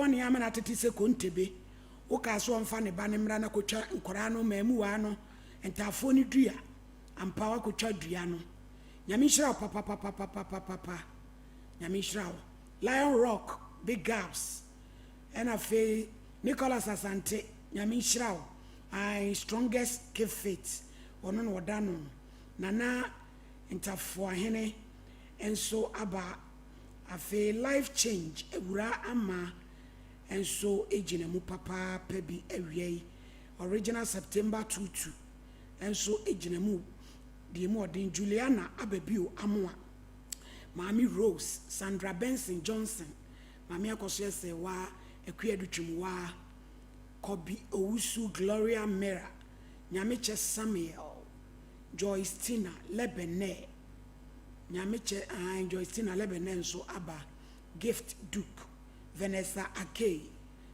bɔne ama no atete sɛ kontebe. Wokaa sɛ ɔmfa ne ba no mmra na kɔtwa nkwadaa no, mmaamuwaa no, ntaafoɔ no dua. Ampa woakɔtwa dua no. Nyame nhyira wo papapapapapapa. Nyame nhyira wo. Lion Rock, big ups. Ɛna afei Nicholas Asante, Nyame nhyira wo. Ae, strongest keep fit. Ɔno na ɔda no. Nana Ntafoahene nso aba. Afei Life Change, Awuraa Ama nso gyina mu papaapa bi awia yi. Original September Tutu nso gyina mu deɛ mu ɔden. Juliana Ababio Amoah, Maame Rose, Sandra Benson Johnson, Maame Akosua Serwaa, Akua Adutwum Waa, Kobi Owusu, Gloria Mera, Nyamekyɛ Samuel, Joyce Tina Lebene, Nyamekyɛ ahan Joyce Tina Lebene nso aba, Gift Duke, Vanessa Akey,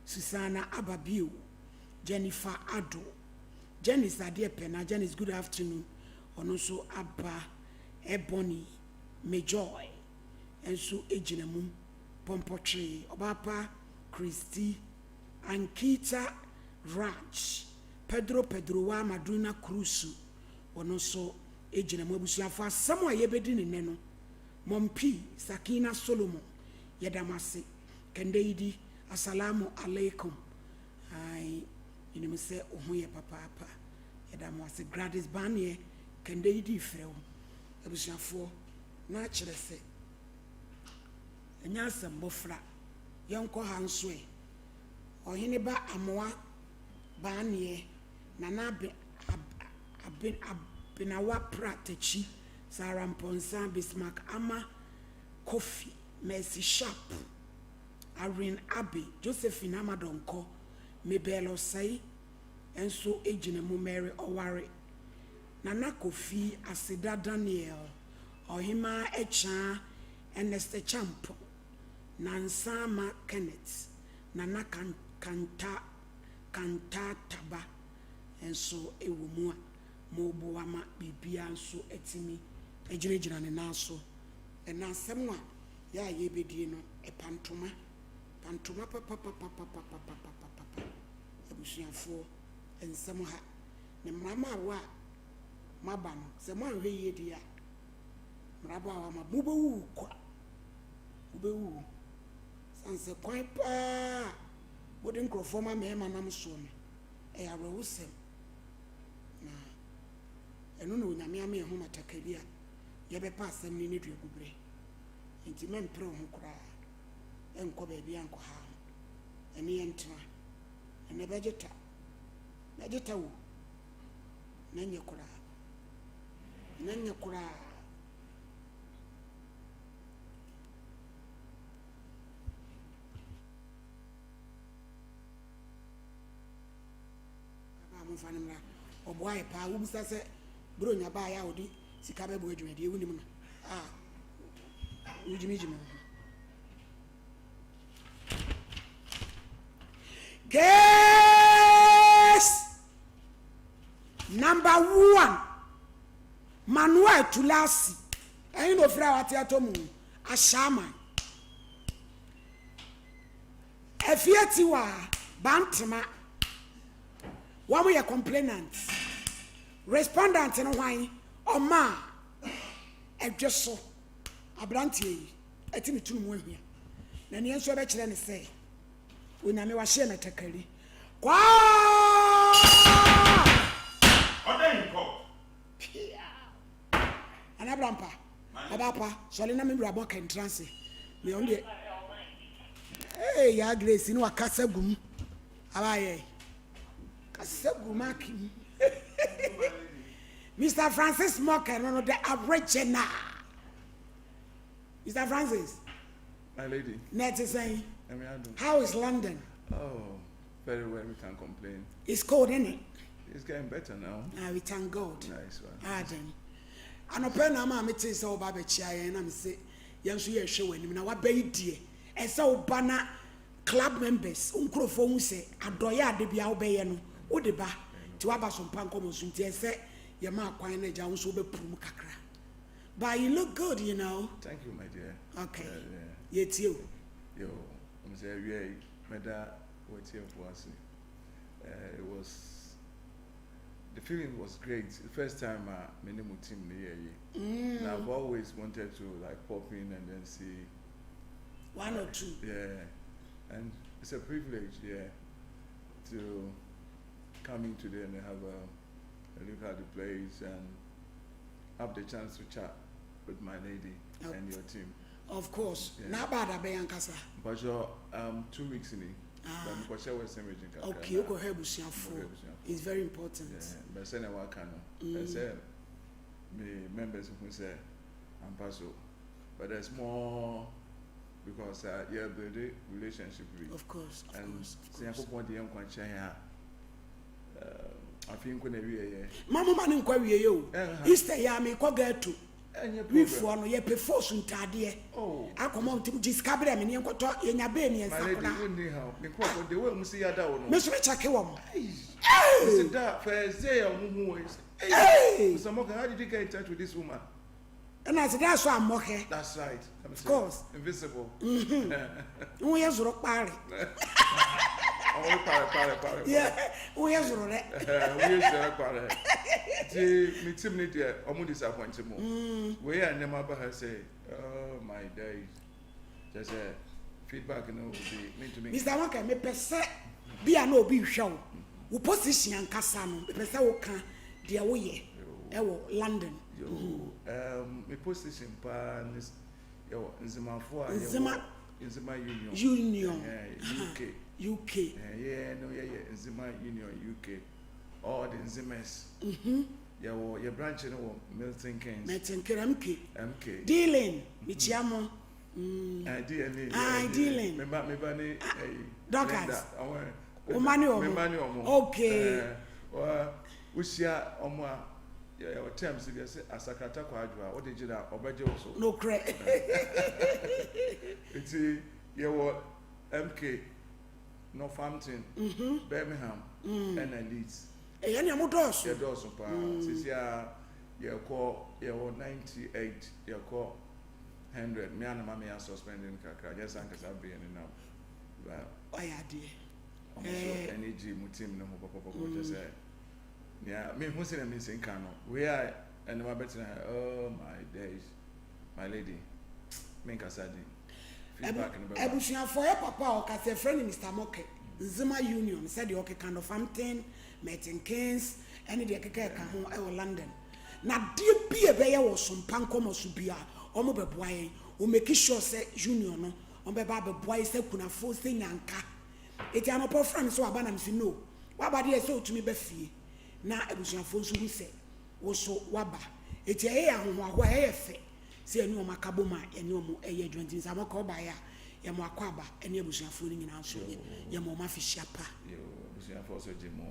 Susanna Ababio, Jennifer Addo, Janice Adeɛ Pɛna, Janice good afternoon, ɔno nso aba, Ebony Mejoy nso gyina mu, Pɔmpɔtwee, Ɔbaapa Christy, Ankita Raj, Pedro Pedrowa Madrina Crusu, ɔno nso gyina mu. Abusuafo, asɛm a yɛbɛdi ne nnɛ no, Mɔmpi Sakina Solomon, yɛda mo ase. Kɛndɛ yi di, Asalamu alaikum. Ae, menim sɛ wo ho yɛ papaapa. Yɛda mo ase. Gladys Baneɛ, kɛndɛ yi di frɛ wo. Abusuafoɔ, na akyerɛ sɛ, ɛnyɛ asɛm bɔfra. Yɛnkɔ ha nso ɛ. Ɔhene ba Amoa Baneɛ, Nana Abe, Ab, Abe, Abenawa Pra Takyi, Sarah Mpɔnsa, Bismarck Ama Kofi, Mercy Sharp, Irene Abbey, Josephine Amadɔnkɔ, Mabel Osei nso gyina mu, Mary Ɔware, Nana Kofi, Aseda Daniel, Ɔhemaa Akyaa, Ernest Acheampong, Nansa Ama Kenneth, Nana Kanta Kantataba nso wɔ mu a moboa ma biribiara nso atumi agyinagyina ne nan so. Ɛna asɛm a yɛ a yɛbɛdie no, ɛpa ntoma, pa ntoma papapapapapapapapapa. Abusuafoɔ, nsɛm ha, ne mmramaawa a moaba no, sɛ moanhwɛ yie deɛ a, mmrabaawa ma mobɛwuwu kwa, mobɛwuwu. Sane sɛ kwan paa a mode nkurɔfoɔ ma mmarima nam soɔ no, ɛyɛ awerɛhosɛm. Na ɛno na Onyame ama yɛn ho matakari a yɛbɛpa asɛm no ne duaguberɛ. Enti mɛmpere wo ho koraa nkɔ baabi a nkɔha ho. Ɛne yɛn ntena. Ɛnɛ bɛgye ta. Bɛgye ta wo. Na nyɛ koraa. Na nyɛ koraa. Aba a momfa no mmra. Ɔboa yɛ paa. Wobisa sɛ Buronya baeɛ a ɔde sika bɛboa dwumadie wonim no a wogyimigyimi wo ho. Case number one Manuel Tulasi ɛne na ofiri a wate atɔ mu Ahyɛaman Afie Tiwa Bantama wɔn yɛ complainant respondent no hwan ɔmaa ɛdwe so aberanteɛ yi ɛte ne tunu mu ahia na neɛ nso ɛbɛkyerɛ ne sɛ Onyame wahyeɛ no atakari kwaa. Order in court. Pia. Nana Brampa, ɔbaa pa, sɔre na me wura bɔ kɛntra ase. Me ɔno deɛ. Hey, ya Grace ne wakasa gum. Abayɛ. Kasa gu mark mu. Mr. Francis Mocker no no the original. Mr. Francis. My lady. Na ɛte sɛn? How is London? Oh, very well. We can't complain. It's cold, isn't it? It's getting better now. Ah, we thank God. Nice one. Ah, then. Anɔpɛ na ama me te sɛ ɔba abɛkyia yɛn na me se yɛn nso yɛhwɛ w'anim na waba yi deɛ ɛsɛ woba na club members nkurɔfoɔ hu sɛ adɔyɛ ade bia wobɛyɛ no wode ba nti waba so mpa nkɔmmɔ so nti ɛsɛ yɛma akwan na agya wo nso wobɛpuru mu kakra. But you look good, you know. Thank you, my dear. Okay. Yɛtie o. Yo, I'm sɛ awia yi. Meda w'atiefoɔ ase. It was the feeling was great. The first time me ne mo team no yɛ yi. And I've always wanted to like pop in and then see one or two. Yeah, and it's a privilege, yeah, to come in today and have a look at the place and have the chance to chat with my lady and your team. Of course. Yeah. Na aba adabɛn ankasa? Mpacho, 2 weeks ni. Ah. But mekɔhyɛ Western Region kakra. Okay, wokɔhwɛ abusuafoɔ. It's very important. Yeah, but sɛ na waka no, ɛsɛ me members hu sɛ ampa so. But there's more because yɛ build relationship bi. Of course, And course, of sɛ course. Nyankopɔn de yɛn nkwa nkyɛn a, afei nko na ewie yɛ. Ma mo ma ne nkɔ awie o. Ɛnha. Easter yɛ a mekɔ ghetto. Ɛnyɛ problem. Wifoɔ no yɛpɛ force ntaadeɛ. Oh. Akɔmɔ nti gye sika brɛ me ne yɛnkɔtɔ yɛnya bee My mmiɛnsa lady, koraa. wonni ha. Me nkurɔfoɔ de wo a mu si yada wo no. Me nso mekyɛke wɔn. Mr. Da, first day a ɔmo hu wɔ yi. Hey! Mr. Morgan, how did you get in touch with this woman? Ɛna sɛ daa so ammɔhwɛ. That's right. Of course. Invisible. Woyɛ zoro kpaare. Ɔmo pare pare pare. Yeah, woyɛ zoro dɛ. Woyɛ zoro pare. Nti me team ni deɛ ɔmo disappoint mo. Wei a nneɛma ba ha sɛ, oh my days. Kyerɛ sɛ feedback no will be mentumi. Mr. Wonka, mepɛ sɛ bia na obi hwɛ wo. Wo position ankasa no, mepɛ sɛ woka deɛ woyɛ ɛwɔ London. Yo, me position paa ne yɛwɔ Nzemafoɔ a Nzema yɛwɔ Nzema Union. Union. UK. UK. Yɛn no yɛyɛ Nzema Union UK. All the Nzemas. Yɛwɔ yɛ branch no wɔ Milton Keynes. Mɛtenkere MK. MK. Dealing, mekyia mo. DNA. Ah, dealing. Meba ne ɛyi. Dorcas. Linda, ɔmo. Wo ma ne ɔmo? Meba ne ɔmo. Wa wohyia ɔmo a yɛwɔ terms bi sɛ asakrata kɔ adwo a wode gyina ɔbɛgye wo so. Nokorɛ. Nti yɛwɔ MK, Northampton, Birmingham, ɛna Leeds. Ɛyɛ nea mo dɔɔso. Yɛdɔɔso paa. Sisi a yɛkɔ yɛwɔ 98, yɛkɔ 100. Me anama me yɛ suspending kakra. Nyɛ sɛ ankasa bere ne nam. But Ɔyɛ adeɛ. ɔmo nso ani gye mu team no ho pɔpɔpɔpɔ kyɛ sɛ nea mehu sɛ na me nsi nka no wei a ɛnum abɛtena ha, oh my days, my lady, menkasa din feedback no bɛba. Abusuafoɔ, yɛ papa a ɔkasa ɛfrɛ no Mr. Moke, Nzema Union, sɛdeɛ ɔkeka Northampton, Milton Keynes ɛne deɛ ɛkeka ɛka ho ɛwɔ London. Na adeɛ bi a ɛbɛyɛ wɔ Sompa nkɔmɔ so bi a ɔmo bɛboa yɛn, o make sure sɛ union no ɔmo bɛba abɛboa yɛ sɛ kunafoɔ sɛ nyanka. Eti anɔpɔ frɛ me sɛ waba na me si no waba deɛ sɛ otumi ba fie na abusuafoɔ nso hu sɛ woso waba. Eti ɛyɛ yɛ ahohoahoa, ɛyɛ fɛ sɛ yɛne ɔmo aka bom a yɛne ɔmo ɛyɛ adwuma. Nti nsa mɔka ɔbaeɛ a yɛmo akɔ aba ɛne abusuafoɔ no nyinaa nso yɛmo ɔmo afihyia pa. Yo, abusuafoɔ so gye mo,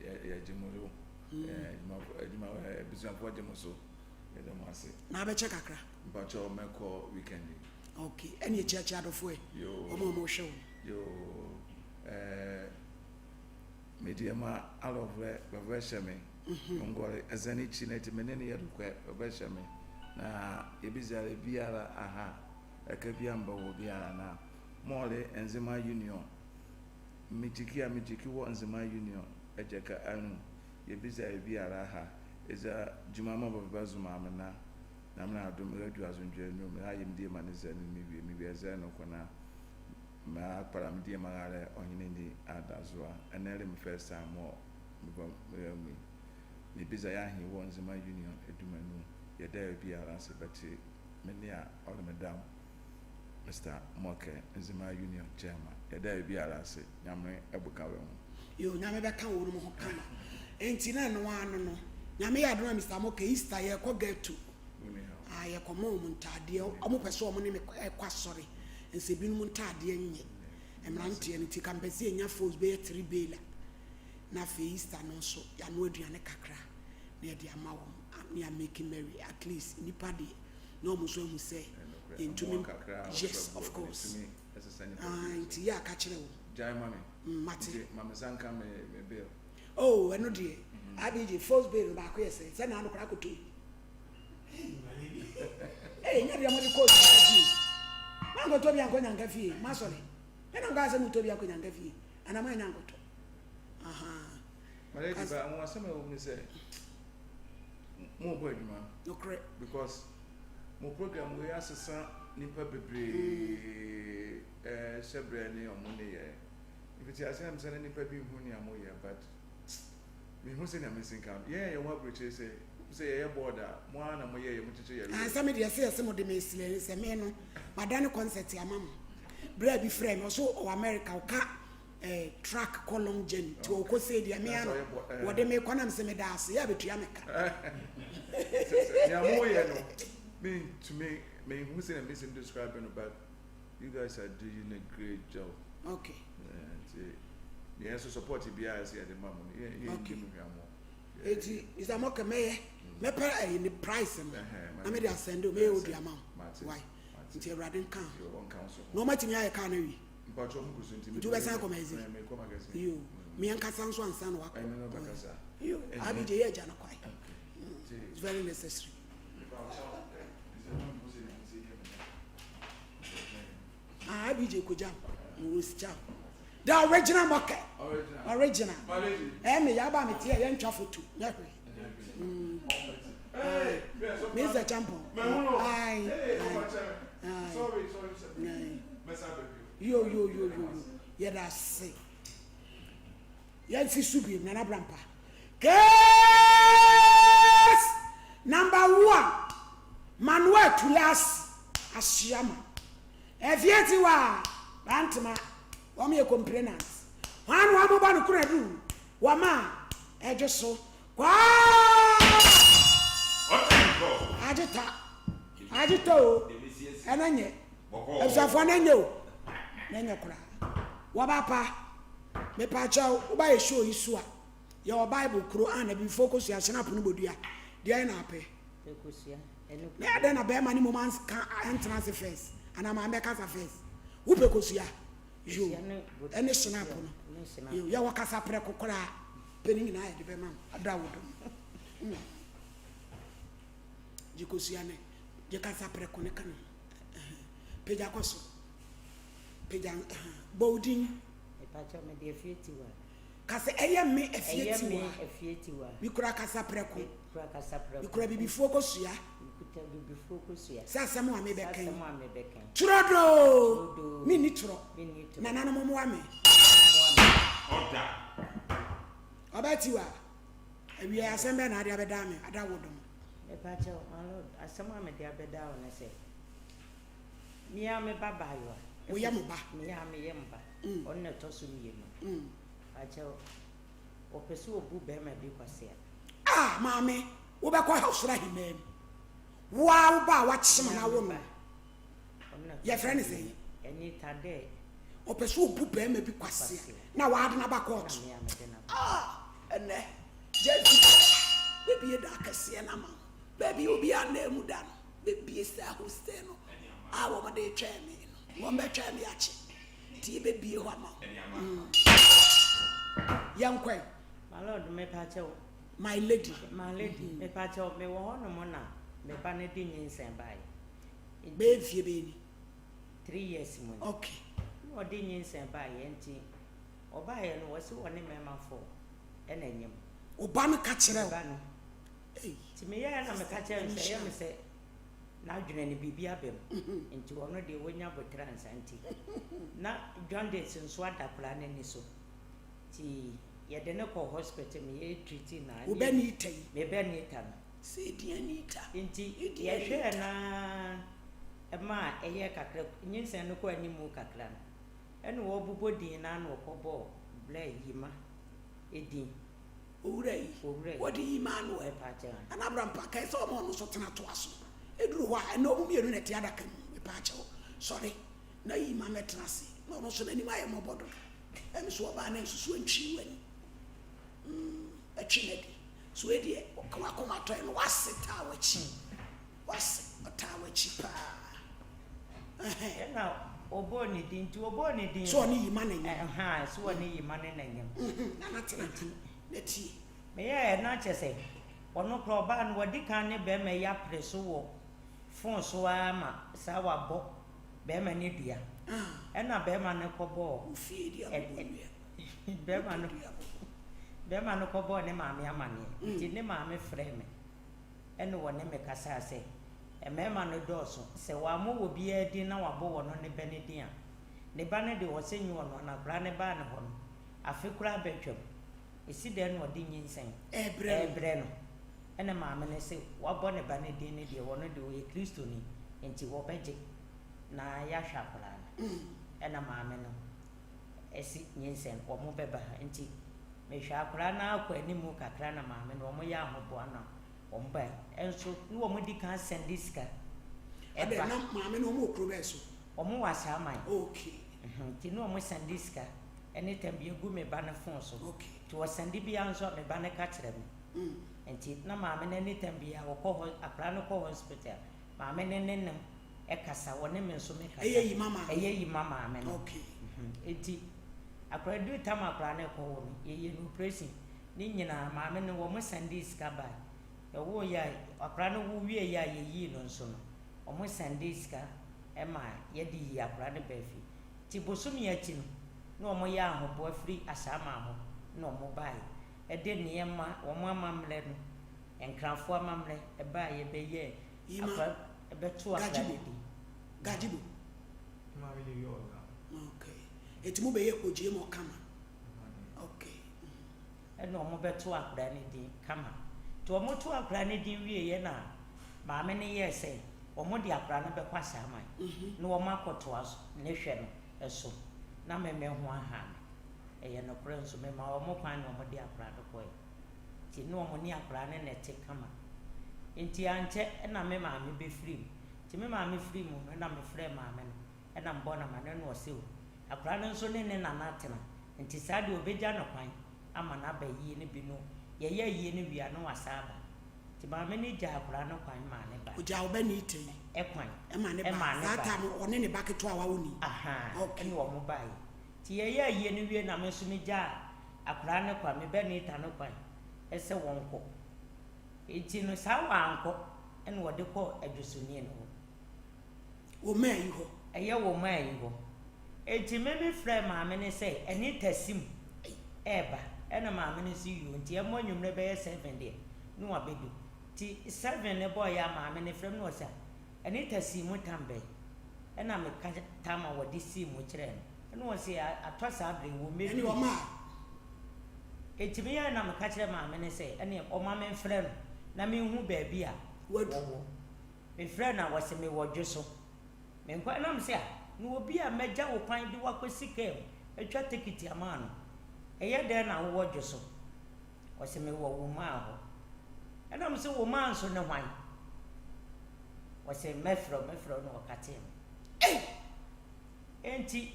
yɛgye mo so. Adwuma adwuma abusuafoɔ gye mo so, yɛda mo ase. Na abɛkyɛ kakra. Mpakyɛw, mɛkɔ weekend yi. Ok, ɛne akyiakyia adɔfoɔ ɛ. Yo. Ɔmo a ɔmo hwɛ wo. Yo, medeɛ ma alɔvrɛ bɛbɛhyɛ me ngɔre ɛzɛne kyi na nti mene ne yɛ dokwɛ bɛbɛhyɛ me na yɛbisiare biara aha ɛka bia mbɛ wɔ biara na mɔɔle Nzema Union megyiki a megyiki wɔ Nzema Union ɛgyɛ ka anu yɛbisiare biara ha ɛza dwuma ma bɛbɛ zoma amena na mena adom ɛadu asomdwe nu mena ayɛ medie ma ne sɛ no mewie mewie ɛsɛ no kɔ na ma akpara medie ma ghare ɔhene ni adazoa. Ɛnɛ le me first time wɔ meba mu yi mebisa yɛ ahe wɔ Nzema Union adwuma yɛda biara ase bɛte me ne a ɔle me dam Mr. Moke, Nzema Union chairman, yɛda biara ase. Nyame ɛboka wɛ ho. Yo, Nyame bɛka wo no mo ho kama. Enti na ɛno ano no, Nyame yɛ adom a Mr. Moke, Easter yɛkɔ ghetto. Woni ha. Ah, yɛkɔma ɔmo ntaadeɛ. Ɔmo pɛ sɛ ɔmo ne me ɛkɔ asɔre nsɛ binom ntaadeɛ nyɛ mmeranteɛ no. Nti ka mpɛ sɛ yɛnya fos bɛyɛ three bale na afei Easter no nso yɛano aduane kakra na yɛde ama wɔn ne yɛ merry. At least nipa deɛ na ɔmo nso ahu sɛ yɛntumi. Yes, of course. Ah, nti yɛ aka kyerɛ wo. Gyae ma me. Mate. Nti ma me sanka me bill. Oh, ɛno deɛ abg first bill no baako yɛ sɛ sɛ naano koraa koto yi. Ee, nyɛ deɛ mode kɔɔ nyanka fie mankɔtɔ bi ankɔ nyanka fie masɔre. Ɛna nkaa sɛ motɔ bi akɔ nyanka fie anaa moanya nkɔtɔ. Ahaa. My lady, but anwonwasɛm a ɛwɔ mu ne sɛ mo bɔ adwuma. Nokorɛ. Because mo program wei asesa nipa bebree ɛɛ hyɛbrɛ ne ɔmo nneyɛɛ. Mfitiaseɛ na mesɛ na nipa bi nhu nea mo yɛ but mehu sɛnea mesi nka no. Yɛn a yɛwɔ aburokyire sɛ sɛ yɛyɛ board a mo ara na mo yɛ yɛ mo kyekyere yɛ werɛ. Sɛ me deɛ sɛ yɛse mo de me slay sɛ me no madane concert ama mo. Bra bi frɛ me ɔso ɔwɔ America ɔka eh, truck kɔ long journey nti ɔkɔ sei deɛ me ano wɔde me kɔ nam sɛ meda ase yɛ abɛtua me ka. Nea mo yɛ no mentumi menhu sɛ na mesi describe no but you guys are doing a great job. Okay. Nti yɛn nso support biara sɛ yɛde ma mo no yɛn yɛn di mo hwɛ mo. Eti Mr. Moke mɛyɛ mɛpɛ ɛyi ne price no na mede asɛnde o mɛyɛ odi ama wo why nti awurade nka ho na ɔmatumi ayɛ kaa no awie. Nti wobɛsan akɔ magazine? Yo, me ankasa nso ansa na wakɔ. Yo, Abigye yɛ agya no kwae. It's very necessary. Ah, Abigye kogya Rose chow. The original market. Original. Eh, me yaba me tie yɛntwa photo. Nyɛ hwee. Mm. Mr. Champon. Aye. Aye. Aye. Yo yo yo yo yo. Yɛda ase. Yɛnsi so bio Nana Brampa. Case number one. Manuel Tulasi Asiama. Efie tiwa Bantama. Wɔn yɛ complainants. Hwan na wɔn bɔ no kunadu? Wɔn a ɛdwo so. Kwaa! Agye ta. Agye ta o. Ɛna nyɛ. Abusuafoɔ na nyɛ o. Na nyɛ koraa. Wɔba pa. Mepaakyɛw, woba yɛ show yi so a, yɛwɔ Bible kuro a na bibifoɔ kosua hyɛn apono bodua. Deɛn na apɛ? Na yɛ dɛn na bɛrima ne mmom anka antena ase first? Anaa maame bɛkasa first? Wopɛ kosua? Yo. Ɛne hyɛn apono. Yo, yɛwɔ kasa prɛko koraa. Pɛ ne nyinaa yɛde bɛma wo. Ada wo dom. Mm. Gye kosua ne, gye kasa prɛko ne ka ne ho. Pagya kɔ soro. Pagya, bɔ wo din. Mepakyɛw, mede Afie Tiwa. Ka sɛ, Ɛyɛ me Afie Ɛyɛ me Afie Tiwa. Mekura kasa prɛko. Mekura kasa prɛko. Mekura bibifoɔ kosua. Mekuta bibifoɔ kosua. Sɛ asɛm a mebɛka yi. Sɛ asɛm a mebɛka yi. Turodoo! Turodoo! Menni torɔ. Menni torɔ. Nananom mmoa me. Mmoa me. Ɔda. Ɔbaa Tiwa, awiei asɛm bɛn na ade abɛdaa me, ada wo dom? Mepakyɛw, my lord, asɛm a mede abɛdaa wo ne sɛ, me ara me ba baayewa. Woyɛ mo ba? Me ara meyɛ mo ba. Ɔno na ɛtɔ so mmienu. Mepakyɛw, ɔpɛ sɛ ɔbu barima bi kwasea. Ah, maame, wobɛkɔ ɔsoro ahemman mu. Wo ara wo ba a woakyem no awo no, yɛfrɛ no sɛn? Anita dɛ. Ɔpɛ sɛ ɔbu barima bi kwasea na wade no aba kɔɔto. Ah, ɛnɛ, Jesse, bɛbie da akɛseɛ no ama wo. Baabi a obiara nnaa mu da no, bɛbie saa hostel no a wɔde retwɛn me no. Wɔbɛtwɛn me akye, nti yɛbɛbie hɔ ama wo. Mm. Yɛnkɔ ɛ. My lord, mepa kyɛw. My lady. My lady, mepa kyɛw, mewɔ hɔ nom na me ba no de nyinsɛn baeɛ. Bɛyɛ mfie bɛyɛ ni? 3 years mu ni. Okay. Na ɔde nyinsɛn baeɛ nti, ɔbaeɛ no wɔse wɔne mmarima 4 ɛna anyam. Wo ba no ka kyerɛ wo? Me ba no. Ei. Nti meyɛɛ na meka kyerɛ no sɛ ɛyɛ me sɛ n'adwene no biribi aba mu nti ɔno deɛ wanya aboterɛ ansa nti na jaundice nso ada akwadaa no ani so nti yɛde no kɔɔ hospital me yɛ treat no a Wo ba Nita yi? Me ba Nita no. Sɛ edin Anita. Nti Edin yɛhwɛɛ Anita. no ara ɛmaa ɛyɛɛ kakra nyinsɛn no kɔɔ animu kakra no ɛna wɔbobɔ din no ara na wɔkɔbɔɔ Blɛ Yima edin. Owura yi, Owura yi. wɔde yi maa no ɛ. Mepaakyɛw. Nana Abrampah kae sɛ ɔma ɔno nso tena toa so. Ɛduru hɔ a, ɛnnɛ wɔn mmienu na ɛte adaka mu. Mepaakyɛw, sɔre na yi ma mɛtena ase. Na ɔno nso n'anim ayɛ mmɔbɔ dodo. Ɛno nso ɔbaa na nsusu antwi w'ani. Mm, atwi n'adi. So wei deɛ, w'akoma tɔe no, w'ase taa w'akyi. W'ase, ɔtaa w'akyi paa. Ɛhɛn. Ɛna ɔbɔɔ ne din, nti ɔbɔɔ ne din no. Sɛ ɔne Yima na nyam. Ɛhaa, sɛ ɔne Yima ne na nyam. Nana tena Nti. Na tie. Meyɛɛ na kyerɛ sɛ, ɔno koraa ɔbaa no wadi kan ne bɛrima yi apere so wɔ phone so ara ma saa wabɔ bɛrima no dua. Ɛna bɛrima no kɔbɔɔ Wo fie di abobɔ nnua. Bɛrima no Di abobɔ. Bɛrima no kɔbɔɔ ne maame amaneɛ. Nti ne maame frɛɛ me ɛna ɔne me kasaa sɛ, mmarima no dɔɔso, sɛ wammɔ obiara din na wabɔ ɔno ne ba no din a, ne ba no deɛ ɔsɛ nyɛ ɔno, na akwadaa no baa ne hɔ no, afe koraa bɛtwam. Ɛsi dɛn na ɔde nyinsɛn rebrɛ no? Ɛna maame no se wabɔ ne ba no din no deɛ, ɔno deɛ ɔyɛ Kristoni, nti wɔbɛgye na yɛahwɛ akwadaa no. Ɛna maame no se nyinsɛn, wɔbɛba ha. Nti mehwɛ akwadaa no ara kɔ anim kakra na maame no wɔyɛ ahoboa na wɔbae. Nso na wɔdi kan sɛnde sika Adɛn, ba. na maame no wɔwɔ kuro bɛn so? Wɔwɔ Asaman. Okay. Nti na wɔsɛnde sika ne tam bi gu me ba no fon so. Okay. Nti wɔsɛnde biara nso a me ba no ka kyerɛ me. Nti na maame no ne tam biara wɔkɔ hɔ, akwadaa no kɔ hospital, maame no ne no kasa, wɔne me nso me kasa. Ɛyɛ yi ma maame. Ɛyɛ yi ma maame no. Okay. Nti akwadaa duru tam akwadaa no rekɔwo no, yɛyɛ no operation. Ne nyinaa maame no wɔn sɛndee sika bae. Yɛwoo yɛ a, akwadaa no wo wie yɛ a yɛyii no nso no, wɔn sɛndee sika ma yɛde yii akwadaa no baa fie. Nti bosome akyi no, na wɔn yɛ ahoboa firi Ashaiman hɔ na wɔn baeɛ. Ɛde nneɛma, wɔn amammerɛ no, Nkrafoɔ amammerɛ baeɛ bɛyɛɛ Yima, akwadaa, bɛtoo akwadaa no Gajibo, din. Gajibo. Maame ne yɛ ɔga. Okay. Eti mo bɛyɛ kpogyee mɔ kama. Okay. Ɛna wɔn bɛtoo akwadaa no din kama. Nti wɔn too akwadaa no din wieɛ na maame no yɛɛ sɛ wɔn de akwadaa no bɛkɔ Ashaiman na wɔn akɔtoa ne hwɛ no so na me me ho aha me. Ɛyɛ nokorɛ nso me maa wɔn kwan na wɔn de akwadaa no kɔɛ. Nti na wɔn ne akwadaa no na ɛte kama. Nti ankyɛ na me maame bɛfiri mu. Nti me maame firi mu no na me frɛɛ maame no ɛna mebɔɔ no amaneɛ na ɔse o akwadaa no nso ne ne nana atena nti saa deɛ ɔbɛgya no kwan ama no aba ayie no bi no yɛyɛ ayie no wie a na wasan aba. Nti maame no gyaa akwadaa no kwan maa ne bae. Ɔgyaa wo ba Nita yi Ɛkwan ɛma ne ɛmaa bae. ne Saa bae. time no ɔne ne ba ketewa a wawo no yi? Ahaa Okay. ɛna wɔn baeɛ. Nti yɛyɛ ayie no wie na me nso megyaa akwadaa no kwan, me ba Nita no kwan sɛ wɔnkɔ. Nti no saa wankɔ ɛna wɔde kɔɔ Adwosoni no hɔ. Wɔ maa yi hɔ. Ɛyɛ wɔ maa yi hɔ. Enti me me frɛɛ maame no sɛ Anita sim ɛɛba ɛna maame no se yoo nti ɛmmɔ anwummerɛ bɛyɛ seven deɛ ne wabɛdu. Nti seven no bɔɔyɛ a maame no frɛ me na ɔse ah Anita sii mu tam bɛn? Ɛna me ka tam a wɔde sii mu kyerɛɛ no ɛna ɔse atɔ saa berɛ yi wɔmmɛduru. Ɛne ɔmaa. Enti me yɛɛ na me ka kyerɛɛ maame no sɛ ɛneɛ ɔma me mfrɛ no na menhu baabi a Wadu. wɔwɔ. Mefrɛɛ no a ɔse mewɔ dwo so. Menkɔ ɛna mese ah na obi a mɛgya wo kwan de wo akɔsi kaa mu atwa tekiti ama no ɛyɛ dɛn na wowɔ dwo so? Ɔse mewɔ wo maa hɔ. Ɛna mese wo maa nso ne hwan? Ɔse mɛfrɛ wo mɛfrɛ wo na ɔkatee me. Ei! Enti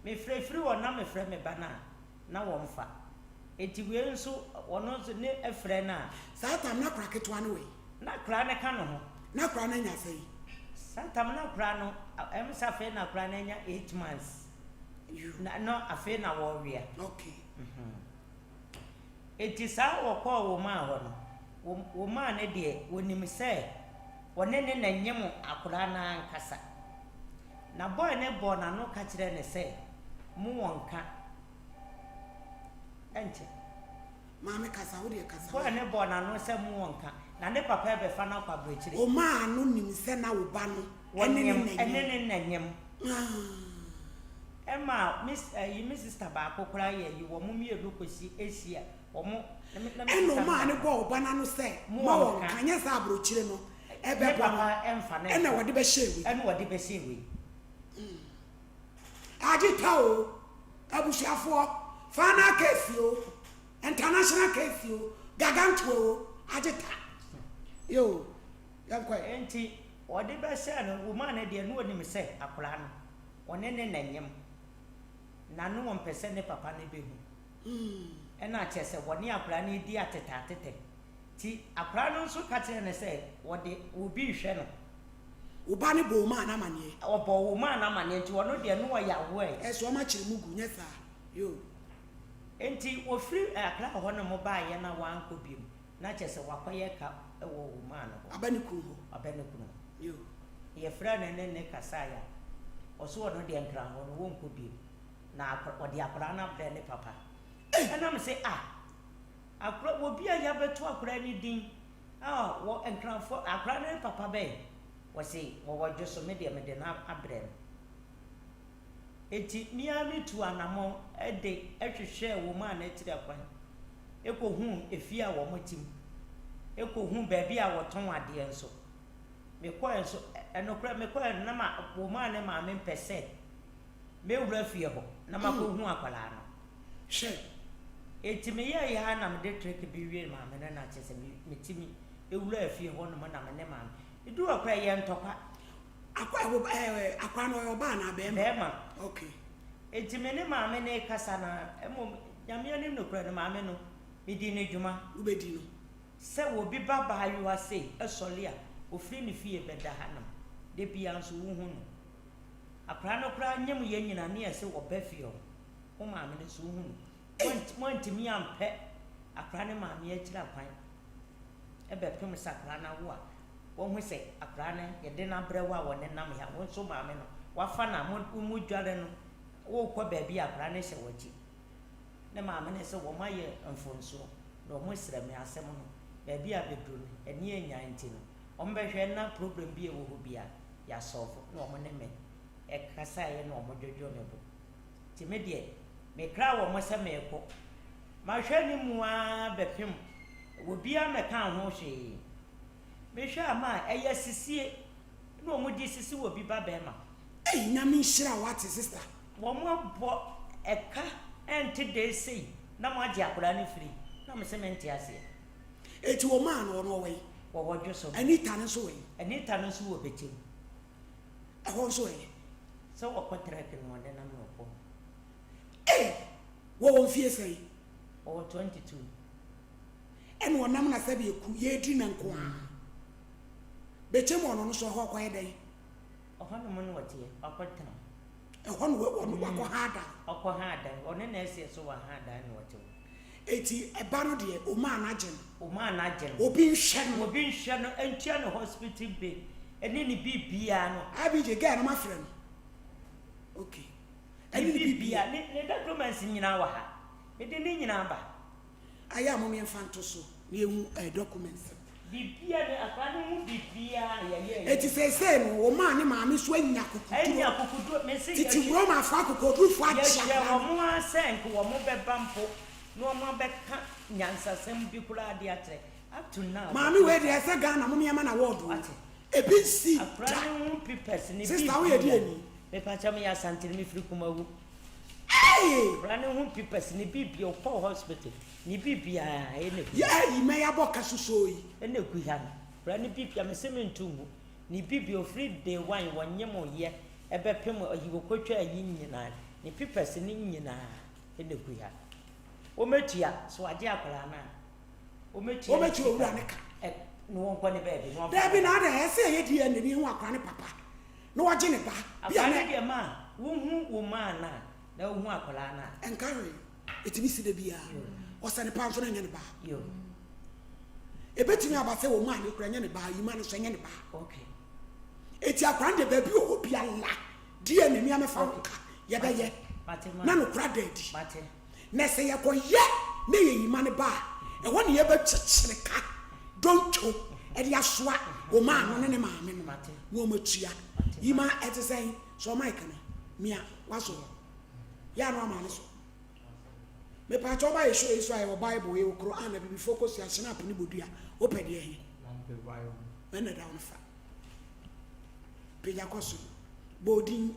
mefrɛ firi hɔ na mefrɛ me ba no a na wɔmfa. Enti wei nso ɔno nso ne frɛ no a. Saa tam no akora ketewa no wɔ he? Na akora no ka ne ho. Na akora no anya sɛn? Saa tam no akora no, ɛm sɛ afei na akora no anya 8 months. Yoo. Na no afei na wɔrewea. Enti saa wɔkɔɔ wo maa hɔ no, wo wo maa no deɛ wɔnim sɛ wɔne ne na nyem akora no ankasa. Na boy no bɔɔ n'ano ka kyerɛɛ no sɛ mo wɔ nka ɛnkyɛ. Maame kasa, wo deɛ kasa. Boy no bɔɔ n'ano sɛ mo wɔ nka na ne papa rebɛfa no akɔ aburokyire. Wo maa no nim sɛ na wo ba no ɛne ne Wɔnyem na ɛne nyem. ne na nyem. Ah. Ɛma me ɛyi me sister baako koraa yɛ yi wɔn mmienu kɔsi Asia wɔn na me na me Ɛna sister no ɔmaa no baako. bɔɔ wo ba no ano sɛ Mo ma wɔ wɔn nka. nka nyɛ saa aburokyire no Ne ɛbɛbɔ no papa ɛmfa no ɛna nkɔ. wɔde bɛhyɛɛ wei. Ɛna wɔde bɛhyɛɛ wei. Agye ta o, abusuafoɔ, final case o, international case o, gargantua o, agye ta. Yoo, yɛnkɔ ɛ. Enti wɔde bɛhyɛɛ no, woman no deɛ na ɔnim sɛ akwadaa no ɔne ne na nyem na ne ɔmpɛ sɛ ne papa no bɛhu. Ɛna kyerɛ sɛ wɔne akwadaa no redi atetɛatetɛ. Nti akwadaa no nso ka kyerɛɛ no sɛ wɔde obi rehwɛ no. Wo ba no bɔɔ wo maa no amaneɛ? Ɔbɔɔ wo maa no amaneɛ nti ɔno deɛ na ɔyɛ aware. Ɛso ɔma kyere mu gu, nyɛ saa? Yoo. Nti wɔfiri Accra hɔ nom baeɛ na wankɔ biom na kyerɛ sɛ wakɔyɛ ka wɔ wo maa no hɔ. Aba ne kunu hɔ. Aba ne kunu hɔ. Yoo. Yɛfrɛɛ no ne ne kasaeɛ a. Ɔse ɔno deɛ Nkran hɔ no wɔnkɔ bio na ɔde akwadaa no abrɛ ne papa. Ɛna me se ah akora obi a yɛabɛto akwadaa no din a wɔ Nkranfoɔ akwadaa no ne papa bɛn? Wɔse wɔwɔ dwo so me deɛ mede no abrɛ no. Enti me ara metuu anammɔn de hwehwɛɛ wɔn a n'akyiri akwan kɔhuu efie a wɔte mu, kɔhuu baabi a wɔtɔn adeɛ nso. Mekɔɛ nso, nokorɛ mekɔɛ no na ma wɔn a ne maame mpɛ sɛ mɛwura fie hɔ na makɔhu akwadaa no. Hwɛ! Enti meyɛeɛ ara na mede trick bi wiee maame no na kyerɛ sɛ metumi wuraa fie hɔ nom na me ne maame. Ɛduru hɔ koraa ɛyɛɛ ntɔkwa. Akwa ɛwɔ ɛɛ akwa no ɔyɛ ɔbaa anaa bɛɛma? Bɛɛma. Okay. Enti me ne maame no rekasa na mmom Nyame anim nokorɛ no maame no medi no dwuma. Wobɛdi no. Sɛ obi ba baayewa sei sɔre a ofiri ne fie bɛda hanom da biara nso wohu no. Akwadaa no koraa nyem yɛn nyinaa ne yɛse ɔba fie hɔ wo maame no nso wohu no. Moantumi ampɛ akwadaa no maame akyiri akwan bɛpem sɛ akwadaa no awo a Woahu sɛ akwadaa no, yɛde no abrɛ wo a wɔnenam he a, wo nso maame no, woafa no a modware no, worekɔ baabi a akwadaa no hyɛ w'akyi. Ne maame no sɛ wɔayɛ mfomsoɔ na wɔsrɛ me asɛm no, baabi a abɛduru no, ani annya nti no, wɔbɛhwɛ na problem bi a ɛwɔ hɔ biara, yɛasɔlvo na wɔne me kasaeɛ na wɔdwodwoo me bo. Nti me deɛ, mekraa wɔn sɛ merekɔ. Mahwɛ ne mu ara bɛpem, obiara mmɛkaa ho hwee. Mehwɛ a ma ɛyɛ sisie na wɔn de sisi wɔ bi ba bɛɛma. Ei Nyame nhyira wo wate sister. Wɔn abɔ ɛka ɛnte dɛɛ sei na mo agye akwadaa no free na me se me nte aseɛ. Eti wo maa no ɔno ɔwɔ he? Wɔwɔ dwoso. Anita no nso wɔ he? Anita no nso wɔ bɛkyɛm. Ɛhɔ nso ɛ? Sɛ wɔkɔ trek no ɔde nam na ɔkɔ. Ei! Wɔwɔ mfie sɛn? Ɔwɔ 22. Ɛna ɔnam na sɛbi eku yɛdiri na nko ara. Bɛkyɛm ɔno no so ɛhɔ ɔkɔyɛ dɛn? Ɔhɔ nom na ɔteɛ, wakɔ tena. Ɛhɔ na ɔno wakɔ ha adan. Ɔkɔ ha adan, ɔne na ɛseɛ so wɔ ha adan na ɔte hɔ. Eti ɛba no deɛ omaa no agye no. Omaa no agye no. Obi nhwɛ no. Obi nhwɛ no ntua ne hospital bill ɛne ne biribiara no. IBJ girl no mafrɛ no. Okay. Ɛne ne biribiara, ne ne documents nyinaa wɔ ha. Mede ne nyinaa ba. Ayɛ a mom yɛmfa nto so na yɛhu ɛɛ documents no. Biribiara ne akwadaa no ho biribiara a yɛyɛɛyɛ. Eti seesei no wo maa ne maame nso anya akokoduro. Anya akokoduro, mese Tete yɛhwɛ. Romafoɔ akokodurufo agye Yɛhwɛ akwadaa no. wɔn ara sɛ nka wɔn bɛba mpo na wɔn abɛka nyansasɛm bi koraa de akyerɛ. Up to now. Maame wei deɛ ɛsɛ Ghana mom yɛma no award o. Wate. Ebi nsi da. Akwadaa no ho papers ne Sister woyɛ biribiara. deɛ ni? Mepakyɛw meyɛ Asanteni mefiri Kumawu. Hey! Akwadaa no ho papers ne biribiara ɔkɔɔ hospital. Ne biribiara ɛna egu ha. Yɛ yi mɛ yabɔ ka soso yi. Ɛna egu ha no. Bra ne biribiara mese me nto ngu. Ne biribiara ofiri day one wɔnye mo yɛ ɛbɛpem ayi wɔkɔtwa ayi nyinaa ne papers ne nyinaa ɛna egu ha. Wɔmɛtua so wagye akwadaa no a wɔmɛtua ne Wɔmɛtua sika owura ne ka. ɛ na wɔnkɔ ne baabi na wɔmfa Daabi ne na ba. adɛn ɛsɛ yɛyɛ DNA ne yɛhu akwadaa ne papa na wɔgye ne ba. Bia Akwadaa na. no deɛ ma wohu wo maa no a na wohu akwadaa no a. Ɛnka hwee. Ɛtumi si da biara. Ɔsɛ ne paa nso na ɛnyɛ ne ba. Ɛbɛtumi aba sɛ wɔn a ne kura ɛnyɛ ne ba, yima no nso ɛnyɛ ne ba. Eti akora no deɛ baabi wɔ hɔ biara deɛ ne nua mɛfa wo nka yɛbɛyɛ na nokora da adi. Na sɛ yɛkɔyɛ na yɛ yima no ba a, ɛhɔ ne yɛbɛkyekyere ka dontwo ɛde asoa wɔn a no ne ne maame no na wɔn atua. Yima ɛte sɛn? Sɔ mic no mia wasɔ. Yɛ a na wama ne so. Mepaakyɛw woba yɛ show yi so a yɛwɔ bible, yɛwɔ Quran, abibifoɔ kosua, schnapp ne bodua. Wopɛ deɛ he? Mampɛ bible. Ɛna ɛda wo no fa. Pagya kɔ soro. Bɔ odin.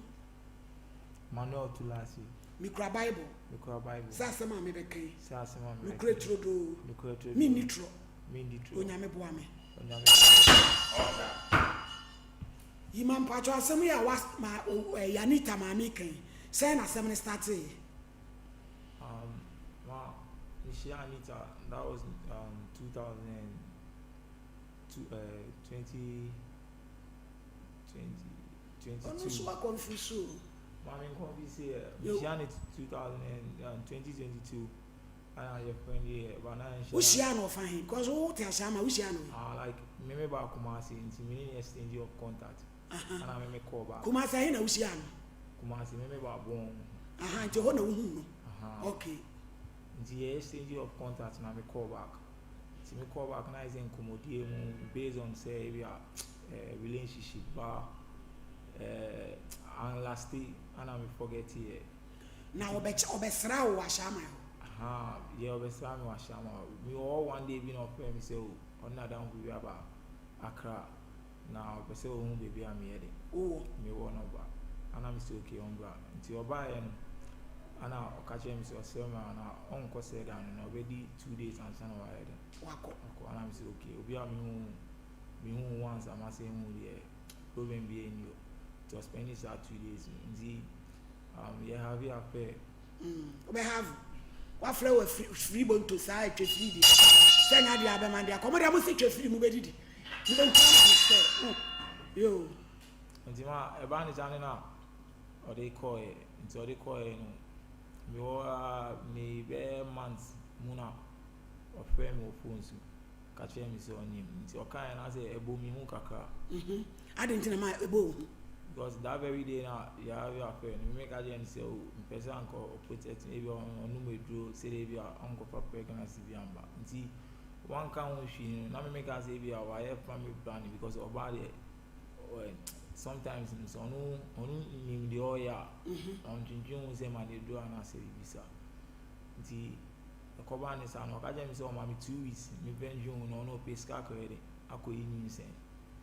Manuel Tulasi. Mekura bible. Mekura bible. Sɛ asɛm a mebɛka yi. Sɛ asɛm a mebɛka yi. Nokorɛ turodoo. Nokorɛ turodoo. Menni torɔ. Menni torɔ. Onyame boa me. Onyame boa me. Yima mpakyɛw asɛm yi a wa ma o ɛɛ Yanita maame reka yi sɛn na asɛm no startee yɛ? Um, ma mehyia Anita that was um 2002 uh, 20 20 22. Ɔno nso wa confuse o. Maame confuse yɛ mehyia no 2000 um, 2022. Ana yɛ friend yɛ but na nhyɛ. Wo hyia no ɔfa he because wo te ahyɛ ama wo hyia no he. Ah like me me ba Kumasi nti me ne no exchange of contact. Ana me me call back. Kumasi he na wo hyia no? Kumasi, me me ba Bɔn. Aha, nti hɔ na wohuu no? Aha. Okay. Nti yɛ exchange of contact na me call back. Nti me call back na ayɛ sɛ nkɔmmɔdie mu based on sɛ ebi a eh, relationship ba eh, anlasti ana me forget yɛ. Na ɔbɛkyɛ ɔbɛsra wo wɔ Ashaiman hɔ? Aha, yɛ ɔbɛsra me wɔ Ashaiman hɔ. Me wɔ hɔ one day bi na ɔfrɛ me sɛ o, ɔne n'adamfo bi aba Accra na ɔpɛ sɛ ɔhu baabi a meyɛ de. Wowɔ? Mewɔ no ba. Ana me sɛ okay ɔmbra. Nti ɔbaeɛ no, ana ɔka kyerɛɛ me sɛ ɔsrɛ me a na ɔnkɔ sɛ da no na ɔbɛdi 2 days ansa na wayɛ dɛn. Wakɔ. Wakɔ. Ana me sɛ okay, obi a mehu mehu once a masan hu deɛ problem biara nni hɔ. Nti ɔspɛndi saa 2 days no. Nti yɛ have affair. Wobɛ have wafrɛ wɔ firi bonto saa twɛ firi deɛ sɛ nya deɛ abɛma deɛ akɔmɔ deɛ mo se twɛ firi mo bɛdidi mo bɛ nkura mo sɛ yoo. Nti ma ɛbaa ne saa ne na ɔde kɔɛ nti ɔde kɔɛ no mewɔ a ne bɛyɛ months mu na ɔfrɛ me wɔ phone so ka kyerɛ me sɛ ɔnyim nti ɔkaeɛ na sɛ ɛbɔ me hu kakra. Adi nti na ma ɛbɔ wo hu? Because that very day na yɛave affair no me ka kyerɛ no sɛ o mpɛ sɛ anka ɔprotect me ebi ɔnom aduro sɛdeɛ ebi a ɔnkɔfa pregnancy bi amba nti wanka ho hwee no na me meka sɛ ebi a wayɛ family planning because ɔbaa deɛ sometimes no sɛ ɔno nim deɛ ɔyɛ a ɔntwentwen ho sɛ ma ne aduro anaasɛ biribi saa nti ɛkɔbaa ne saa no ɔka kyerɛ me sɛ ɔma me 2 weeks mepɛ ndwen ho na ɔno ɔpɛ sika akɔyɛ de akɔyi nyinsɛn.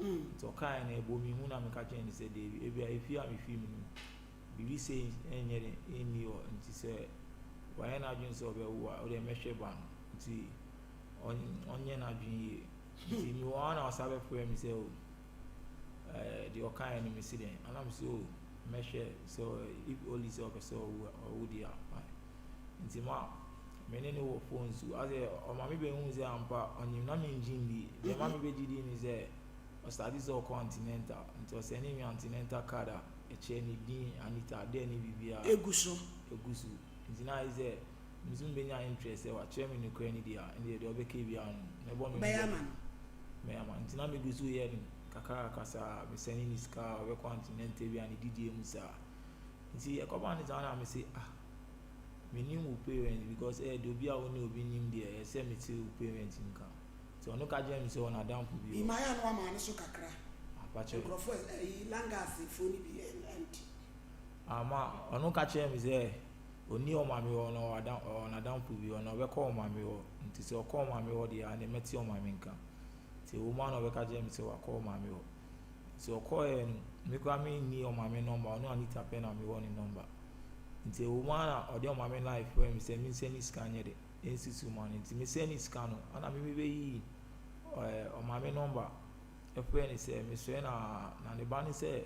Nti ɔkaeɛ no ɛbɔ me hu na meka kyerɛɛ no sɛ daabi, ebia efie a mefiri mu no biribi sei nyɛ den nni hɔ nti sɛ wayɛ n'adwene sɛ ɔbɛwo a wodeɛ mɛhwɛ ba no nti ɔnyɛ n'adwene yie. Nti mewɔ hɔ na ɔsan bɛfrɛ me sɛ o ɛɛ deɛ ɔkaeɛ no mesi dɛn ana mesi o mɛhwɛ sɛ if only sɛ ɔpɛ sɛ ɔwo ɔwo deɛ a fine. Nti ma me ne no wɔ phone so asɛ ɔma me bɛhu sɛ ampa ɔnyim na mengye ndi deɛ ma me bɛgye di ne sɛ ɔstarte sɛ ɔkɔ antenatal nti ɔsɛne me antenatal card a ɛkyerɛ ne din Anita dɛ ne biribiara egu so egu so nti na ayɛ sɛ me nso mebɛnya interest sɛ wakyerɛ me nokorɛ no deɛ a ɛndeɛ deɛ ɔbɛka biara no mɛbɔ me ho bɛyɛ ama no mɛyɛ ama nti na megu so yɛ no kakra kakra saa mesɛne ne sika a ɔbɛkɔ antenatal bi a ne didie mu saa nti ɛkɔba ne saa na mese ah menim wo parents because ɛyɛ deɛ obi a wo ne obi nim deɛ ɛyɛ sɛ mete wo parents nka nti ɔno ka kyerɛ me sɛ ɔwɔ n'adamfo bi wɔ Imaaya no ama ne so kakra. Apakyɛ. Nkurɔfoɔ ɛyi langasefoɔ no bi ɛnti. Ama ɔno ka kyerɛ me sɛ ɔni ɔmaame hɔ na ɔwɔ n'adamfo bi hɔ na ɔbɛkɔ ɔmaame hɔ nti sɛ ɔkɔ ɔmaame hɔ deɛ a ne mɛte ɔmaame nka nti ɛwɔ mu a na ɔbɛka kyerɛ me sɛ wakɔ ɔmaame hɔ nti ɔkɔɛ no me koraa menni ɔmaame number, ɔno Anita pɛ na mewɔ ne number nti ɛwɔ mu a na ɔde ɔmaame line frɛ me sɛ mensɛ ne sika nyɛ de ɛnsusu ma no nti mesɛ ne sika no ana me mebɛyi ɔmaame number ɛfrɛ ne sɛ mesrɛ na ne ba ne sɛ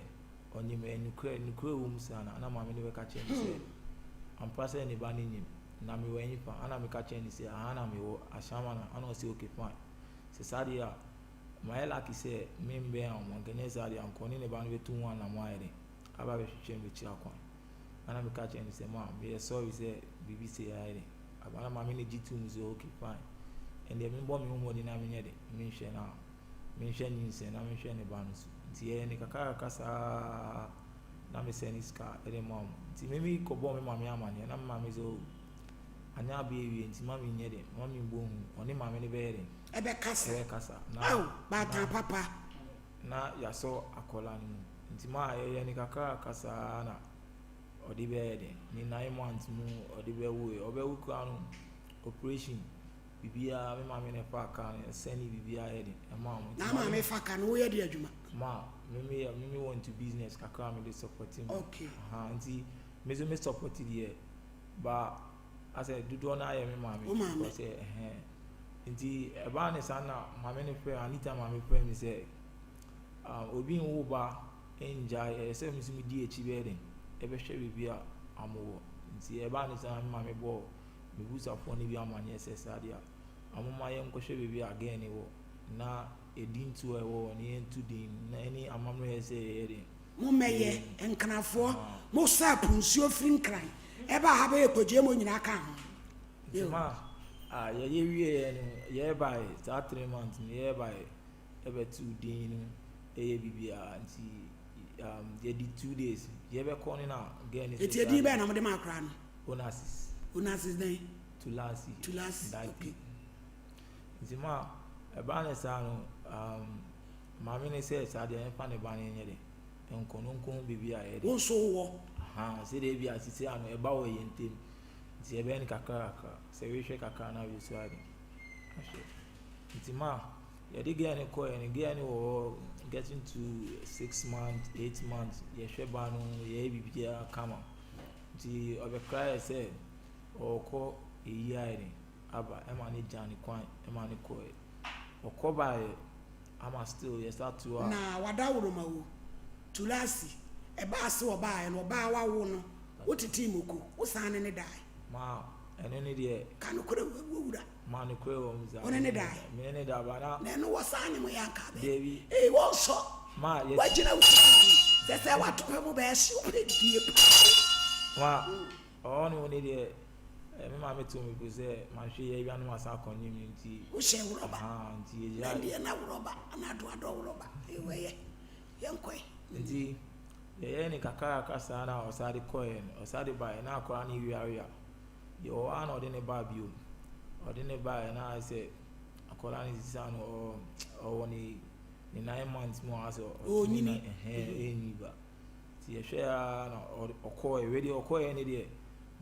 ɔnyim ɛnukurɛ nukurɛ wɔ mu saa na ana maame no bɛka kyerɛ me sɛ ampa sɛ ne ba no nyim na mewɔ ɛnyifa ana meka kyerɛ ne sɛ aha na mewɔ ahyɛnma na ana ɔsɛ okay fine sɛ saa deɛ a mayɛ lucky sɛ membɛn a ɔmo nkɛnyɛ saa deɛ anka ɔne ne ba no bɛtu ho anamo ayɛ den aba abɛhwehwɛ me akyi akwan ana meka kyerɛ ne sɛ ma meyɛ sorry sɛ biribi sei ayɛ den aba na maame no gye tom sɛ okay fine ɛndeɛ membɔ me ho mmɔden na menyɛ den menhwɛ na menhwɛ nyinsɛn na menhwɛ ne ba no so nti yɛyɛ ne kakra kakra saa na mesɛ ne sika ɛde ma ɔmo nti mimi kɔbɔ me maame amaneɛ na me maame sɛ o anyɛ abɛ awie nti ma menyɛ den ma membɔ hu ɔne maame no bɛyɛ den ɛbɛkasa ɛbɛkasa na aw baatan papa na yɛasɔ akɔla no mu nti ma yɛyɛ ne kakra kakra saa na ɔde bɛyɛ den ne 9 months mu ɔde bɛwo ɔbɛwo koraa no operation biribiara me maame na ɛfa kaa no ɛsɛne biribiara yɛ den ɛma ɔmo. Na maame fa ka no woyɛ de adwuma? Ma me yɛ me wɔ into business kakra me de support mu. Okay. Aha, nti me nso me support deɛ ba asɛ dodoɔ no ayɛ me maame. Wo maame. Because ɛhɛn nti ɛbaa ne saa na maame no frɛ Anita maame frɛ me sɛ obi nwo ba ngyae ɛyɛ sɛ me nso me di akyi bɛyɛ den ɛbɛhwɛ biribi a amowɔ nti ɛbaa ne saa me maame bɔɔ me busafoɔ no bi amanneɛ sɛ saa deɛ a amoma yɛnkɔhwɛ baabi a girl no wɔ na ɛdi nto a ɛwɔ hɔ no yɛnto din na ɛne amammerɛ yɛ sɛ yɛyɛ den. Mommɛyɛ nkrafoɔ mo sa po nsuo firi Nkran ɛba ha bɛyɛ kɔgye mu nyinaa ka ho. Nti ma a yɛyɛ wieɛ no yɛbaeɛ saa 3 months no yɛbaeɛ ɛbɛto din no ɛyɛ biribiara nti. Yɛdi 2 days, yɛbɛkɔ no na girl no sɛ Eti edin bɛyɛ na mode ma akora no? Onassis. Onassis dɛn? Tulasi. Tulasi. Dati. Nti ma ɛbaa ne saa no, maame ne sɛ saa deɛ, ɛmfa ne ba no nyɛ de nkɔ no nkɔhu biribi a ɛyɛ de. Wo nso wowɔ. Sɛdeɛ ebi a sisi ano ɛba wɔ yɛn ntam, nti yɛbɛyɛ no kakra kakra, sɛ wehwɛ kakra na wei so ayɛ de ahwɛ. Nti ma yɛde girl no kɔɛ no, girl no wɔ hɔ getting to 6 months, 8 months, yɛhwɛ ba no, yɛyɛ biribiara kama. Nti ɔbɛkra yɛ sɛ ɔrekɔ eyi ayɛ de aba, ɛma ne gya ne kwan, ɛma ne kɔɛ. Ɔkɔ baeɛ ama still yɛsa to a. Na wada woroma wo Tulasi ɛbaa se ɔbaeɛ no, ɔbaa wawo no, wotetee moko, wosan ne ne dae? Ma ɛno ne deɛ. Ka nokorɛ, wowura. Ma nokorɛ wɔ mu saa. Wo ne ne dae? Me ne ne da ba na. Na ɛno wɔ saa ne mo yɛ anka bɛ. Dabi. Ee, wɔnsɔ. Ma yɛ. Wagyina wo ti sɛ wato pɛ mu bɛɛ hye wopɛ die paa. Ma ɔwɔ no ne deɛ, me maame to me po sɛ mahwɛ yɛ awia no ma sa akɔnyem no nti. Wohyɛ worɔba. Nti yɛgya. Na deɛ na worɔba ana adoadɔ worɔba ɛwɔ yɛ yɛnkɔe. Nti yɛyɛ ne kakra kakra saa na ɔsa de kɔɛ no, ɔsa de baeɛ na akwaraa no wiawia. Yɛwɔ hɔ a na ɔde ne baa bio. Ɔde ne baeɛ na ayɛ sɛ akwaraa no sisa no, ɔwɔ ne 9 months mu a asɛ ɔtumi na Ɔnyini. Ɛhɛn, ɛnyi ba. Nti yɛhwɛ a na ɔkɔɛ. Wei deɛ, ɔkɔɛ ne deɛ,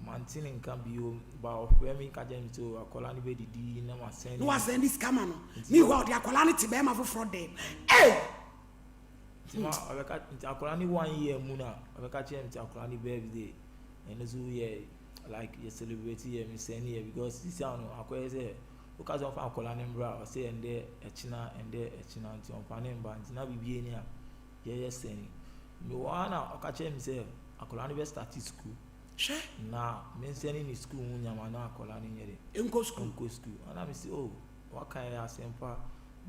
mante ne nka bio ba. Ɔfrɛ me ka kyerɛ me sɛ o, akwaraa no bɛdidi na masɛn. Na wasan de sika ma no ne hɔ a ɔde akwadaa no te bɛrima foforɔ dɛm ee. Nti ma ɔbɛka, nti akwaraa no 1 year mu na ɔbɛka kyerɛ me nti akwaraa no birthday, ɛno nso yɛ like yɛ celebrate yɛ me sɛn yɛ, because sisi ano akɔyɛ sɛ woka sɛ ɔmfa akwaraa no mbra a, ɔsɛ ɛndɛ ɛkyina, ɛndɛ ɛkyina, nti ɔmfa ne mba. Nti na biribi ani a yɛyɛ sɛn mewɔ ha na ɔka kyerɛ me sɛ akwaraa no bɛ start school Hwɛ. na me nsɛne ne school ho nyama na akwaraa no nyɛ de nkɔ school. Nkɔ school. Ɛna me sɛ, oh, waka yɛ asɛmpa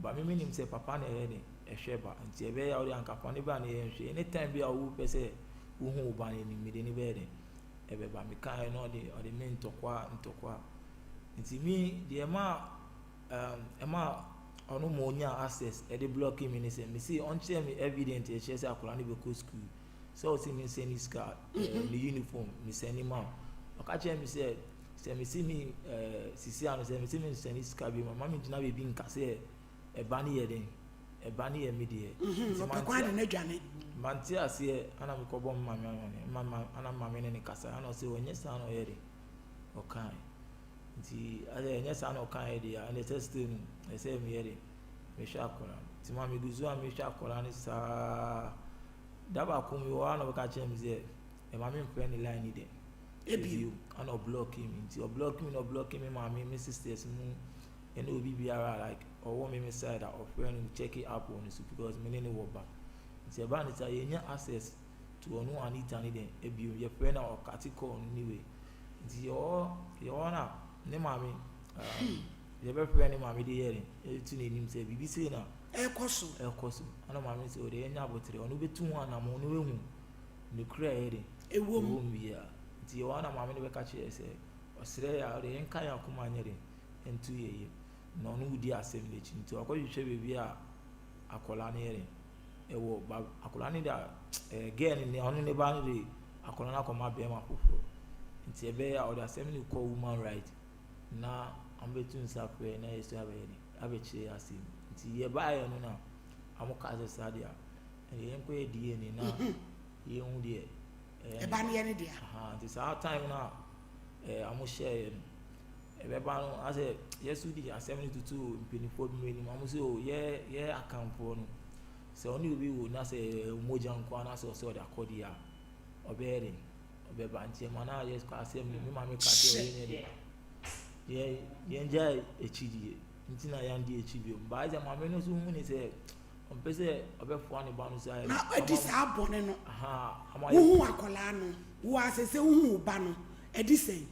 ba. Me menim sɛ papa na ɛyɛ ne ɛhwɛ ba, nti ɛbɛyɛ a wode anka fa ne ba ne yɛ nhwɛ. Anytime bi a wopɛ sɛ wohu wo ba no anim, mede ne bɛyɛ den ɛbɛba. Mekaeɛ na ɔde me ntɔkwa ntɔkwa. Nti me deɛ, ɛma ɔno ma ɔnya access ɛde block me ne sɛ mesi ɔnkyerɛ me evidence ɛkyerɛ sɛ akwadaa no bɛkɔ school, sɛ ɔsi me nsɛn ne sika, ne uniform me sɛn ne ma o. Ɔka kyerɛ me sɛ mesi mi sisi ano sɛ mesi mi nsɛn ne sika bi ma me gyina baabi nka sɛ ɛba ne yɛ den, ɛba ne yɛ mi deɛ. Nti ɔpɛ kwan de n'adwane. Mante aseɛ ana mekɔbɔ me maame amane mama ana maame ne ne kasa ana ɔsɛ ɔnyɛ saa na ɔyɛ de ɔkae. Nti asɛ ɛnyɛ saa na ɔkae deɛ a, ɛnɛ sɛ still no ɛsɛ meyɛ de mehwɛ akwadaa no. Nti ma megu so a mehwɛ akwadaa no saa, da baako mi wɔ hɔ a na ɔbɛka kyerɛ me sɛ ɛma me mfrɛ ne line ni dɛ ebio. Ana ɔblock me. Nti ɔblock me na ɔblock me maame, me sisters mu, ɛne obi biara like ɔwɔ me side a ɔfrɛ no check it up wɔ ne so, because me ne ne wɔ ba. Nti ɛbaa ne saa, yɛnya access to ɔno Anita ne dɛn ebio. Yɛfrɛ no a, ɔcut call no anyway. Nti yɛwɔ na ne maame, yɛbɛfrɛ ne maame de yɛ ne ɛtu n'anim sɛ biribi sei na ɛkɔ so. Ɛkɔ so. Ana maame sɛ ɔde yɛnya abotire, ɔno bɛtu ho anam, ɔno ehu ne kura yɛ de ɛwɔ mu. Ɛwɔ mu biara. Nti yɛwɔ ana maame no bɛka kyerɛ sɛ ɔsrɛ yɛ a, ɔde yɛnka yɛn akoma nyɛ de nto yɛ yie na ɔno wodi asɛm n'akyi. Nti ɔkɔhwehwɛ baabi a akwadaa no yɛ de ɛwɔ ba, akwadaa no de a girl no ne ɔno ne ba no de akwadaa no akɔma bɛrima foforɔ. Nti ɛbɛyɛ a ɔde asɛm no kɔ woman right na wɔbɛtu nsa frɛ na yɛsɛ abɛyɛ de abɛkyerɛ asɛm. Nti yɛbaeɛ no na wɔn kaa sɛ saa deɛ a, ɛnna yɛnkɔyɛ DNA na yɛnhu deɛ ɛyɛ ne ɛba no yɛ ne dea. Aha, nti saa time no a ɔmo hyɛeɛ no, ɛbɛba no asɛ yɛso de asɛm no tutu mpanimfoɔ bi mu anim. Ɔmo sɛ o, yɛ Akanfoɔ no, sɛ ɔne obi wɔ na sɛ mogya nko ara na sɛ ɔsɛ ɔde akɔ deɛ a, ɔbɛyɛ den ɔbɛba. Nti ɛma na yɛ kɔ asɛm no, me maame ka sɛ ɔyɛ nyɛ de yɛn yɛngya akyi deɛ, nti na yɛndi akyi bio. Baa sɛ maame no nso hu ne sɛ ɔmpɛ sɛ ɔbɛfoa ne ba no so ayɛ na adi saa bɔne no. Aha, ama yɛ Wohu akwadaa no wo asɛ sɛ wohu wo ba no ɛdi sɛn?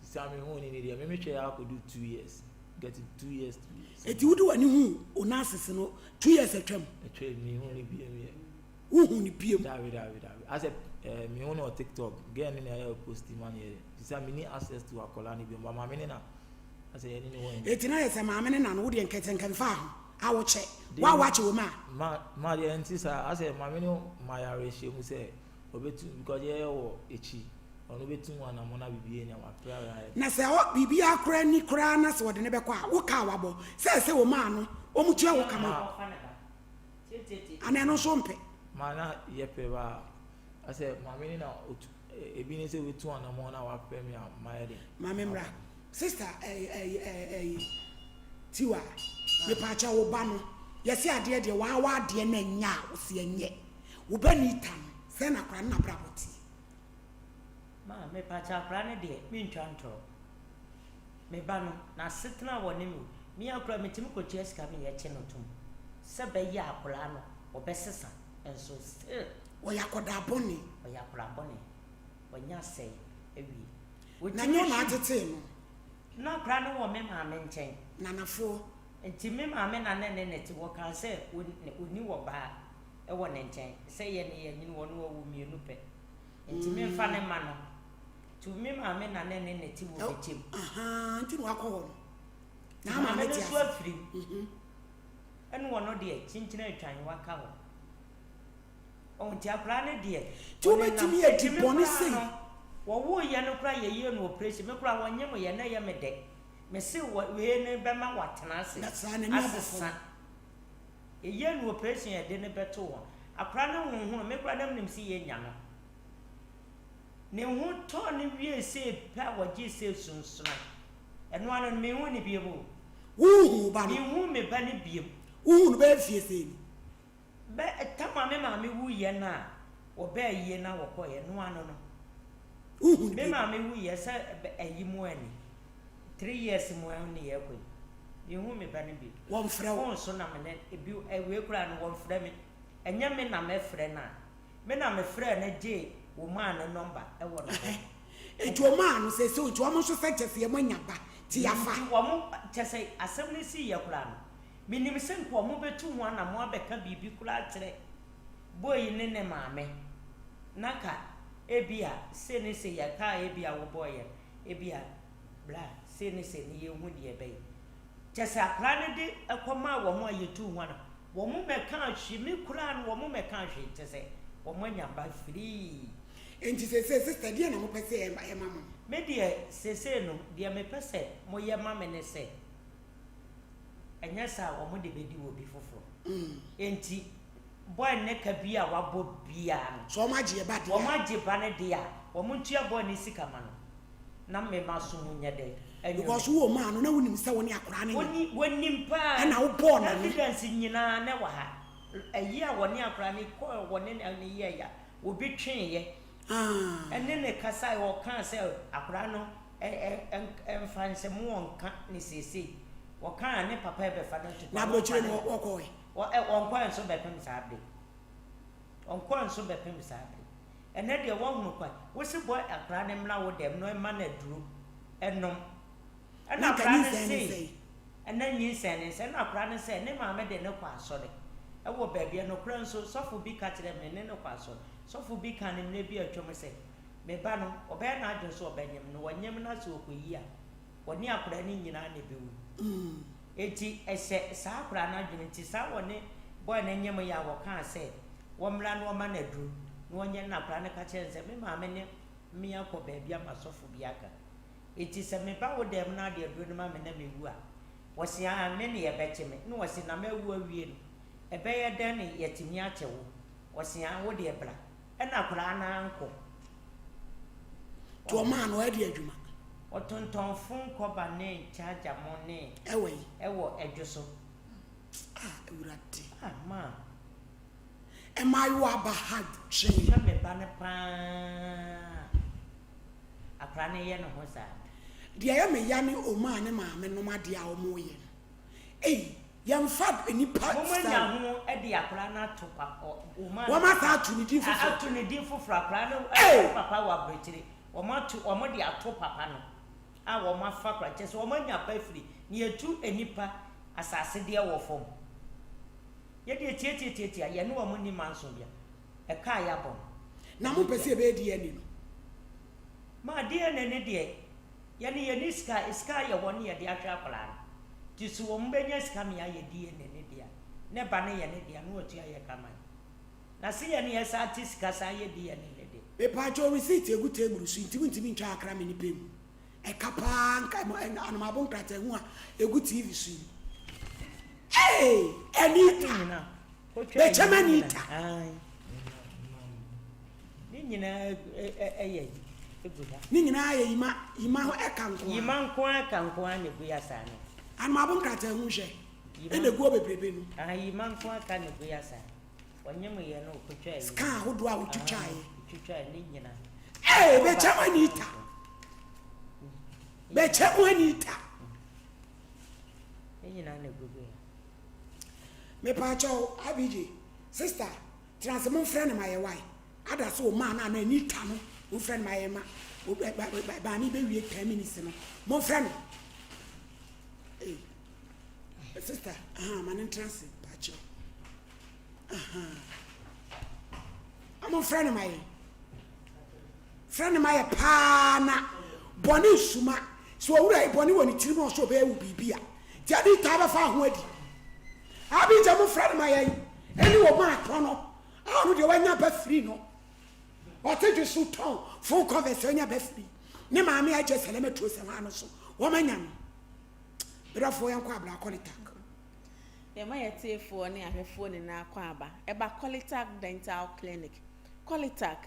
Sisa mi hu ni deɛ, mímí hwɛ yɛ akɔdu 2 years, getting 2 years to. Eti wode w'ani hu Onassis no 2 years atwam? Atwa mi hu ni biem yɛ. Wohu ne biem? Dabi, dabi, dabi. Asɛ mi hu no wɔ TikTok, girl ni na ɛyɛ post ma ne yɛ. Sisa mi ni access to akɔla ni biem, ba maame ne na asɛ yɛ ne ne wɔ. Eti na yɛ sɛ maame ne na no wodeɛ nkɛtɛ nkɛmfa ho. Awokyɛ. Woawo akyɛ wɔ mu a. Ma ma deɛ ɛnte saa asɛ maame no ma yɛ awerɛhyɛmu sɛ ɔbɛtu because yɛyɛ wɔ akyi ɔno bɛtu ho anamɔ na biribi anya wapra ayɛ. Na sɛ ɔ biribiara koraa ni koraa na sɛ ɔde no bɛkɔ a wo ka a wabɔ sɛ ɛsɛ wɔ mu a no wɔn tua wo ka ma wo anaa ɛno nso wompɛ. Ma na yɛpɛ ba asɛ maame no na ɔtu ebi ne sɛ watu anamɔ na wapɛ me a mayɛ den. Maame mmra. Sister ɛyi ɛyi ɛyi Tiwa mepaakyɛw wo ba no yɛse adeɛ deɛ waa w'adeɛ na ɛnyɛ a wose ɛnyɛ wo ba Nita no sɛn na akwadaa no n'abrabɔ teɛ. Ma mepaakyɛw akwadaa no deɛ mentwa ntorɔ me ba no n'asetena a wɔne me me ara koraa metumi kɔtua sika me yɛkye no tom sɛ bɛyɛ akwadaa no ɔbɛsesa nso still. Ɔyɛ akwadaa bɔne. Ɔyɛ akwadaa bɔne wanya asɛe awie. Na nyɛ ɔna atetee no. Na akwadaa no wɔ me maame nkyɛn. Nanafoɔ. Nti me maame na na ne ne te. Wɔkaa sɛ ɔnni ɔbaa wɔ ne nkyɛn. Sɛ yɛn ne yɛanyini ɔno ɔwɔ mmienu pɛ. Nti memfa no mma no. Nti me maame na na ne ne te wɔ Bɛkyɛm. Ahaa, nti na wakɔ hɔ no. Na maame no nso afiri mu. Ɛna ɔno deɛ kyinkyin atwan waka hɔ. Ɔho nti akwadaa no deɛ. Nti wobɛtumi adi bɔne sei. Wɔwoo yɛ no koraa yɛyɛɛ no operation me koraa wɔnyem yɛ na ɛyɛ me dɛ me se wei no bɛma watena ase asesa yɛyɛɛ no operation yɛde no bɛtoo hɔ akwadaa no honhono me koraa na menim se yɛnya no ne ho tɔɔ no wie sei pɛ a wɔgyee sei sunsunan ɛno ano no menhu ne biom o. Wonhu wo ba no? Menhu me ba no biom. Wohu no bɛyɛ mfie sei ni? Bɛ tam a me maame wuiɛ no a wɔbɛɛ ayie na wɔkɔeɛ no ano no. Wohu no Me bio? maame wuiɛ sɛ bɛ ayi mu ani. Three years mu ara ne yɛrekɔ yi. Menhu me ba no bio. Wɔmfrɛ wo? Phone so na me ne ebi ɛ wei koraa no wɔmfrɛ me. Ɛnyɛ me na mɛfrɛ no a. Me na mefrɛɛ no gyee wɔmaa no number wɔ ne hɔ. Nti wɔmaa no seesei nti wɔn nso sɛ kyɛ sɛ yɛmoanya ba nti yɛafa. Nti wɔn kyɛ sɛ asɛm no siiɛ koraa no. Menim sɛ nka wɔbɛtu ho anamɔn abɛka biribi koraa akyerɛ boy yi ne ne maame, na ka ebia sei ne sei, ɛka a ebia wobɔeɛ no, ebia bra sei ne sei ne yɛnhu deɛ ɛbɛyɛ. Kyerɛ sɛ akwadaa no de kɔmaa wɔn a yɛtuu ho anamɔn, wɔmmɛkaa hwee, me koraa no wɔmmɛkaa hwee, kyerɛ sɛ wɔanya ba firii. Enti seesei sister deɛn na mopɛ sɛ yɛyɛ ma mo? Me deɛ seesei no, deɛ mepɛ sɛ moyɛ ma me ne sɛ, Ɛnyɛ saa a, wɔde bɛdi obi foforɔ. Enti boy no ka bi a wabɔ biara no. Sɛ wɔagye ba deɛ a. Wɔagye ba no deɛ a, wɔntua boy no sika ma no na me m'aso mu nyɛ dɛn? Ɛnyɛ Because wowɔ mu a no na wonim sɛ wo ne akwadaa no nyɛ. Wɔnim paa. Ɛna wobɔɔ n'ano. Evidence nyinaa na ɛwɔ ha. Ayi a wɔne akwadaa no kɔɔ wɔne no yɛeɛ a, obi tweeɛ. Ɛne no kasaeɛ, ɔkaa sɛ akwadaa no. Ɛmfa nsɛm wɔnka no seesei. Wɔka a ne papa ɛbɛfa no atu kwan. Na aburokyire no wɔkɔɛ? Wɔnkɔɛ nso bɛpem saa bere. Wɔnkɔɛ nso bɛpem saa bere. Ɛnɛ deɛ wɔhunu kwan. Wose bɔ akwadaa no mmra wo dɛm na ɛma no aduro ɛnom. Ɛna akwadaa no se ɛna nyinsɛn ne nsa. Ɛna akwadaa no sɛ ne maame de no kɔ asɔre ɛwɔ baabi. Ɛnokorɛ nso sɔfo bi ka kyerɛ me ne no kɔ asɔre. Sɔfo bi ka no mmerɛ bi a atwam sɛ. Me ba no, ɔbɛyɛ n'adwene sɛ ɔbɛnyem no, ɔnyem na sɛ ɔkɔyi a, ɔne akwadaa no nyinaa na ɛbɛwu. Enti ɛhyɛ saa akwadaa no adwene nti saa wɔne boy no nyem yɛ a wɔkaa sɛ wɔmmra na wɔma no aduro na ɔnyɛ na akwadaa no ka kyerɛ no sɛ me maame ne me akɔ baabi ama sɔfo bi aka. Enti sɛ meba wo dan mu na ade aduro no ma me na mewu a, wɔse aa me ne yɛbɛkye me. Na wɔse na mawu awie no, ɛbɛyɛ dɛn ne yɛatumi akye wo? Wɔse aa wo deɛ bra. Ɛna akwadaa no ankɔ. Nti ɔmaa no ɔyɛ de adwuma. Ɔtontɔn fon kɔba ne charger mo ne. Ɛwɔ yi. Ɛwɔ ɛdwo so. Ah awurade. Ah maa. Mmaayewa aba ha dwen. Hwɛ me ba no paa. Akwadaa no yɛ ne ho saa. Deɛ ɛyɛ me ya ne Omar ne maame nom adeɛ a wɔn yɛ no. Ei. Yɛnfa nnipa Wɔn saa anya o. ho de akwadaa no ato papa wɔn Wɔn asan ato ne din foforɔ. Ato ne din foforɔ akwadaa no Ei! papa wɔ aburokyire wɔn ato wɔn de ato papa no a wɔn afa koraa kyerɛ sɛ wɔn anya ba firi ne yɛtu nnipa asase deɛ wɔ fam yɛ deɛ tiatiatiatia yɛne wɔn nni manso bia ɛka a yɛabɔ no. Na mo mpɛ sɛ yɛbɛyɛ DNA no? Ma DNA no deɛ yɛne yɛni sika sika yɛ hɔ ne yɛde ahwɛ akwadaa no. Nti so wɔn bɛnya sika me ayɛ DNA ne dea, ne ba no yɛ ne dea na watua yɛ ka ma no. Na se yɛne yɛ saa te sika saa yɛ DNA ne de. Mepaakyɛw receipt egu table so nti wontumi ntwa akra me nipa mu ɛka paa nka anomabo nkrataa hu a egu TV so yi eei Anita bɛkyɛm Anita. Ne nyinaa yɛ egu ha. Ne nyinaa yɛ yima yima ho ɛka nko ara. Yima nko ara ɛka nko ara na egu ya saa no. Anomabo nkrataa hu hwɛ ɛna egu hɔ bebrebe no. Yima nko ara ka na egu ya saa. Wɔnyem yɛ no ɔkɔtwaa yi. Scan ahodoɔ a wotwitwaeɛ. Wotwitwaeɛ ne nyina. Ee bɛkyɛ mu Anita. Bɛkyɛ mu Anita. Ne nyinaa na egugu ya. Mepaakyɛw IBJ sister tena ase momfrɛ no ma yɛ wae ada so ɔmaa no ana Anita no momfrɛ no ma yɛ ma maame bɛwie 10 minutes no momfrɛ no. Ee sister aha ma ne ntena ase paakyɛw. Ɔmo frɛ no ma yɛ. Frɛ no ma yɛ paa na bɔne nsuma. Sɛ owura yi bɔne wɔ ne tirim na ɔsɛ ɔbɛyɛ wo biribi a, nti ade taa bɛfa ho adi. Abigya mo frɛ no ma yɛn ɛne wɔ maa tɔ no a ɔno deɛ wanya ba firi no. Ɔte dwe so tɔn phone covers wanya ba firi. Ne maame agye sɛlɛmɛ tuo sɛ hɔ ano so wɔn anya no. Berɛfoɔ yɛnkɔ abra akɔ tak. Yɛma yɛn atiefoɔ ne ahwɛfoɔ nyinaa akwaaba ɛba Qualitac Dental Clinic. Qualitac,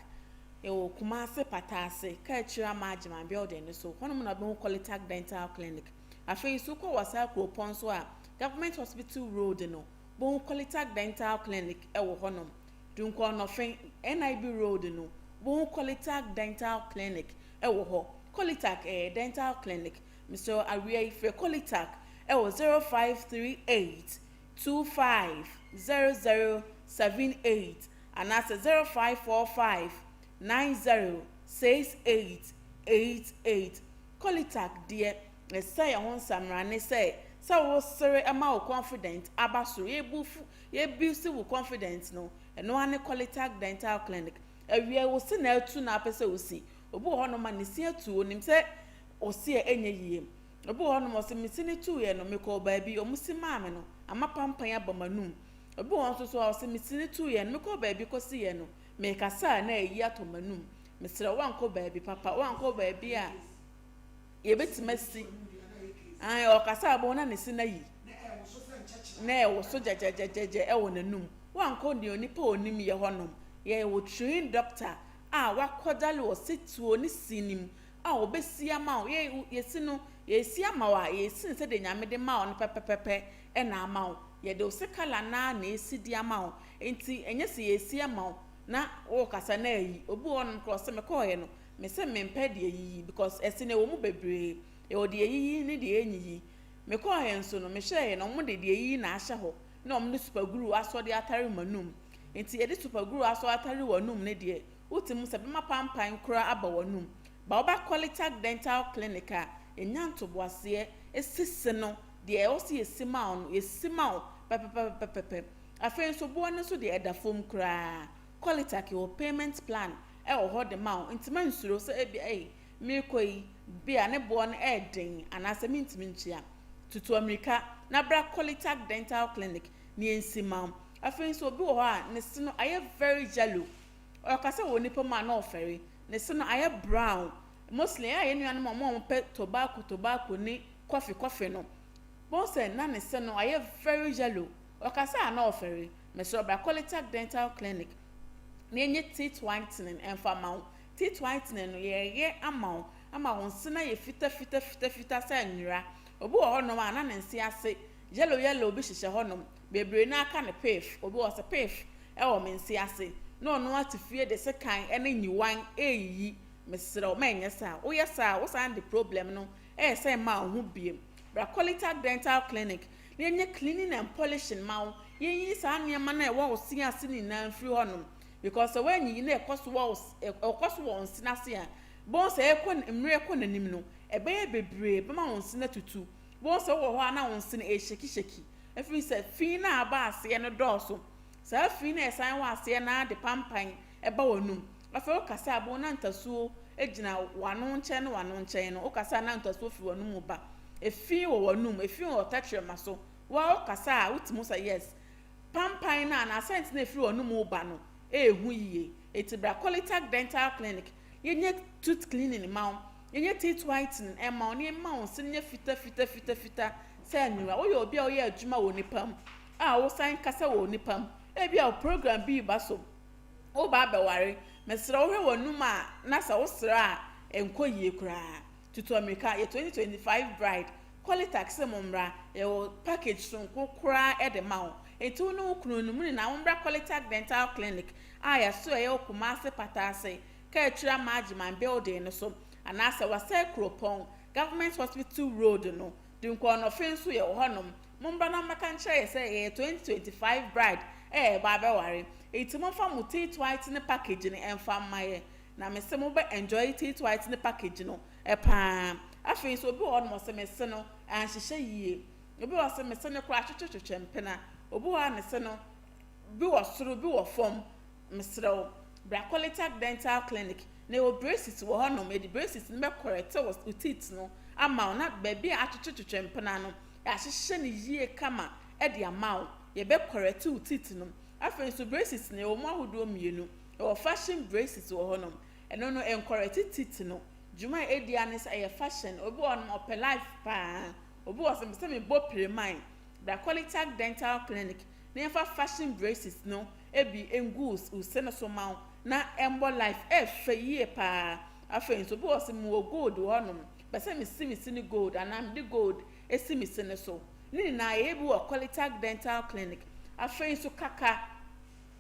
yɛwɔ Kumasi Pataase, Kaakyire Ama Agyeman building no so. Hɔnom na wobɛhu Qualitac Dental Clinic. Afei nso wokɔ Wasaa Kuropɔn so a, Government Hospital Road no, wobɛhu Qualitac Dental Clinic wɔ hɔnom. Dunkwa-Ɔnɔfe, NIB Road no, wobɛhu Qualitac Dental Clinic wɔ hɔ. Qualitac ɛyɛ dental clinic. Mesrɛ wo awia yi frɛ Qualitac wɔ 0538 25 0078 anaasɛ 0545 90 68 88. Qualitac deɛ ɛsɛ yɛn ho nsamrane sɛ sɛ wosere ma wo confident aba soro yɛbufu yɛbusi wo confident no ɛno ara ne Qualitac Dental Clinic. Awia yi wo se na atu na apɛ sɛ wosi. Obi wɔ hɔnom a ne se atu onim sɛ ɔse a ɛnyɛ yie. Obi wɔ hɔnom ɔse me se no tuiɛ no mekɔɔ baabi ɔmo si maa me no ama pampan aba m'anum. Obi wɔ hɔ nso so a ɔse me se no tuiɛ no mekɔɔ baabi kɔsiiɛ no mekasa a na ayi atɔ m'anum. Mesrɛ wo woankɔ baabi papa woankɔ baabi a yɛbɛtumi asi ae ɔkasa a wobɛhu na ne se no ayi na ɛwoso gyɛgyɛgyɛgyɛ ɛwɔ n'anum. Woankɔ deɛ onipa a onim yɛ hɔnom. Yɛwɔ trained doctor a wakɔdale wɔ setuo ne si no mu a ɔbɛsi ama wo. Yɛ, yɛsi no, yɛresi ama wo a, yɛresi no sɛdeɛ Nyame de ma wo no pɛpɛpɛpɛ na ama wo. Yɛde wo se colour no ara na ɛresi de ama wo. Nti ɛnyɛ sɛ yɛresi ama wo na worekasa na ayi. Obi wɔ hɔnom koraa ɔse mekɔeɛ no, mese mempɛ deɛ ɛyiyi because ɛse no ɛwɔ mu bebree. Yɛwɔ deɛ ɛyiyi ne deɛ ɛnyiyi. Mekɔeɛ nso no, mehwɛeɛ no wɔde deɛ ɛyiyi na ahyɛ hɔ na wɔde super glue asɔ de atare m'anum. Nti yɛde super glue asɔ atare w'anum no deɛ, Wote mu sɛ bɛma pampan koraa aba w'anum. Ba woba Qualitac Dental Clinic a, yɛnya ntoboaseɛ si se no, deɛ ɛwɔ sɛ yɛsi ma wo no, yɛsi ma wo pɛpɛpɛpɛpɛpɛ. Afei nso boɔ no nso deɛ ɛda fam koraa. Qualitac yɛwɔ payment plan wɔ hɔ de ma wo, nti mɛnsuro sɛ ebia ei, merekɔ yi, bia ne boɔ no ɛyɛ den anaasɛ mentumi ntua. Tutu ammirika na bra Qualitac Dental Clinic na yɛnsi ma wo. Afei nso obi wɔ hɔ a, ne se no ayɛ very yellow. Ɔkasa wɔ nipa mu a na ɔfɛre. Ne se no ayɛ brown. Mostly ɛyɛ a yɛn nuanom a wɔn a wɔpɛ tobacco tobacco ne coffee coffee no, bohu sɛ na ne se no ayɛ very yellow. Ɔkasa a na ɔfɛre. Mesrɛ wo bra Qualitac Dental Clinic na yɛnyɛ teeth whitening mfa ma wo. Teeth whitening no yɛyɛ ama wo ama wo nse no ayɛ fita fita fita fita sɛ nwera. Obi wɔ hɔnom a na ne nse ase yellow yellow bi hyehyɛ hɔnom. Bebree no ara ka no piff. Obi wɔ hɔ ɔse piff wɔ me nse ase na ɔno ara te fie de sekan ne nyiwan reyiyi. Mesrɛ wo, mɛnyɛ saa. Woyɛ saa a, wosan de problem no resan ma wo ho bio. Bra Qualitac Dental Clinic na yɛnyɛ cleaning and polishing ma wo. Yɛnyiyi saa nneɛma no a ɛwɔ wo se ase no nyinaa mfiri hɔnom. Because sɛ woanyiyi na ɛkɔ so wɔ wo ɛkɔ so wɔ wo nse no ase a, bohu sɛ ɛrekɔ mmerɛ rekɔ n'anim no, ɛbɛyɛ bebree, ɛbɛma wo nse no atutu. Bohu sɛ wowɔ hɔ a na wo nse no ɛrehyɛkihyɛki ɛfiri sɛ fi no a aba aseɛ no dɔɔso. Saa fi no a ɛsan wɔ aseɛ no ara de pampan ba w'anum. Afei wokasa a, bohu na ntasuo gyina w'ano nkyɛn ne w'ano nkyɛn no, wokasa a na ntasuo firi w'anomu ba. Efi wɔ w'anum, efi wɔ tɛkyerɛma so. Wo ara wokasa a, wotumi hu sɛ yes, pampan no anaa scent no a efiri w'anum reba no, ɛɛhu yie. Enti bra Qualitac Dental Clinic, yɛnyɛ tooth cleaning mma wo, yɛnyɛ teeth whitening mma wo, na yɛmma wo se no nyɛ fitafitafitafita sɛ nwera. Woyɛ obi a woyɛ adwuma wɔ nnipa mu a wosan kasa wɔ nnipa mu, ebia wo program bi reba so, woreba abɛware, mesrɛ wo hwɛ w'anum a na sɛ wosrɛ a ɛnkɔ yie koraa. Tutu ammirika, yɛ 2025 bride, Qualitac se mo mmra, yɛwɔ package soronko koraa de ma wo. Enti wo ne wo kunu no, mo nyinaa mommra Qualitac Dental Clinic a yɛasoɛeɛ wɔ Kumasi Pataase, Kaakyire Amaagyeman building no so, anaasɛ Wasai Kuropɔn, Government Hospital Road no, Dunkwa-Ɔnɔfe nso yɛwɔ hɔnom. Mommra na mommɛka nkyerɛ yɛ sɛ yɛyɛ 2025 bride a yɛreba abɛware. Enti momfa mo teeth whitening package no mfa mma yɛn. Na mese mo bɛ enjoy teeth whitening package no paa. Afei nso obi wɔ hɔnom ɔse me se no anhyehyɛ yie. Obi wɔ hɔ ɔse me se no koraa atwetwetwetwe mpena. Obi wɔ hɔ a ne se no bi wɔ soro bi wɔ fam. Mesrɛ wo bra Qualitac Dental Clinic na yɛwɔ braces wɔ hɔnom. Yɛde braces no bɛ correct wo teeth no ama wo na baabi a atwetwetwetwe mpena no yɛahyehyɛ no yie kama de ama wo. Yɛbɛ correct wo teeth no. Afei nso braces no yɛwɔ mu ahodoɔ mmienu. Yɛwɔ fashion braces wɔ hɔnom. Ɛno no ɛnkɔrɛte teeth no. Dwuma a ɛdi ara ne sɛ ɛyɛ fashion. Obi wɔ hɔnom ɔpɛ life paa. Obi wɔ hɔ sɛ mepɛ sɛ mebɔ pireman. Bra Qualitac Dental Clinic na yɛmfa fashion braces no bi ngu wo se no so ma wo na ɛmmɔ life. Ɛyɛ fɛ yie paa. Afei nso obi wɔ hɔ sɛ mewɔ gold wɔ hɔnom. Mepɛ sɛ mesi me se no gold anaa mede gold si me se no so. Ne nyinaa yɛyɛ bi wɔ Qualitac Dental Clinic. Afei nso kaka.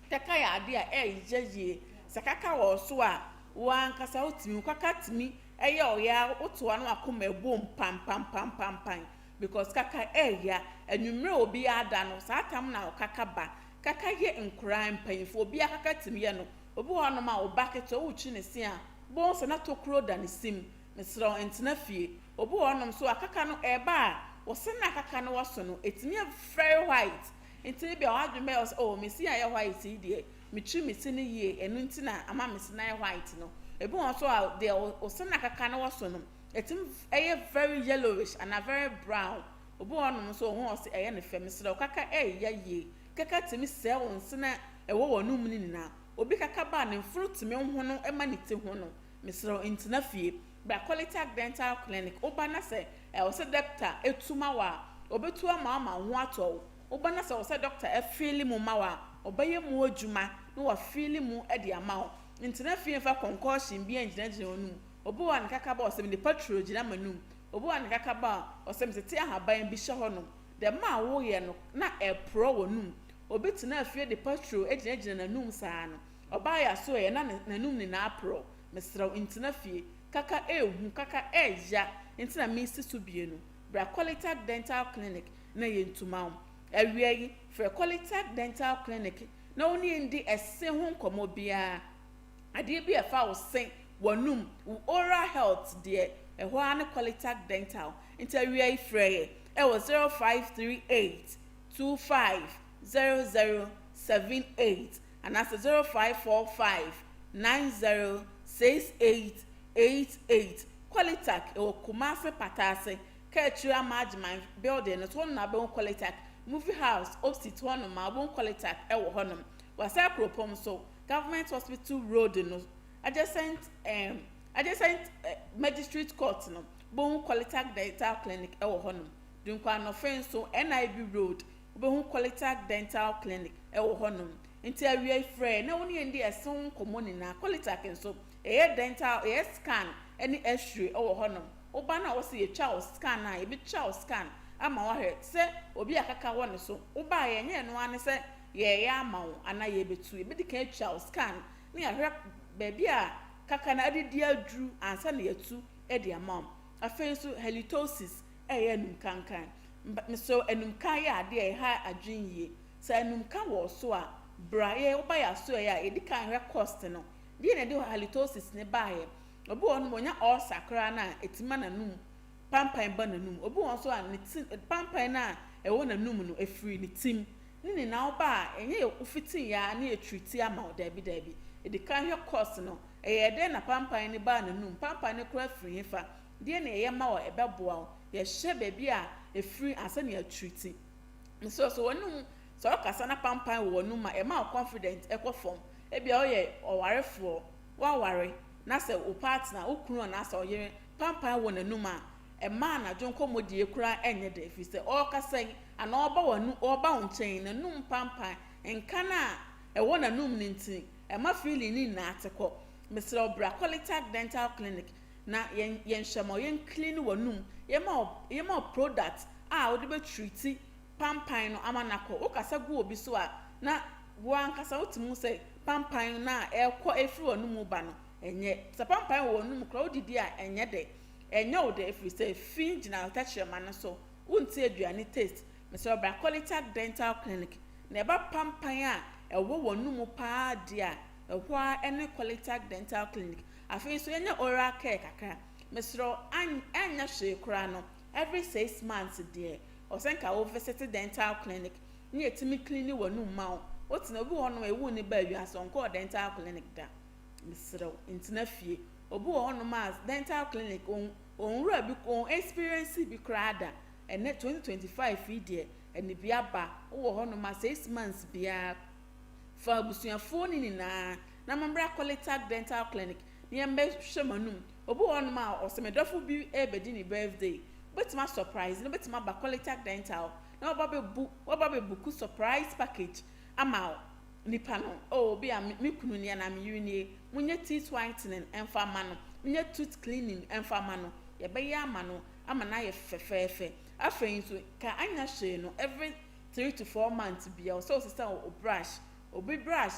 Kaka yɛ ade a ɛyɛ yie. Sɛ kaka wɔ wo so a, wo ankasa wotumi hu. Kaka tumi yɛ wo ya, wote hɔ a na w'akoma abom pampampampampan because kaka ɛya. Anwummerɛ a obiara da no, saa tam na kaka ba. Kaka yɛ nkoraa, mpanyinfoɔ, obiara kaka tumi yɛ no. Obi wɔ hɔnom a, wo ba ketewa wotwi ne se a, wobɛhu sɛ na tokuro da ne se mu. Mesrɛ wo, ntena fie. Obi wɔ hɔnom nso a, kaka no ɛreba a, wo se no a kaka no wɔ so no, ɛtumi yɛ very white. Nti ebia w'adwene bɛyɛ wo sɛ, oh, me se ayɛ white yi deɛ, metwi me se no yie, ɛno nti na ama me se no ayɛ white no. Ebi wɔ hɔ nso a, deɛ wo se no akaka no wɔ so no, ɛtumi yɛ very yellowish anaa very brown. Obi wɔ hɔnom nso, ɔhu a ɔse ɛyɛ no fɛ. Mesrɛ wo, kaka ɛyɛ yie. Kaka tumi sɛe wo nsene a ɛwɔ w'anum no nyinaa. Obi kaka ba a, ne mfono tumi hono ma ne ti hono. Mesrɛ wo, ntena fie. Bra Qualitac Dental Clinic. Woba na sɛ ɛwɔ sɛ dɔkta tu ma wo a, ɔbɛtu ama wo ama wo ho atɔ wo. Woba na sɛ ɛwɔ sɛ dɔkta fiili mu ma wo a, ɔbɛyɛ mu adwuma na wafiili mu de ama wo. Ntena fie mfa kɔnkɔɔhyen biara ngyinagyina w'anum. Obi wɔ hɔ a ne kakaba a ɔsɛ mede patrol gyina m'anum. Obi wɔ hɔ a ne kakaba a ɔsɛ metete ahaban bi hyɛ hɔnom. Dɛm a woyɛ no na ɛreporɔ w'anum. Obi tenaa fie de patrol gyinagyina n'anum saa no, ɔbaa yɛasoɛeɛ na n'anum nyinaa aporɔ. Mesrɛ wo ntena fie. Kaka ɛɛhu, kaka ɛɛya nti na mesi so bie no. Bra Qualitac Dental Clinic na yɛntuma wo. Awia yi, frɛ Qualitac Dental Clinic na wo ne yɛn ndi ɛse ho nkɔmmɔ biara. Adeɛ bi a ɛfa wo se, w'anum, wo oral health deɛ, ɛhɔ ara ne Qualitac Dental. Nti awia yi frɛ yɛ ɛwɔ 0538 25 00 78 anaasɛ 0545 90 68 88. Qualitac ɛwɔ Kumasi Pataase, Kaakyire Amaagyeman building no so hɔnom na wobɛhu Qualitac. Movie House opposite hɔnom a wobɛhu Qualitac ɛwɔ hɔnom. Wasaa Kuropɔn nso, Government Hospital Road no adjacent um, adjacent uh, Magistrate Court no, wobɛhu Qualitac Dental Clinic ɛwɔ hɔnom. Dunkwa Anɔfe nso, NIB Road, wobɛhu Qualitac Dental Clinic ɛwɔ hɔnom. Nti awia yi frɛ na wo ne yɛn di ɛse ho nkɔmmɔ nyinaa. Qualitac nso, yɛyɛ dental, yɛyɛ scan ne x-ray wɔ hɔnom. Woba na wɔsɛ yɛtwa wo scan a, yɛbɛtwa wo scan ama woahwɛ sɛ obi a kaka wɔ ne so. Woba a yɛnyɛ ɛno ara ne sɛ yɛreyɛ ama wo anaa yɛrebɛtu. Yɛbɛdi kan atwa wo scan na yɛahwɛ baabi a kaka no adidi aduru ansa na yɛatu de ama wo. Afei nso halitosis ɛyɛ anumkankan. Mesrɛ wo, anumkan yɛ adeɛ a ɛha adwene yie. Sɛ anumka wɔ wo so a, bra yɛ, woba yɛn asoɛeɛ a, yɛdi kan hwɛ cost no. Deɛ na ɛde halitosis no baeɛ. Obi wɔ hɔnom ɔnya ulcer koraa no a, ɛtumi ma n'anum pampan ba n'anum. Obi wɔ hɔ nso a, ne ti, pampan no a ɛwɔ n'anum no, ɛfiri ne tim. Ne nyinaa woba a, ɛnyɛ yɛ wofitiiɛ ara na yɛtreati ama wo, daabi daabi. Yɛdi kan hwɛ cost no. Ɛyɛɛ dɛn na pampan no baa n'anum? Pampan no koraa firi hefa? Deɛ na ɛyɛ ma wo a, ɛbɛboa wo. Yɛhwɛ baabi a ɛfiri ansa na yɛatreati. Mesrɛ wo, sɛ w'anum, sɛ wokasa na pampan wɔ w'anum a, ɛma wo confident kɔ fam. Ebia woyɛ ɔwarefoɔ, woaware, na sɛ wo partner, wo kunu anaasɛ wo yere pampan wɔ n'anum a, ɛma anadwo nkɔmmɔdie koraa nyɛ dɛ, ɛfiri sɛ ɔrekasa yi anaa ɔreba w'anu, ɔreba wo nkyɛn yi, n'anum pampan, nka no a ɛwɔ n'anum no nti, ɛma feeling no nyinaa te kɔ. Mesrɛ wo bra Qualitac Dental Clinic na yɛn yɛnhwɛ ma wo, yɛn clean w'anum, yɛma wo yɛma wo product a wode bɛ treat pampan no ama no akɔ. Wokasa gu obi so a, na wo ankasa wotumi hu sɛ pampan no a ɛrekɔ ɛfiri w'anum ba no, ɛnyɛ. Sɛ pampan wɔ w'anum koraa wodidi a, ɛnyɛ dɛ. Ɛnyɛ wo dɛ ɛfiri sɛ fi gyina wo tɛkyerɛma no so. Wonte aduane taste. Mesrɛ wo bra Qualitac Dental Clinic na ɛba pampan a ɛwɔ w'anum paa deɛ a, ɛhɔ ara ne Qualitac Dental Clinic. Afei nso yɛnyɛ oral care kakra. Mesrɛ wo, ɛnyɛ hwee koraa no, every 6 months deɛ, ɔsɛ nka wo visit dental clinic ne yɛtumi clean w'anum ma wo. Wotena obi wɔ hɔnom a ewu ne ba wiase ɔnkɔɔ dental clinic da. Mesrɛ wo, ntena fie. Obi wɔ hɔnom a dental clinic ɔnwura bi, ɔn experience bi koraa da. Ɛnɛ 2025 yi deɛ, ɛne bi aba. Wowɔ hɔnom a 6 months biara fa abusuafoɔ no nyinaa na mommra Qualitac Dental Clinic na yɛmbɛhwɛ mo anum. Obi wɔ hɔnom a ɔsɛ me dɔfo bi ɛrebɛdi ne birthday. Wobɛtumi asurprise no, wobɛtumi aba Qualitac Dental na wɔba bɛbu wɔba bɛbook surprise package ama nipa no. Oh, obi a me kunu nie anaa me yere nie, monyɛ teeth whitening ɛmfa ama no, monyɛ tooth cleaning ɛmfa ama no. Yɛbɛyɛ ama no ama no ayɛ fɛfɛɛfɛ. Afei nso, ka anya hwee no, every 3 to 4 months bia ɔsɛ ɔsesa wo brush. Obi brush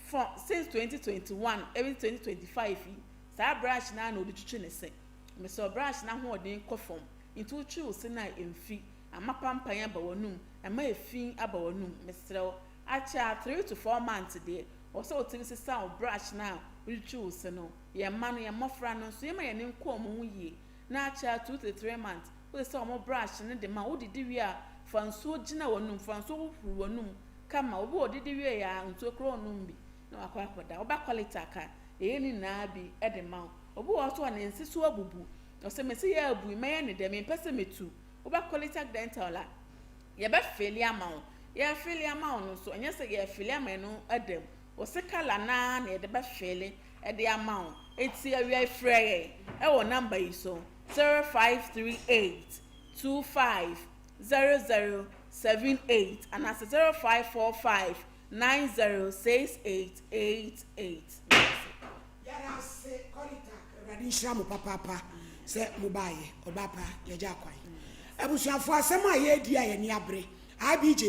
for since 2021 every 2025 yi, saa brush naa na ɔde twitwi ne se. Mesɛ brush n'ahoɔden kɔ fam nti wotwi wo se na mfi ama pampan aba w'anum, ɛma efi aba w'anum. Mesrɛ wo, akyɛ a 3 to 4 months deɛ, ɔsɛ ɔtumi sesa wo brush na wotwitwi wo se no. Yɛn mma no, yɛn mmɔfra no nso, yɛma yɛn ani nkɔ wɔn ho yie na akyɛ a 2 to 3 months wosesa wɔn brush no de ma. Wodidi wie a, fa nsuo gyina w'anum, fa nsuo hohoro w'anum kama. Obi wɔ didi wie a nsuo koraa ɔnum bi na wakɔ akɔda. Woba Qualitac a, yɛyɛ ne nyinaa bi de ma wo. Obi wɔ hɔ nso a ne nse so abubu, ɔsɛ mesi yɛ abu mɛyɛ ne dɛ, mempɛ sɛ metu. Woba Qualitac Dental a, yɛbɛfill ama wo. Yɛfill ama wo no nso, ɛnyɛ sɛ yɛfill ama ɛno adam wɔsɛ colour naa na yɛde bɛfill ɛde ama wo. Eti awia, frɛ yɛn ɛwɔ number yi so: 0538250078 anaasɛ 0545906888. Yɛda ase, Qualitac. Awurade nhyira mo papaapa sɛ mobaayɛ. Ɔba pa yɛgya akwan. Abusuafoɔ, asɛm a yɛredi a yɛni abere abj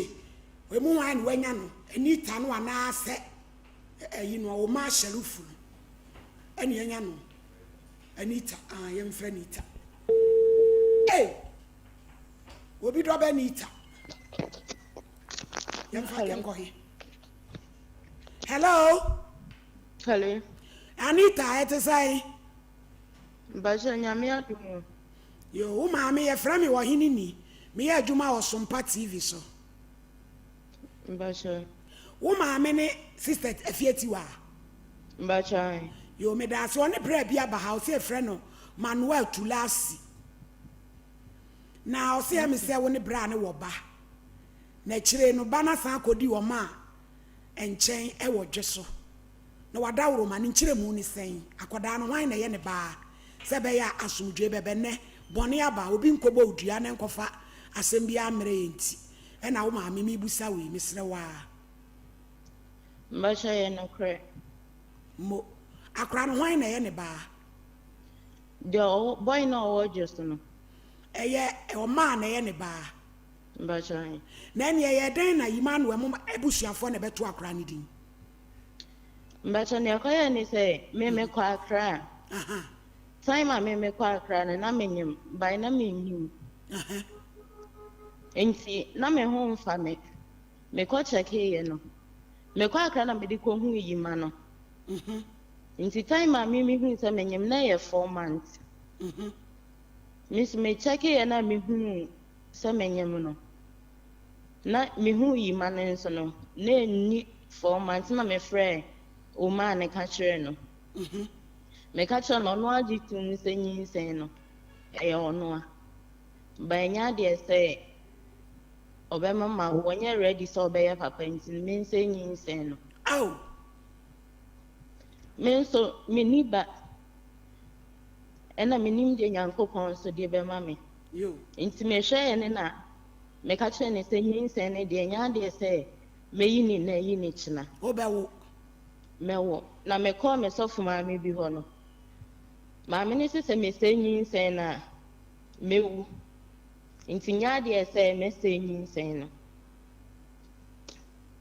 emu hwan na wanya no, Anita no anaasɛ ɛyi no a ɔma ahyɛrefu no ɛne yɛnya no Anita? Ah, yɛmfrɛ Anita. Ei, obi dɔ bɛ Anita. Yɛmfa yɛnkɔ he. Hello. Hello. Anita, ɛte sɛn? Bahyɛ Nyame adom o. Yo, wo maame yɛfrɛ me Ɔhene Ni. Meyɛ adwuma wɔ Sompa TV so. Bahyɛ. Wo maame ne Sister Afiatiwa? Bahyɛ. Yo, meda ase. Ɔne berɛ bi aba ha, ɔsɛ yɛfrɛ no Manuel Tulasi. Na ɔsɛ yɛ me sɛ wo ne berɛ a ne wɔ ba. Na akyire no ba no asan akɔdi ɔma a nkyɛn ɛwɔ dwe so. Na wadaworo ma ne nkyerɛmu ne sɛn? Akwadaa no, hwan na ɛyɛ ne baa? Sɛ ɛbɛyɛ a asomdwoe bɛbɛ nnɛ, bɔne aba, obi nkɔbɔ wo dua na nkɔfa asɛm biara mmerɛ yɛ nti ɛna wo maame mebusa wei, mesrɛ wo ara. Bahyɛ, yɛ nokorɛ. Mo akwadaa no, hwan na ɛyɛ ne baa? Deɛ ɔwɔ boy na ɔwɔ dwe so no. Ɛyɛ ɔmaa na ɛyɛ ne baa? Bahyɛ. Na ɛne ɛyɛ dɛn na Emmanuel mo abusuafoɔ na ɛbɛto akwadaa no din? Bahyɛ, nea ɛkɔyɛ ne sɛ me mekɔ Accra. Time a me mekɔ Accra no na menyim by na mennim. Nti na me ho mfa me. Mekɔ kyɛkeeɛ no. Mekɔ Accra na mede kɔhuu Yima no. Nti time a me mehuu sɛ menyim na ɛyɛ 4 months. Me nso mekyɛkeeɛ na mehuu sɛ menyim no. Na mehuu Yima no nso no, na ɛnni 4 months na mefrɛɛ Omar ne ka kyerɛɛ no. Meka kyerɛ no, ɔno agye tom sɛ nyinsɛn no ɛyɛ ɔno a. But ɛnyɛ adeɛ sɛ ɔbɛma mawo, ɔnyɛ ready sɛ ɔbɛyɛ papa nti no mensɛ nyinsɛn no. Ao! Me nso menni ba, ɛna mennim deɛ Nyankopɔn nso de bɛma me. Nti mehwɛeɛ no na meka kyerɛɛ no sɛ nyinsɛn no deɛ ɛnyɛ adeɛ sɛ mɛyi ne nnɛ ayi ne kyena. Wobɛwo. Mɛwo. Na mekɔɔ me sɔfo maame bi hɔ no, maame no se sɛ mesɛe nyinsɛn no a, mɛwu. Nti nyɛ adeɛ sɛ mɛsɛe nyinsɛn no.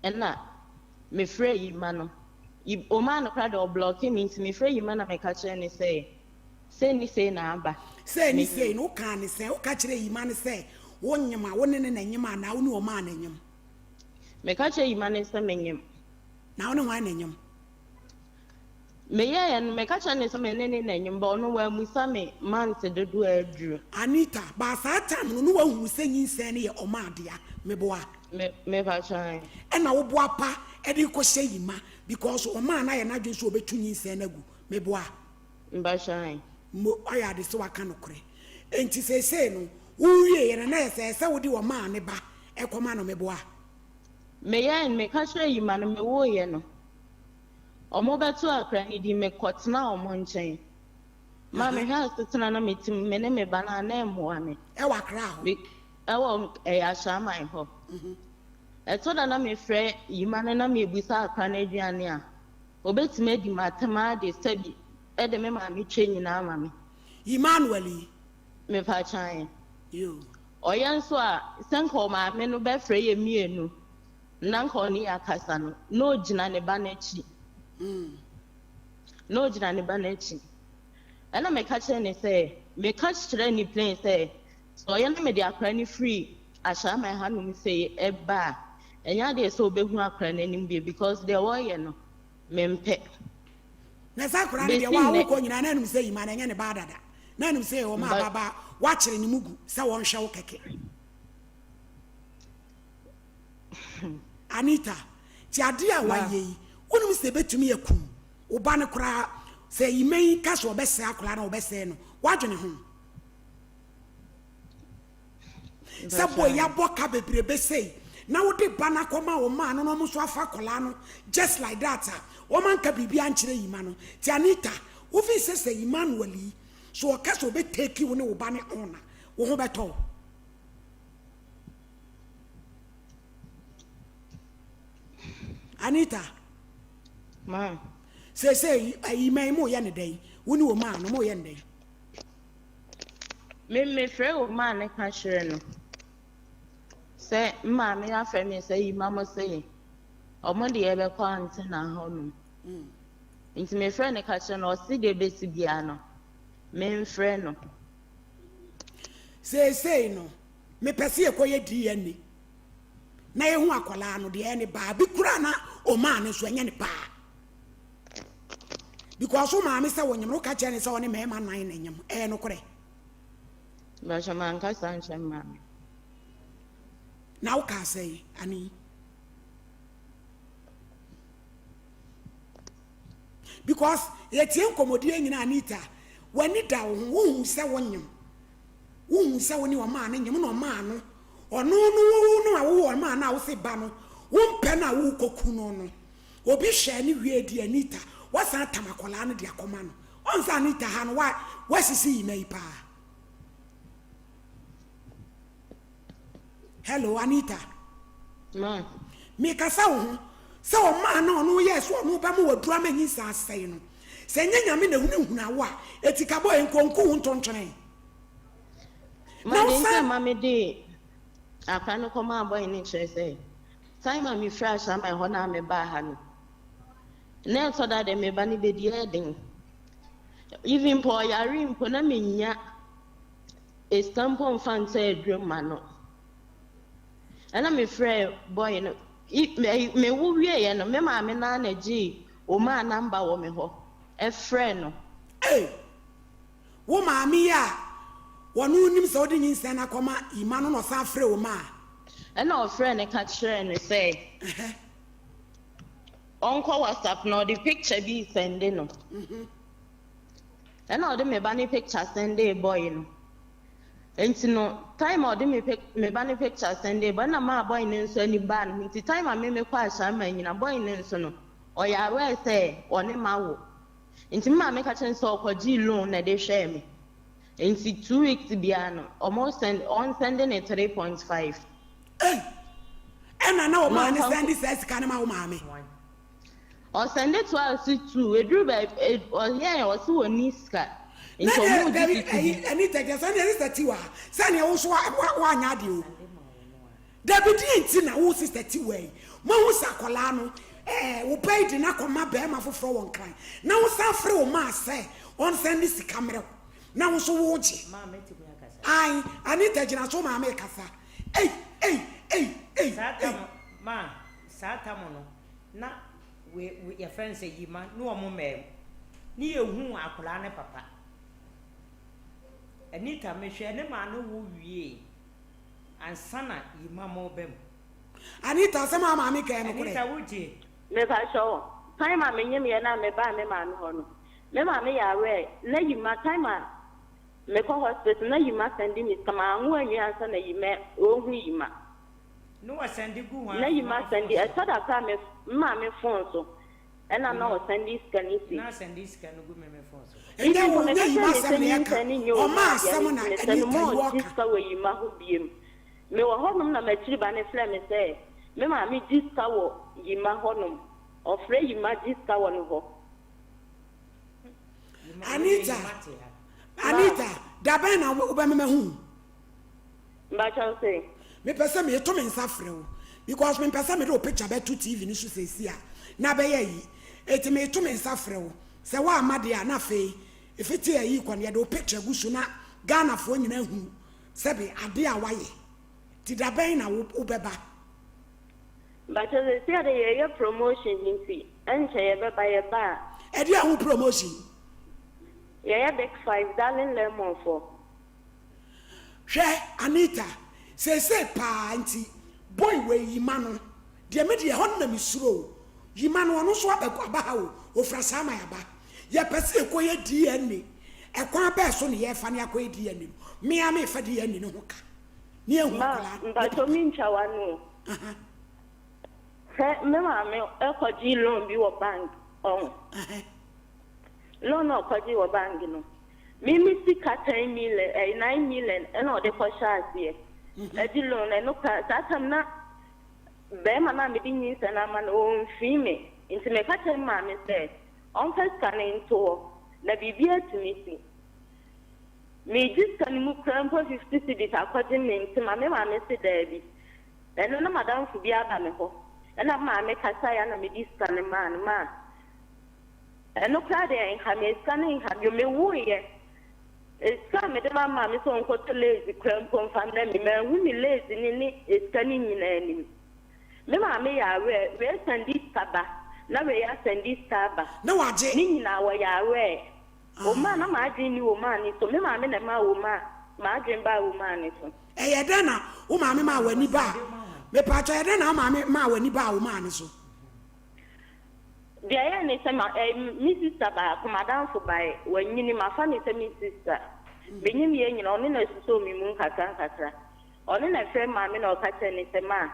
Ɛna mefrɛɛ Yima no. Omaa no koraa deɛ ɔblɔke me nti mefrɛɛ Yima na meka kyerɛɛ no sɛ sei ne sei na aba. Sei ne sei no wokaa no sɛn? Woka kyerɛɛ Yima no sɛ wonyem a wo ne no na ɛnyem anaa wo ne Omaa na ɛnyem? Meka kyerɛɛ Yima no sɛ menyem. Na wo ne hwan na ɛnyem? Meyɛeɛ no, meka kyerɛɛ no sɛ me ne no na ɛnyem but ɔno wammisa me months dodoɔ a aduru. Anita, But saa time no na wahunu sɛ nyinsɛn no yɛ Omaa dea, meboa? Me, mepakyɛ ae. Ɛna wo boapa de rekɔhyɛ Yima because Omaa no ayɛ n'adwene sɛ ɔbɛtu nyinsɛn no agu, meboa? Mpakyɛ ae. Mo, wayɛ ade sɛ waka nokorɛ. Enti seesei no, wowieeɛ no na ɛyɛ sɛ ɛsɛ sɛ wode Omaa no ba kɔma no, meboa? Meyɛe no, meka kyerɛɛ Yima no, mewoeɛ no, Wɔbɛto akra no din, mekɔtenaa wɔn nkyɛn. Ma mehwɛ asetena na mete mu, me ne me ba no a, na ɛmmoa me. Ɛwɔ Accra hɔ? Me, ɛwɔ ɛyɛ Ashaiman hɔ. Ɛtɔ da na mefrɛ Yima no na mebisa akra no aduane a, obetumi adi m'atɛm ara de sɛbi de me maame twɛ nyinaa ama me. Emmanuel yi? Mepa kyan. Yoo. Ɔyɛ nso a, sɛ nka ɔmaame no bɛfrɛ yɛ mmienu. Na nka ɔne yɛn akasa no, na ogyina ne ba no akyi. Na ogyina ne ba no akyi. Ɛna meka kyerɛɛ no sɛ, meka kyerɛɛ no plain sɛ, sɛ ɔyɛ na mede akwadaa no firi Ashaiman hanom sei ba a, ɛnyɛ adeɛ sɛ ɔbɛhu akwadaa no anim bio because deɛ ɔreyɛ no, mempɛ. Na saa akwadaa no deɛ Bɛsi waa nnɛ. wokɔ nyinaa na anim sɛ Yima no ɛnyɛ ne ba dada. Na anim sɛ wɔn Ba. ababaa wakyere ne mu gu sɛ wɔnhwɛ wo kɛkɛ. Anita, nti adeɛ a wayɛ yi, wonim sɛ ɛbɛtumi akum wo ba no koraa? Sɛ Yima yi ka sɛ ɔbɛsɛe akwadaa no a, ɔbɛsɛe no. Woadwene ho? Sɛ boy yi abɔ ka bebrebe sei, na wode ba no akɔma wo maa no na wɔn nso afa akwadaa no just like that a, wɔn anka biribi ankyerɛ Yima no. Nti Anita, wofii sɛ sɛ Emmanuel yi, so ɔka sɛ ɔbɛ take wo ne wo ba no on a, wo ho bɛtɔ wo? Anita. Ma. Seesei ayi mɛn mo yɛ ne dɛn? Wo ne Omar no mo yɛ ne dɛn? Me mefrɛ Omar ne ka kyerɛ no sɛ maame afrɛ me sɛ yi ma mo sɛ ɔmo de yɛbɛkɔ antena hɔ nom. Mm. Nti mefrɛ no ka kyerɛ no ɔse deɛ bɛsi biara no memfrɛ no. Seesei no Mepɛ sɛ yɛkɔyɛ DNA na yɛhu akwadaa no deɛ ɛyɛ ne baa bi koraa na ɔmaa no nso ɛnyɛ ne baa because wo maame sɛ wɔnyem no woka kyerɛ ne sɛ ɔne mmarima nan na nyem ɛyɛ nokorɛ? Bàtchɛ manka saa nkyerɛ me maame. Na wokaa sɛn ani? Because yɛtie nkɔmmɔdie nyinaa Anita w'ani da wo ho wohu sɛ wonyem Wohu sɛ wo ne ɔmaa no nyem na ɔmaa no ɔno no wo no a wowɔ ɔmaa no a wose ba no wompɛ no a wokɔku no no obi hwɛɛ no wiee deɛ Anita wasan atam akwadaa no de akɔma no ɔn sɛ Anita ha no wa wasisi yima yi paa Hello Anita Ma. Mekasa wo ho sɛ ɔmaa no ɔno yɛɛ so ɔno bɛma waduru ama nyinsa asɛe no Sɛ ɛnyɛ Nyame na ehunahuna wo a, etikabɔ ɛ, nkonku wo ntontwene. Ma Na deɛ nti a wosan. ma mede akora no kɔmaa bɔe no kyerɛ sɛ, time a mefiri Ashaiman hɔ na mebaa ha no, na ɛtɔ da deɛ me ba no bɛdi ɛyɛ den. Even mpo ɔyare mpo na mennya esika mpo mfa ntɔ aduro mma no. Ɛna mefrɛɛ bɔe no, mewo wieeɛ no, me maame no ara na gyee Omaa number wɔ me hɔ frɛ no. Ei! Wo maame yi a ɔno nim sɛ wode nyinsɛn no akɔma Ima no na ɔsan frɛ Omaa? Ɛna ɔfrɛɛ no ka kyerɛɛ no sɛ ɔnkɔ WhatsApp na ɔde picture bi resɛnde no. Ɛna ɔde me ba no picture sɛndee boy no. Nti no time a ɔde me pic me ba no picture sɛndee ba na maa boy no nso ani baa ne ho nti time a me mekɔ Ashaiman nyina boy no nso no ɔyɛ aware sɛ ɔne mawo nti me maame ka kyerɛ no sɛ ɔkɔgyee loan na ɛde hwɛɛ me nti 2 weeks biara no ɔmo send ɔnsɛnde ne 3.5. Ei! Ɛna na Na ɔmaa ne ɔmfa sɛnde nkɔ saa sika no ma wo maame? Ɔsɛnde toaa so tuu eduru baabi ɔyɛɛ ɔse ɔnni sika Na nti deɛ ɔmo gye dabi sisi ɛyi bi. Anita deɛ sɛdeɛ sister Tiwa sɛdeɛ wo nso woanyɛ adeɛ o. Dabi deɛ nti na wo sister Tiwa yi moahu sɛ akwadaa no ɛɛ wo ba yi de no akɔma barima foforɔ wɔ Nkran na wo san frɛ wo maa sɛ ɔnsan de sika mmerɛ wo na wo nso wogye. Ae Anita gyina so maame rekasa ei ei ei ei Saa ei. tam ma saa tam no na we we yɛfrɛ no sɛ yima ne wɔn mmaa mu ne yɛhuu akwadaa no papa. Anita mehwɛɛ ne maa no wo wiee ansa na yima mo reba mu. Anita asɛm a maame ka yɛ nokorɛ. Anita wotie? Mepakyɛw, time a menyemyɛ no a mebaa me maame hɔ no, me maame yɛ aware na yima time a mekɔ hospital na yima sɛnde me sika, manwo anwie ansa na yima ɔrehu yima. Ne wɔsɛnde gu Na hwan yima hwan sɛnde, phone so? ɛtɔ da koraa me me maame phone so ɛna na Yima ɔsɛnde sika no si. na sɛnde sika no gu me me phone so. Ɛnyɛ Even wo mpo nyɛ meka yima kyerɛ ne asɛm sɛ na yɛka nyinsɛn no nyɛ ɔma ɔma dea asɛm no na nti mesrɛ no Anita ma yi ɔngye wɔka. sika wɔ yima hɔ biom. Mewɔ hɔnom na m'akyiri ba no frɛ me sɛ me maame gye sika wɔ yima hɔnom. Ɔfrɛ yima gye sika wɔ no hɔ. Yima wei deɛ Anita yima te ha. Ma Anita da bɛn na wobɛma mahu wo? mpakyɛw se. Mepɛ sɛ meto me nsa frɛ wo because mempɛ sɛ mede wo picture bɛto TV no so seesei a na bɛyɛ ayi. Enti meto me nsa frɛ wo. Sɛ woamma deɛ a na afei ɛfiti ayi kɔ no yɛde wo picture gu so na Ghanafoɔ nyinaa ahunu sɛbe adeɛ a woayɛ. Nti da bɛn na wobɛba? Mpakyɛw seesei a de yɛyɛ promotion bi nti ɛnkyɛ yɛbɛba yɛba a. Ɛdeɛn ho promotion? Yɛyɛ big five darling lemon foɔ. Hwɛ Anita, seesei paa nti boy wei yima no deɛ me deɛ ɛhɔ no na me suro o, yima no ɔno nso aba aba ha o, ofira Saman aba, yɛpɛ sɛ yɛkɔ yɛ DNA, ɛkwan bɛɛ so na yɛfa na yɛakɔ yɛ DNA no, me ara mefa DNA no ho ka na yɛahu Ma, akwadaa no ne mpakyɛw papa. me ntwa w'ano o. Aha, Hwɛ me maame kɔ gyee loan bi wɔ bank ɔho. aha. Loan a ɔkɔgyee wɔ bank no, me me sika 10 million ɛyɛ 9 million ɛna ɔde kɔhyɛ aseɛ ɛgye loan no. Ɛno koraa saa time na bɛrima no a mede nyinsɛn no ama no ɔmfii me nti meka kyerɛ me maame sɛ ɔmfa sika no nto hɔ na biribi atumi si. Megye sika no mu koraa mpo 50 cedis akɔgye me ntoma, me maame se daabi. Ɛno na madamfo bi aba me hɔ ɛna maame kasaeɛ na mede sika no maa no maa ɛno koraa deɛ nha me sika no nha bio. Mewoeɛ sika a mede ma maame sɛ ɔnkɔtɔ lace koraa mpo mfa mmerɛ me, manhu me lace ne ne sika no nyinaa anim. Me maame yɛ aware wei sɛnde sika ba na wei asɛnde sika aba. Na wagye. Ne nyinaa wɔyɛ aware. Wɔmaa na m'adwene ni wɔmaa ne so. Me maame na ɛmaa wɔmaa m'adwene baa wɔmaa ne so. Ɛyɛ dɛn na wo maame maa w'ani baa, mepaakyɛw, ɛyɛ dɛn na wo maame maa w'ani baa wo maa ne so? Deɛ ɛyɛ ne sɛ ma me sister baako madamfo bae wanyini mafa ne sɛ me sister menyim yɛ nyina ɔno na susoo me mu nkakra nkakra. Ɔno na ɛfrɛ maame na ɔka kyerɛ ne sɛ ma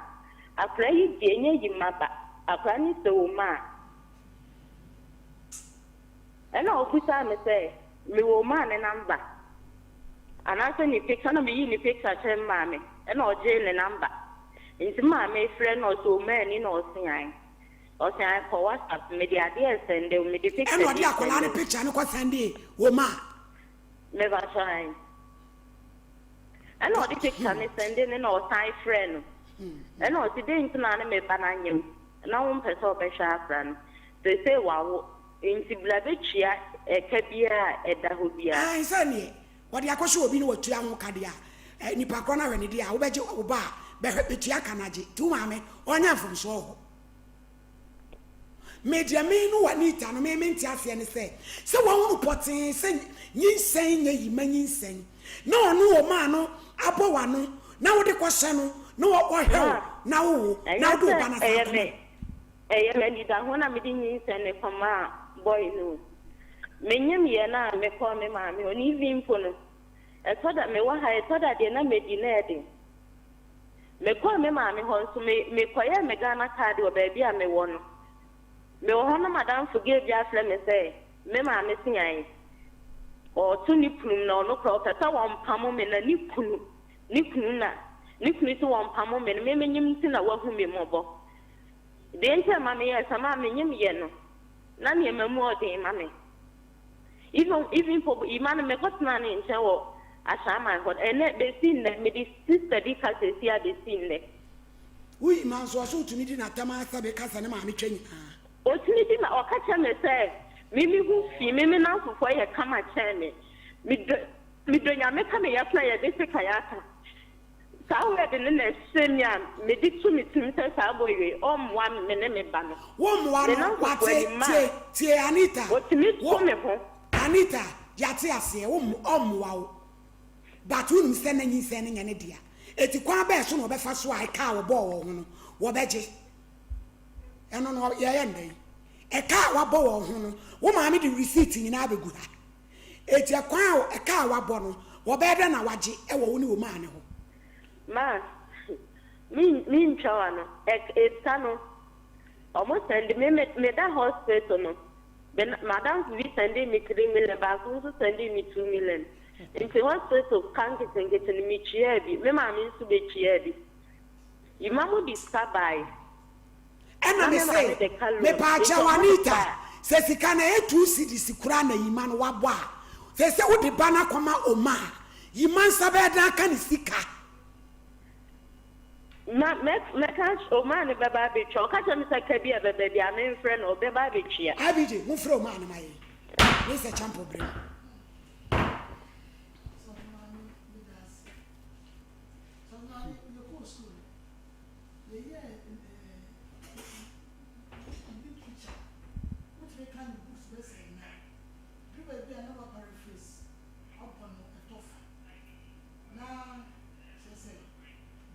akora yi deɛ nyɛ yi ma ba akora ne sɛ wo ma a ɛna ɔbusaa me sɛ mewɔ maa ne number anaasɛ ne picture na meyii ne picture kyerɛ me maame ɛna ɔgyee ne number nti maame frɛ na ɔsɛ ɔmaa ani na ɔsean ɔsean kɔ WhatsApp mede adeɛ sɛnde wo mede picture Ɛna bi ɔde akwadaa sɛnde no wo. picture no kɔ sɛnde wo ma? Mebakyɛn ɛna ɔde picture ne sɛnde ne na ɔsan frɛ no ɛna ɔsi de nti na ne me ba n'anyam na wo mpɛ sɛ ɔbɛhwɛ akora no sese wawo nti bla bɛtua ɛka biara a ɛda hɔ biara. Ae, sɛ neɛ wɔde akɔhyɛ obi na watua ho ka deɛ a nipa korɔ no ahwɛ ne deɛ a wobɛgye wo ba a bɛhwɛ bɛtua ka no agye nti wo maame ɔnyɛ mfomsoɔ wɔ hɔ. Me deɛ me no Anita no me mente aseɛ ne sɛ sɛ wahunu pɔtee sɛ nyinsɛn nyɛ yi ma nyinsɛn na ɔno ɔmaa no abɔ w'ano na wode kɔhyɛ no na ɔhwɛ wo Ma na wowo ɛnyɛ na wode wo sɛ ba no asan ɛyɛ akɔma me ɛyɛ me anidaho na mede nyinsɛn ne kɔmaa boy no. Menyim yɛ no a mekɔɔ me maame hɔ ne even mpo no. Ɛtɔ da mewɔ ha ɛtɔ da deɛ na medi na ɛden. Mekɔɔ me maame hɔ nso me mekɔyɛɛ me Ghana card wɔ baabi a mewɔ no. Mewɔ hɔ na m'adamfo gay bi afrɛ me sɛ me maame se ae ɔɔto ne kunu mu na ɔno koraa ɔpɛ sɛ wɔmpamo me na ne kunu ne kunu na ne kunu se wɔmpamo me no me menyem nti na wahu me mmɔbɔ. Deɛ nti a ɛma meyɛɛ saa maa menyem yɛ no na nneɛma mu ɔden ma me. Even even mpo Emma no mekɔtenaa ne nkyɛn wɔ Ashaiman hɔ ɛnɛ bɛsi nnɛ mede sister bi ka seesei a bɛsi nnɛ. Wo Emma nso ɔse wotumi di n'atɛm ara sɛ beka sɛ ne maame twa nyinaa. Ɔtumi di ma ɔka kyerɛ me sɛ me me ho fi me me namfofoɔ yɛ kama kyɛn me medɔ medɔ Nyame ka me yafunu a yɛde sekan aka. Saa word no na ɛhyɛ me a mede to me tirim sɛ saa boy wei ɔmmoa me ne me ba no. Wo mmoa Me no nnamfofoɔ wate anim a tie tie Anita ɔtumi wo to me ho. Anita yate aseɛ wo mmo ɔmmoa wo but wonim sɛ na nyinsɛn no nyɛ ne dea eti kwan bɛɛ so na ɔbɛfa so a ɛka a wɔbɔɔ wɔn ho no wɔbɛgye ɛno no yɛyɛ no dɛn ɛka a wabɔ wɔn ho no wo maame de receipt nyinaa bɛgu ha Enti ɛkwan a ɛka a wabɔ no, wɔbɛyɛ dɛn na wagye wɔ wo ne wo maame hɔ? Ma, me mentwa w'ano, ɛk sika no, ɔmo sɛnde me, me meda hospital no, me na m'adamfo bi sɛndee me three million, baako nso sɛndee me two million, nti hospital ka nketenkete no metuaa bi, me maame nso betuaa bi. Yima mo de sika bae. Ɛna Na me me se, maame bɛka loan, mepaakyɛw nti ɔmo de Anita, bae. sɛ sika no ɛyɛ two cedis koraa na Yima no wabɔ a, sɛ sɛ wode ba no akɔma Oma a, Yima nsa bɛyɛ dɛn aka ne sika? Ma mɛ mɛka aky Oma no bɛba abɛtua, ɔka kyerɛ me sɛ ka bi a ɛbɛba biara memfrɛ no, ɔbɛba abɛtua. IBJ, momfrɛ Oma no ma yɛn. Me sɛ Champo bere no. Sɔfo maame, meda ase. Sɔfo maame, yɛkɔɔ sukuu no, Yɛyɛɛ literature, wotumi ka ne books bɛyɛ sɛ nnan. Duru baabi a na wa paraphrase abɔ no ɛtɔ fa. Na kyerɛ sɛ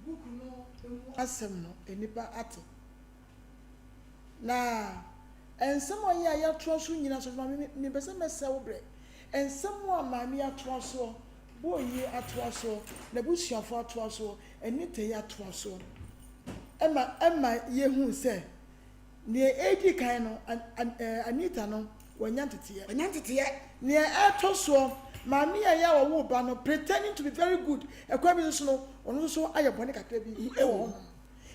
book no mu asɛm no nnipa ate. Na nsɛm a ɔyɛ a yɛatoa so nyina sɔfo maame mepɛ sɛ mɛsɛ wo berɛ. Nsɛm a maame yi atoa soɔ, Boyi atoa soɔ, n'abusuafoɔ atoa soɔ, Anita yi atoa so ma ɛma yehu sɛ nea edi kan no, Anita no, wanya nteteɛ. Wanya nteteɛ. Nea ɛtɔ soɔ, maame a ɛyɛ a ɔwoo ba no, pretending to be very good, ɛkwan bi so no, ɔno nso so ayɛ bɔne kakra bi wɔ hɔnom.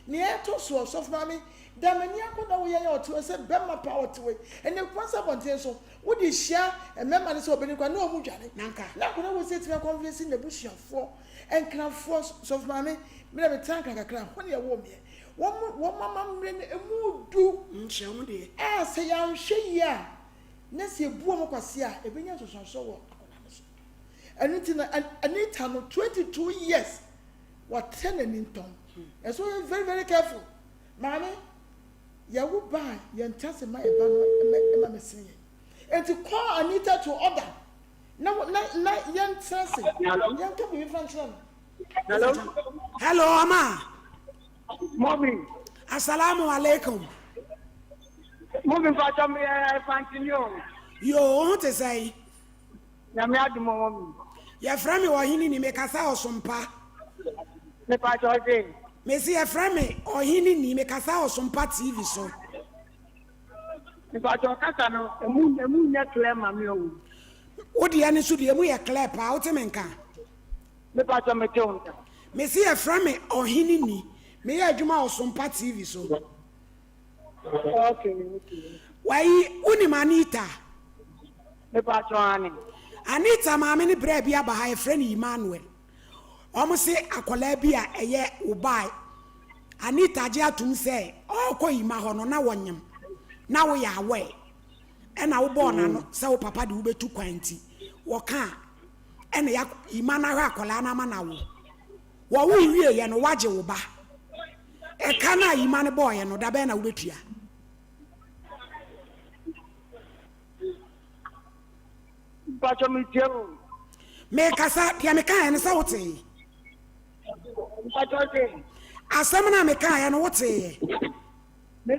Nea ɛtɔ soɔ, sɔfo maame, da m'ani akɔda wo yɛn a ɔte hɔ sɛ bɛrima paa ɔte hɔ yi, ɛnna Kumasi abɔnten so, wode hyia mmarima no sɛ ɔbɛni koraa na wɔn dwane. Nanka. Na akwadaa wɔ sɛ etumi akɔnvinsi n'abusuafoɔ Nkrafoɔ, sɔfo maame, me na me tena Nkran kakra, hɔ na yɛwoo meɛ. Wɔn, wɔn amammerɛ no, ɛmu du. Nkyerɛ wɔn deɛ. A sɛ yɛanhwɛ yie a, na sɛ yɛbu wɔn kwasea a, ɛbɛnya nsunsuansoɔ wɔ akwadaa no so. Ɛno nti no, Anita no, 22 years, watrɛ n'ani ntɔn. Ɛsɛ ɔyɛ very very careful. Maame, yɛwo ba a, yɛntra ase mma yɛn ba no mma mmɛsene yɛn. Enti call Anita to order. Na na na yɛntena ase. Yɛnka biribi mfa nkyerɛ no. Hello. Hello, Ama. Mɔmi. Asalamu alaikum. Mɔmi mpatsɔ mi yɛ fantini o. Yoo, wo ho te sɛn? Nyame adum o mɔmi. Yɛfrɛ me ɔhene ni, mekasa ɔsompa. Mepatsɔ ɔse. Mesi yɛfrɛ me ɔhene ni, mekasa ɔsompa TV so. Mpatsɔ kasa no emu emu nyɛ clear ma me o. Wo deɛ no nso deɛ emu yɛ clear paa, wote me nka? Mepatsɔ mete wo nka. Mese yɛfrɛ me Ɔhene Ni, meyɛ adwuma wɔ Sompa TV so. Okay, okay. Wayi, wonim Anita? Mepatsɔ aane. Anita maame ne braa bi aba ha, yɛfrɛ no Emmanuel. Wɔn se akwadaa bi a ɛyɛ wo ba Anita gye atom sɛ ɔrekɔ Yima hɔ no na wɔnyem na woyɛ aware ɛna wobɔɔ n'ano sɛ wo papa de wobɛtu kwan nti wɔka a ɛna ya Yima no ahwɛ akwadaa no ama no awo. Wɔwo wieɛ no wagye wo ba. Ɛka no a Yima no bɔɔeɛ no da bɛn na wobɛtua? Mpatsɔ mi tie o. Mekasa deɛ mekaeɛ no sɛ wotee? Mpatsɔ se. Asɛm no a mekaeɛ no woteeɛ? Me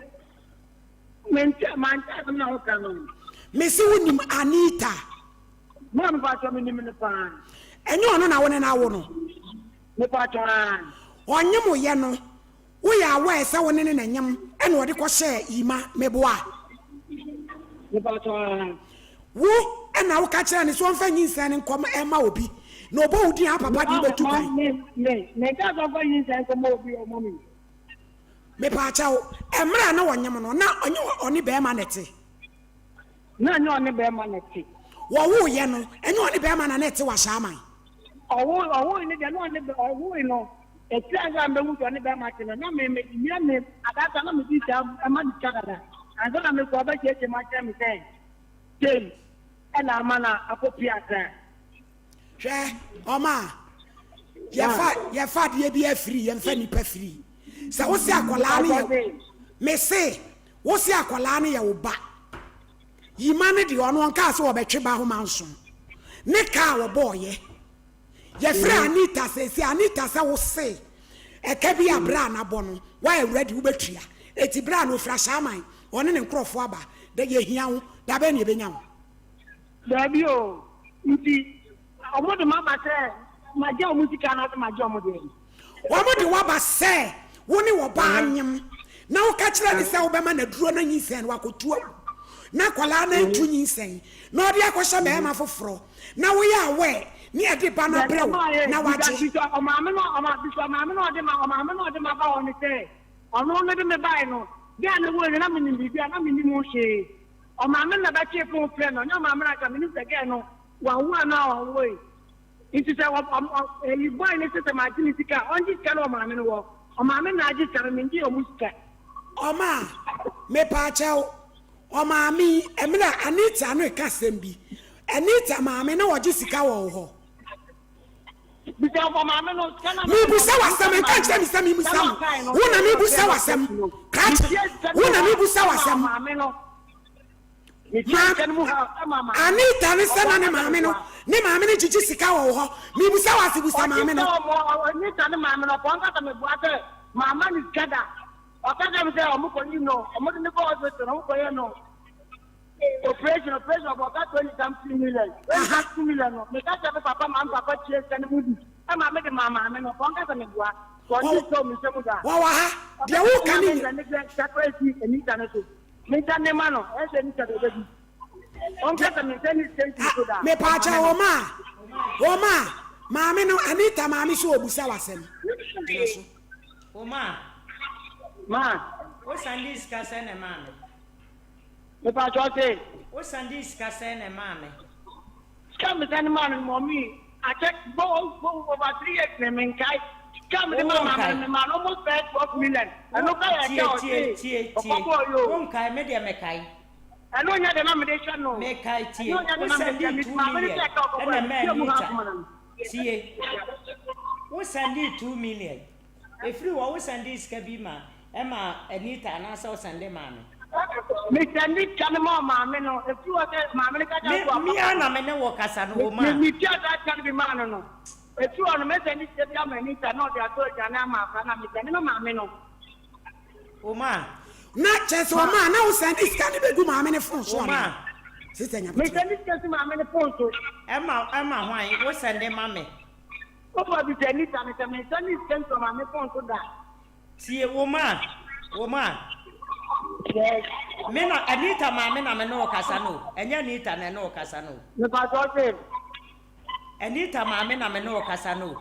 mente mante asɛm na woka no. Mese wonim Anita? Maa mpatsɔ menim no paa. Ɛnyɛ ɔno na wo ne no awo no? Mepaatwɔ aa. Ɔnyem wo yɛ no, wo yɛ aware sɛ wo ne no na nyem ɛna ɔde kɔ hyɛɛ Yima, meboa? Mepaatwɔ aa. Wo ɛna wo ka kyerɛɛ no sɛ ɔnfa nyinsɛn no nkɔ ɛma obi, na ɔbɔ wo din a wo papa de wo bɛtu kwan? Me, me, me nkaa sɛ ɔnfa nyinsɛn nkɔ ma obi o, mummy. Mepaakyɛw, mmerɛ a na ɔnyem no, na ɔnye ɔne bɛɛma na ɛte? Na ɛnyɛ ɔne bɛɛma na ɛte. Wɔwooyɛ no, ɛnyɛ ɔne bɛɛma na na ɛte wɔ Ahyɛaman? Ɔwo, ɔwoe no deɛ, na ɔne bɛ, ɔwoe no, akyire ansa na mɛhu sɛ ɔne bɛɛma te no, na me, me, mea me, adasa na medi saa ɛma no sika dada, ansa na mekɔ ɔbɛkyeakyea mu akyerɛ me sɛ, sei ɛna ama no akɔpue Accra. Hwɛ, ɔma yɛfa yɛfa adeɛ bi afiri yɛmfa nipa firi. Sɛ wo se akwadaa no yɛ me se wo se akwadaa no yɛ wo ba. Yima no deɛ ɔno ɔnkaa sɛ ɔbɛtwe ba ho manso. Ne kaa wɔbɔɔyɛ. Yɛfrɛ Anita sɛsi Anita sɛ wo se ɛka bi a berɛ a nabɔ no woayɛ ready wobɛtua. Eti berɛ a no ofira Hyaaman ɔne ne nkorɔfoɔ aba dɛ yɛhia wo da bɛn na yɛbɛnya wo. Daabi o, nti ɔmo de m'aba sɛ magye ɔmo sika anaasɛ magye ɔmo deɛn? Wɔn de w'aba sɛ wo ne ɔbaa nyem na woka kyerɛ no sɛ wobɛma no aduro na nyinsɛn no wakɔtu agu na akwadaa no antu nyinsɛn na ɔde akɔhyɛ barima foforɔ na woyɛ aware ne yɛde ba no abrɛ wo na wagye. Bisa ɔmaame no ɔma bisa ɔmaame no ɔde ma ɔmaame no ɔde ma ba hɔ no sɛ ɔno no de me bae no deɛ a ne woe no na menim biribi a na menim ho hwee. Ɔmaame na bɛtwee fon frɛɛ me, ɔnyɛ ɔmaame no anka menim sɛ gɛɛ no wawo anaa ɔnwoe. Nti sɛ ɔ ɔ ɔ ɛyi boy no se sɛ magye ne sika a, ɔngye sika no wɔ maame no hɔ. Ɔmaame na agye sika no, mengyee ɔmo sika. Ɔma, mepaakyɛw, ɔmaame yi, ɛmerɛ a Anita no reka asɛm bi, Anita maame na ɔgye sika wɔ wo hɔ? Bisa ɔmaame no, sika no a Mebisa wo asɛm, nka nkyerɛ me sɛ memusa wo. Wo na mebusa wo asɛm. Krakye, wo na mebusa wo asɛm. Ma, Anita ne sɛ na ne maame no, ne maame no gyigye sika wɔ wo hɔ. Mebusa wo ase, busa maame no. Anita ne maame no, ɔkɔ nkasa mebua sɛ mama ne sika da. Ɔka kyerɛ me sɛ ɔmo kɔ yi no, ɔmo de ne kɔ hospital, ɔmo kɔ yɛ no. Operation operation ɔbɔ ɔka 20 something million. 20 something million no, meka kyerɛ me papa ma me papa tua sika no mu bi ɛma me de maa maame no. Ɔnka sɛ meboa. Ɔngye sika wɔ me nsam da. Wɔwɔ ha. Deɛ woka no nyina. Me sɛ sika koraa si Anita no so. Me nsa ne ma no, ɛyɛ sɛ Anita de ɔbɛdi. Ɔnka sɛ me nsa ne sika nsi so da. Mepaakyɛ wɔn a, wɔn a, maame no, Anita maame so ɔbusa w'asɛm. Gyina so. Wo ma. Ma. Wo san de sika sɛn na ɛmaa me? Mepakyɛw se. Wo san de sika sɛn na ɛmaa me? Sika me san de maa no no mɔmi akyɛ bo bo over 3 years ne me nkae. Sika me de maa maame no me maa no almost bɛyɛ 12 million. Ɛno kora yɛ ɛkyɛ ɔse ɔkɔ bɔɔ yi o. Wo nkae me deɛ me kae. Ɛno nyɛ deɛ na me de hwɛ no. Me kae tie. Wo san de 2 million ɛna ɛmaa Anita. Tie. Wo san de 2 million. Ɛfiri hɔ wo sɛndee sika bi ma ɛma Anita anaasɛ wo sɛnde maa me? Me sɛnde sika no maa maame no, ɛfiri hɔ sɛ maame no ka kyerɛ me sɛ Me ara na me ne wo kasa no, wo maa. Me tua saa sika no bi maa no no, ɛfiri hɔ no mɛ sɛnde sika bi ama Anita na ɔde atɔ aduane ama akwadaa no a me sɛnde ma maame no. Wo maa. Na kyerɛ sɛ ɔmaa na wo sɛnde sika no bɛgu maame no fon so anaa? Wo maa. Sister Nyabotere. Me sɛnde sika si maame no fon so. Ɛma ɛma hwan? Wo sɛnde ma me. Wofa bisa Anita no sɛ me nsa ne sika ntua maame phone so da. Tie, wo ma, wo ma. Yes. Me na, Anita maame na me ne wo kasa no o. Ɛnyɛ Anita na ɛne wo kasa no o. Me pa kyɛw se. Anita maame na me ne wo kasa no o.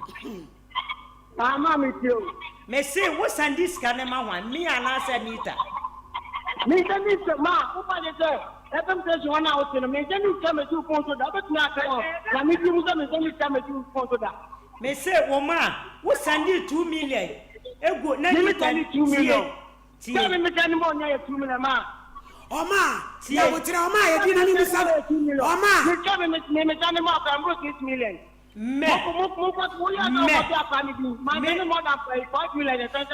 Ah, maa me tie o. Me se, wo san di sika ne ma hwan? Me anaasɛ Anita? Me nsa ne sika, ma, wo pa kyɛ sɛ. FM station hɔ no a wote no, me nsa ne sika mesi wo phone so da. Wobɛtumi aka wɔ Nyame din mu sɛ me nsa ne sika mesi wo phone so da. Me se wo ma wo sɛndee 2 million egu na Me me Anita sɛnde 2 tie million. tie. Sɛ me me sɛnde ma onya yɛ 2 million ma. Ɔma Tie. Nyaboterɛ ɔma a yɛdi na me misa no ɔma. Me sɛ me me me sɛnde ma ɔkra mboro 6 million. Mɛ. Mɛ. Me.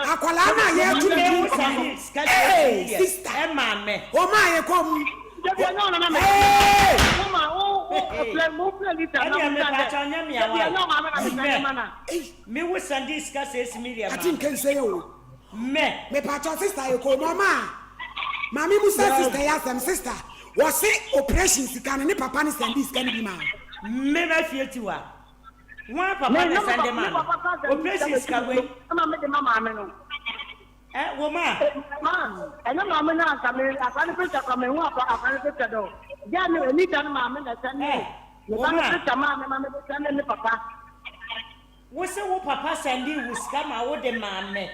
Akwadaa no a yɛreto ne Me din wo sɛnde sika 6 Hey, million sister. ɛma me. Ɔma a yɛkɔ mu. Hey! Ɛdeɛ me pakyɛ nyɛ me awa Mɛ. Me wo sɛnde sika 6 million Ati ma me. nkɛnsɛ yɛ o. Mɛ. Mepakyɛw sister yɛ kɔn mu ɔma a maame musa sister yi asɛm sister wɔse operation sika no ne papa no sɛndee sika no bi maa no. Me ma fie tiwa. Hwan papa Me na na sɛnde me maa no? papa ka sɛ me sika Operation bɛsi sika me wei. so ɛma me de ma maame no. Ɛ wo ma. Ma ɛnyɛ maame no anka me akora no picture kora mehu akora akora no picture dɛ o. Gɛɛ no Anita no maame na sɛnde Ɛ ne wo ba no ma. picture maa me ma me de sɛnde ne papa. Wo se wo papa sɛndee wo sika ma wo de maa me.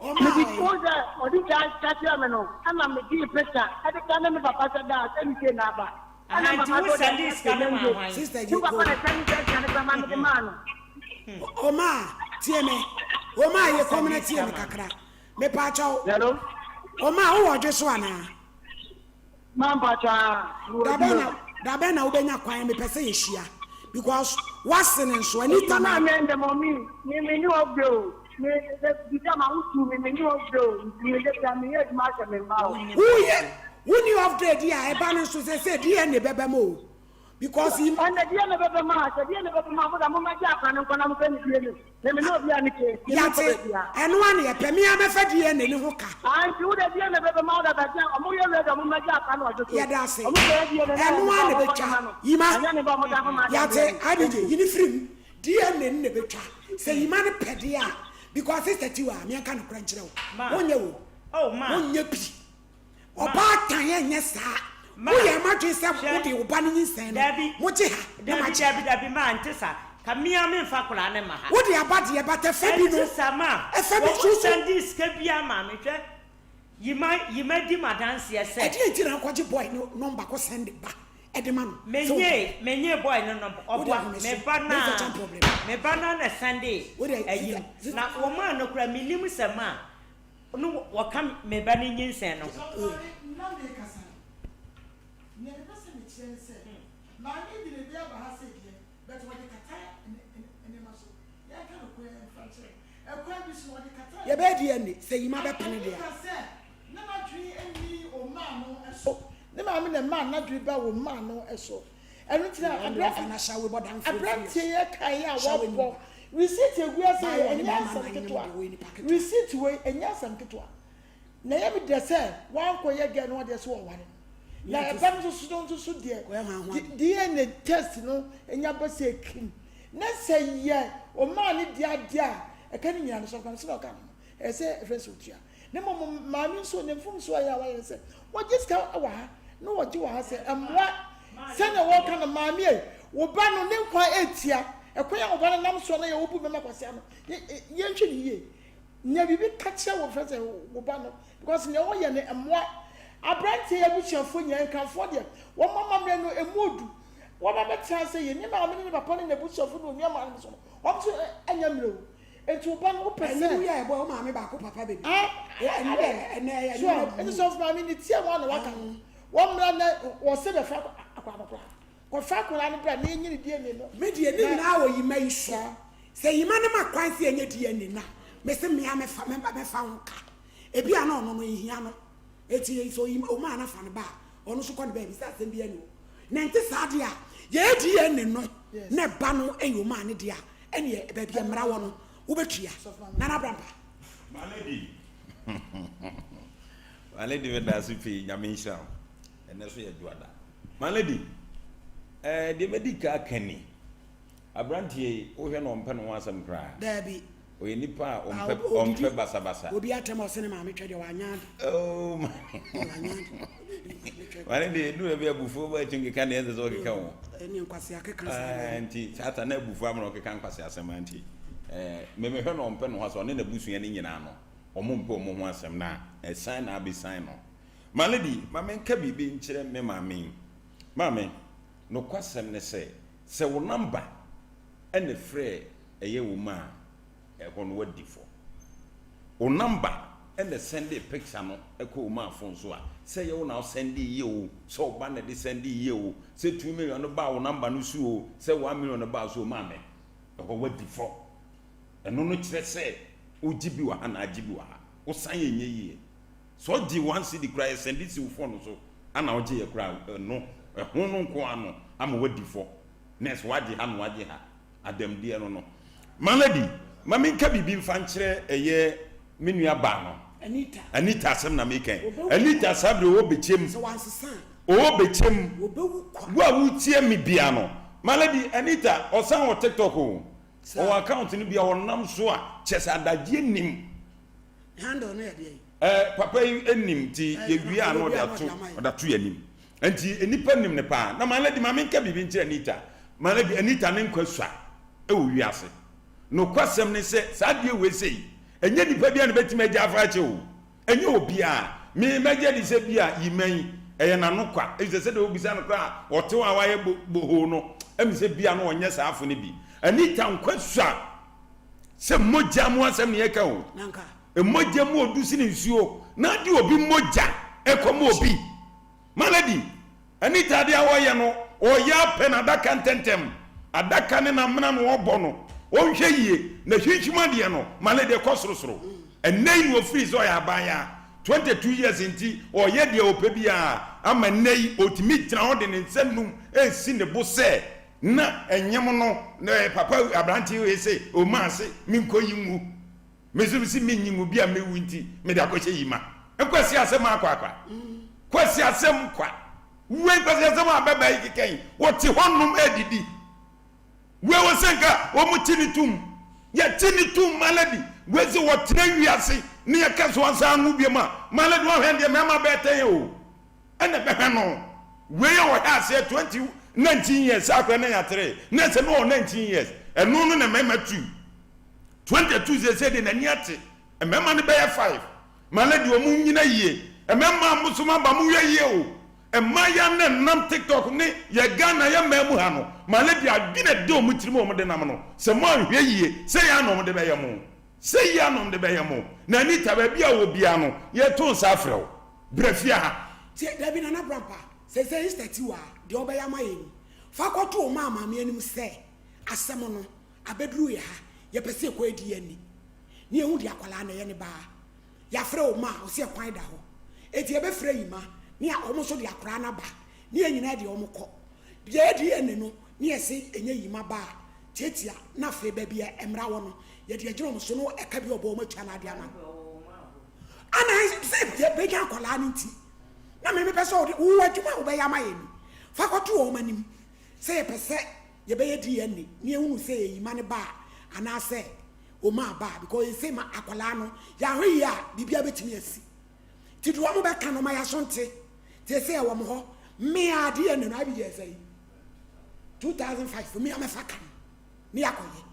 Mede wo sɛ ɔde sika ka kyerɛ me no ɛna me gyee picture ɛde sɛnde me papa sɛ daa sɛ ne sei na aba. Aha nti wo sɛndee sika no maa hwan? Sister Me papa na sɛnde sɛ sika no kora ma me de maa no. Omaa tie me Omaa yɛ kɔm na tie me kakra mepaakyɛw Hello. Omaa wowɔ ɔdwe so anaa? Ma mpakyɛw aa mewɔ Dabɛn adwuma na mu. dabɛn na wobɛnya kwan mepɛ sɛ yɛhyia because wase no nso Anita Adwuma na. a meyɛ ndɛ mɔmi me me ni off day o me sɛ bisa ma wo tu me me ni off day o nti me de bia meyɛ adwuma ahwɛ me mma o. Woyɛ wonni off day di a ɛba no nso sɛ sɛ DNA bɛba mu o because im. Ɛnna DNA bɛba mu a sɛ DNA bɛba mu a mo da mo mɛgye akora no nkɔ na mo fɛ ne DNA me me ne obi a ne case me me nkɔ Yate baabi a. ɛno a na yɛpɛ me ara mɛfa DNA no ho ka. Ah nti wo de DNA bɛba mu a wo da bɛgye ɔmo yɛ ready ɔmo mɛgye akora no ɔgye so Yɛda ase ɔmo kɔyɛ DNA no a ɛno ɛne ba ara na ɔmo kɔ de ɛbɛtwa ma no Yima ɛnyɛ ne ba ɔmo da ho ma ada yate brɛ no IBJ thank you. yi ne firi mu DNA no na ɛbɛtwa sɛ Yima no pɛ deɛ a because sister Tiwa meɛnka nokorɛ nkyerɛ wo Ma. wonyɛ o Oh ma. wonyɛ bi Ma. Ɔbaatan ɛnyɛ saa. Ma. Woyɛ m'adwene sɛ Hwɛ. wode wo ba no nyinsɛn no, Dabi. mogye ha na Dabi, magye ha. dabi, dabi, ma, ɛnte saa. Ka me ara memfa akwadaa no mma ha. Wode aba deɛ, but ɛfa bi no, Ɛnte saa, ma. ɛfa bi Wɔn nso so. nsan dii sika biara maa me. Hwɛ, Yima, Yima di m'adanseɛ sɛ. Ɛdeɛn nti na wokɔgye boy no number kɔ send ba de ma no sɛ wopɛ? Menyee, menyee boy no number. Wode Ɔboa, ahome me so, ba no memfa ara, kyɛ problem. me ba no ara na sɛndee Wode, ayi sister, no. sister. Na wɔmaa no koraa, mennim sɛ ma. No wɔka me ba no nyinsɛn no ho. Sɔfo na mekasa no, nea mepɛ sɛ mekyerɛ ne sɛ, maame yi de ne ba aba ha sei deɛ, but ɔde kata nneɛma so. Yɛnka nokorɛ mfa nkyerɛ no. Ɛkwan bi so no, ɔde kata nneɛma Yɛbɛyɛ DNA sɛ Yima bɛpene deɛ a. Maame ka sɛ na n'adwene nni Omar no so. Ne maame na ɛmaa n'adwene baa Omar no so. Ɛno nti na aberanteɛ yi kaeɛ a wabɔ receipt agu ase yi, ɛnyɛ asɛm ketewa. Receipt wei, ɛnyɛ asɛm ketewa. Na ɛyɛ me dɛ sɛ wankɔyɛ girl no adeɛ sɛ ɔware no. Na ɛba no nso so no nso so deɛ, DNA test no nya ba sɛ ɛkim. Na sɛ yɛ ɔmaa ne deɛ adeɛ a, ɛka ne nyinaa no so, sɛdeɛ ɔka no no, ɛsɛ sɛ ɛfrɛ sɛ ɔtua. Na mmom maame nso ne mfomsoɔ a ɛyɛ a wayɛ ne sɛ wɔgye sika wɔ ha na wɔgye wɔ ha sɛ mmoa sɛnea wɔka no maame ei wo ba no ne nkwa ɛtia ɛkwan a wo ba no nam soɔ no yɛ wobu mɛma kwasea no yɛnhwɛ ne yie nya biribi ka kyerɛ wo fɛ sɛ wo ba no because nea wɔyɛ no mmoa aberanteɛ yi abusuafoɔ nyinaa nkamfoɔ deɛ wɔn amammerɛ no ɛmu odu wɔn abɛtena sɛ yɛ ne maame ne ne papa ne n'abusuafoɔ ne onua maame so no wɔn nso anya mmerɛ o Enti wo ba no wopɛ sɛ. Ɛnne mu yɛ ɛbɔ wo maame baako papa bɛbi. Ah, Ɛnne dɛ ɛnɛ ɛyɛ so ɛnne ɛnti sɔfo maame ne tie wɔn na waka no. Wɔn mmra na wɔsɛ bɛfa akwadaa no koraa. Kɔfa akwadaa no bra na yɛnyɛ ne DNA no. Me deɛ ne nyinaa wɔ yima yi so. Sɛ yima no ma kwan sɛ yɛnyɛ DNA no a, me se mea mɛfa mɛfa ho ka. Ebi a na ɔno no ehia no. Eti sɛ oyi omaa no afa no ba a, ɔno nso kɔ ne baabi sɛ asɛm biara ni hɔ. Na ɛnte saa deɛ a, yɛyɛ DNA no na ɛba no yɛ omaa no deɛ a, Ɛneɛ baabi a mmara wɔ no wobɛtua. Nana Abrampa. My lady My lady medase pii nyame nhyira wo ɛnɛ so yɛ dwoada My lady ɛɛ eh, deɛ mɛdi ka aka ni aberanteɛ yi wohwɛ na ɔmpɛ ne ho asɛm koraa daabi ɔyɛ nipa a ɔmpɛ ɔmpɛ basabasa obi atɛm a ɔsɛ ne maame twɛ deɛ wanya ade oh my Wane deɛ ɛduru baabi abufuo ba akyi nkeka deɛ ɛnsɛ sɛ ɔkeka o. Ɛne nkwasea keka saa deɛ. Nti saa ta na abufuo ama na ɔkeka nkwasea asɛm nti memehwɛ na ɔmpɛ ne ho asɛm ɔne n'abusua no nyinaa no ɔmo mpɛ ɔmo ho asɛm na ɛsan na abesan no. My lady ma menka biribi nkyerɛ me maame yi. Maame nokwasɛm ne sɛ sɛ wo number ɛna frɛ ɛyɛ wo ma a Ɛhɔ no wadi fɔ. Wo number na sɛndee picture no kɔ wo maa phone so a, sɛ ɛyɛ wo na wo sɛndee yie oo, sɛ wo ba na ɛde sɛndee yie oo, sɛ 2 million no baa wo number no so oo, sɛ 1 million no baa so oo, maame, ɛhɔ wadi fɔ. Ɛno no kyerɛ sɛ wogye bi wɔ ha na agye bi wɔ ha. Wo san yɛ nyɛ yie. Sɛ ɔgye one cedi koraa yɛ sɛnde si wo phone so ana ɔgye yɛ koraa ɛno, ɛho no nko ara no ama wadi fɔ. Nurse wagye ha na wagye ha. Adamdeɛ no no. My lady, ma menka biribi mfa nkyerɛ ɛyɛ me nua baa no. Anita. Anita asɛm na meka yi. Wɔbɛwu Anita saa berɛ ɔwɔ bɛkyɛm. Sɛ wansesa a. Ɔwɔ bɛkyɛm. Wɔbɛwu kwa. Wo a wotie me bia no, My lady Anita ɔsan wɔ TikTok o. Ɔwɔ account no bi a ɔnam so a kyɛ sɛ adagyeɛ nim. Handle no yɛ deɛ? Eh, papa yi nim nti yɛwie a na ɔde ato ɔde ato yɛn anim. Nti nnipa nim no paa. Na my lady ma menka biribi nkyerɛ Anita. My lady Anita ne nkwa sua wɔ wiase. Nokwasɛm ne sɛ saa adeɛ wei sei ɛnyɛ nipa biara na bɛtumi agya afa akyɛ o. Ɛnyɛ obiara. Me mɛgye adi sɛ bi a Yima yi, ɛyɛ n'ano kwa, efisɛ sɛdeɛ wobisa no koraa a, ɔte hɔ a wayɛ bo bohoo no, ɛmi sɛ bi a na ɔnyɛ saa afo no bi. Anita nkwa sua sɛ mogya mu asɛm na yɛka o. Mogya mu odu sene nsuo, na ade obi mogya ɛkɔma obi. Malady, Anita adeɛ a ɔyɛ no, ɔyɛ apɛ n'adaka ntɛntɛm. Adaka ne n'amena na ɔbɔ no. Ɔnhwɛ yie. Na hwimhwim adeɛ no, Malady ɛkɔ sorosoro. Ɛnnɛ yi na ɔfiri sɛ ɔyɛ abaayaa, 22 years nti ɔyɛ deɛ ɔpɛ biara ama nnɛ yi ɔtumi gyina hɔ de ne nsa num resi ne bo sɛ na ɛnyem no, papa aberanteɛ wei se ɔma ase menkɔyi ngu. Me nso mese menyi ngu bi a mɛwu nti mede akɔhyɛ yi ma. Nkwasi asɛm akwa akwa. Kwasi asɛm kwa. Wei nkwasi asɛm a bɛba yi keka yi, wɔte hɔ nom redidi. Wei wɔ sɛ nka wɔn kye ne tum. Yɛkye ne tum malady. Wei sɛ wɔtena wiase ne yɛka so ansa anwo biom a, malady wɔhwɛ deɛ mmarima bɛɛtɛn o. Ɛna bɛhwɛ no. Wei a wɔhwɛ aseɛ 20 19 years saa akora na yɛatere na ɛsɛ no wɔ 19 years. Ɛno no na mmarima tu. 22 seesei deɛ n'ani ate. Mmarima no bɛyɛ 5. Malady wɔn nyina yie. Mmarima mo so maba mo hwɛ yie o. Mmaayaa no a ɛnam tiktok ne yɛ Ghana yɛ mmaa mu ha no, malady adwene a ɛda wɔn tirim a wɔde nam no, sɛ moanhwɛ yie, sei ara na wɔde bɛyɛ mo. Sei ara na wɔde bɛyɛ mo. Na Anita, baabi a wowɔ biara no, yɛreto nsa afrɛ wo. Bra fie ha. Tie, dabi Nana Brampa, seesei Easter ti wɔ ha, deɛ wobɛyɛ ama yɛn ni, fa kɔto wo maa maame anim sɛ asɛm no abɛduru yɛ ha, yɛpɛ sɛ yɛkɔ yɛdi yɛn ani na yɛhu deɛ akwadaa no yɛ ne baa. Yɛafrɛ wo ma a, ɔse ɛkwan da hɔ. Enti yɛbɛfrɛ Yima ne a wɔn nso de akoraa no aba ne yɛn nyinaa deɛ wɔn kɔ. Deɛ yɛ DNA no ne yɛse ɛnyɛ Yima ba a, tiatia na afei baabi a mmra wɔ no yɛde agyina wɔn so na ɛka bi ɔbɔ wɔn atua no ade ama no. Ana sɛ yɛbɛnya akwadaa no nti na me mepɛ sɛ wode wo adwuma a wobɛyɛ ama yɛn ni fa kɔto wɔn anim sɛ yɛpɛ sɛ yɛbɛyɛ DNA ne yɛhunu sɛ yɛ Yima no ba a anaasɛ Oma ba because ese ma akwadaa no yɛahwɛ yie a biribiara bɛtumi asi nti deɛ wɔn bɛka no ma yɛaso nte nti ese ɛwɔ mo hɔ mmea DNA no abi yɛ sɛ 2005 mmea mɛfa ka no ne yɛakɔyɛ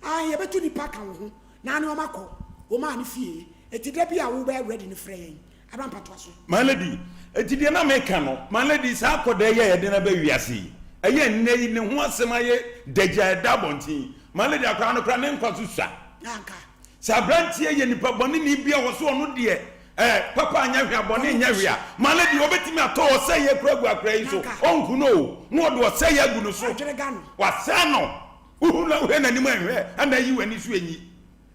ah yɛbɛtu nipa ka wo ho na ne wɔn akɔ wɔn a ne fie eti da bi a wobɛ ready no frɛ yɛn Abrampa toa so. My lady, enti deɛ na meka no, my lady, saa akɔdaa yi a yɛde no aba wiase yi, ɛyɛ nnɛ yi ne ho asɛm ayɛ dagya a ɛda abɔnten yi, my lady, akwadaa no koraa ne nkwa so sua. Anka. Sɛ aberanteɛ yɛ nipa bɔneni bi a ɔso ɔno deɛ, eh, papa anyɛ hwee a, bɔne nyɛ hwee a, my lady, ɔbɛtumi atɔ ɔsɛeɛ koraa agu akwadaa yi so, Anka. ɔnku no o, na ɔde ɔsɛeɛ agu no so. Wadwere no. Wasɛe no. Wohu no a, wohwɛ n'anim a, nhwɛ, ɛna ayi w'ani so enyi.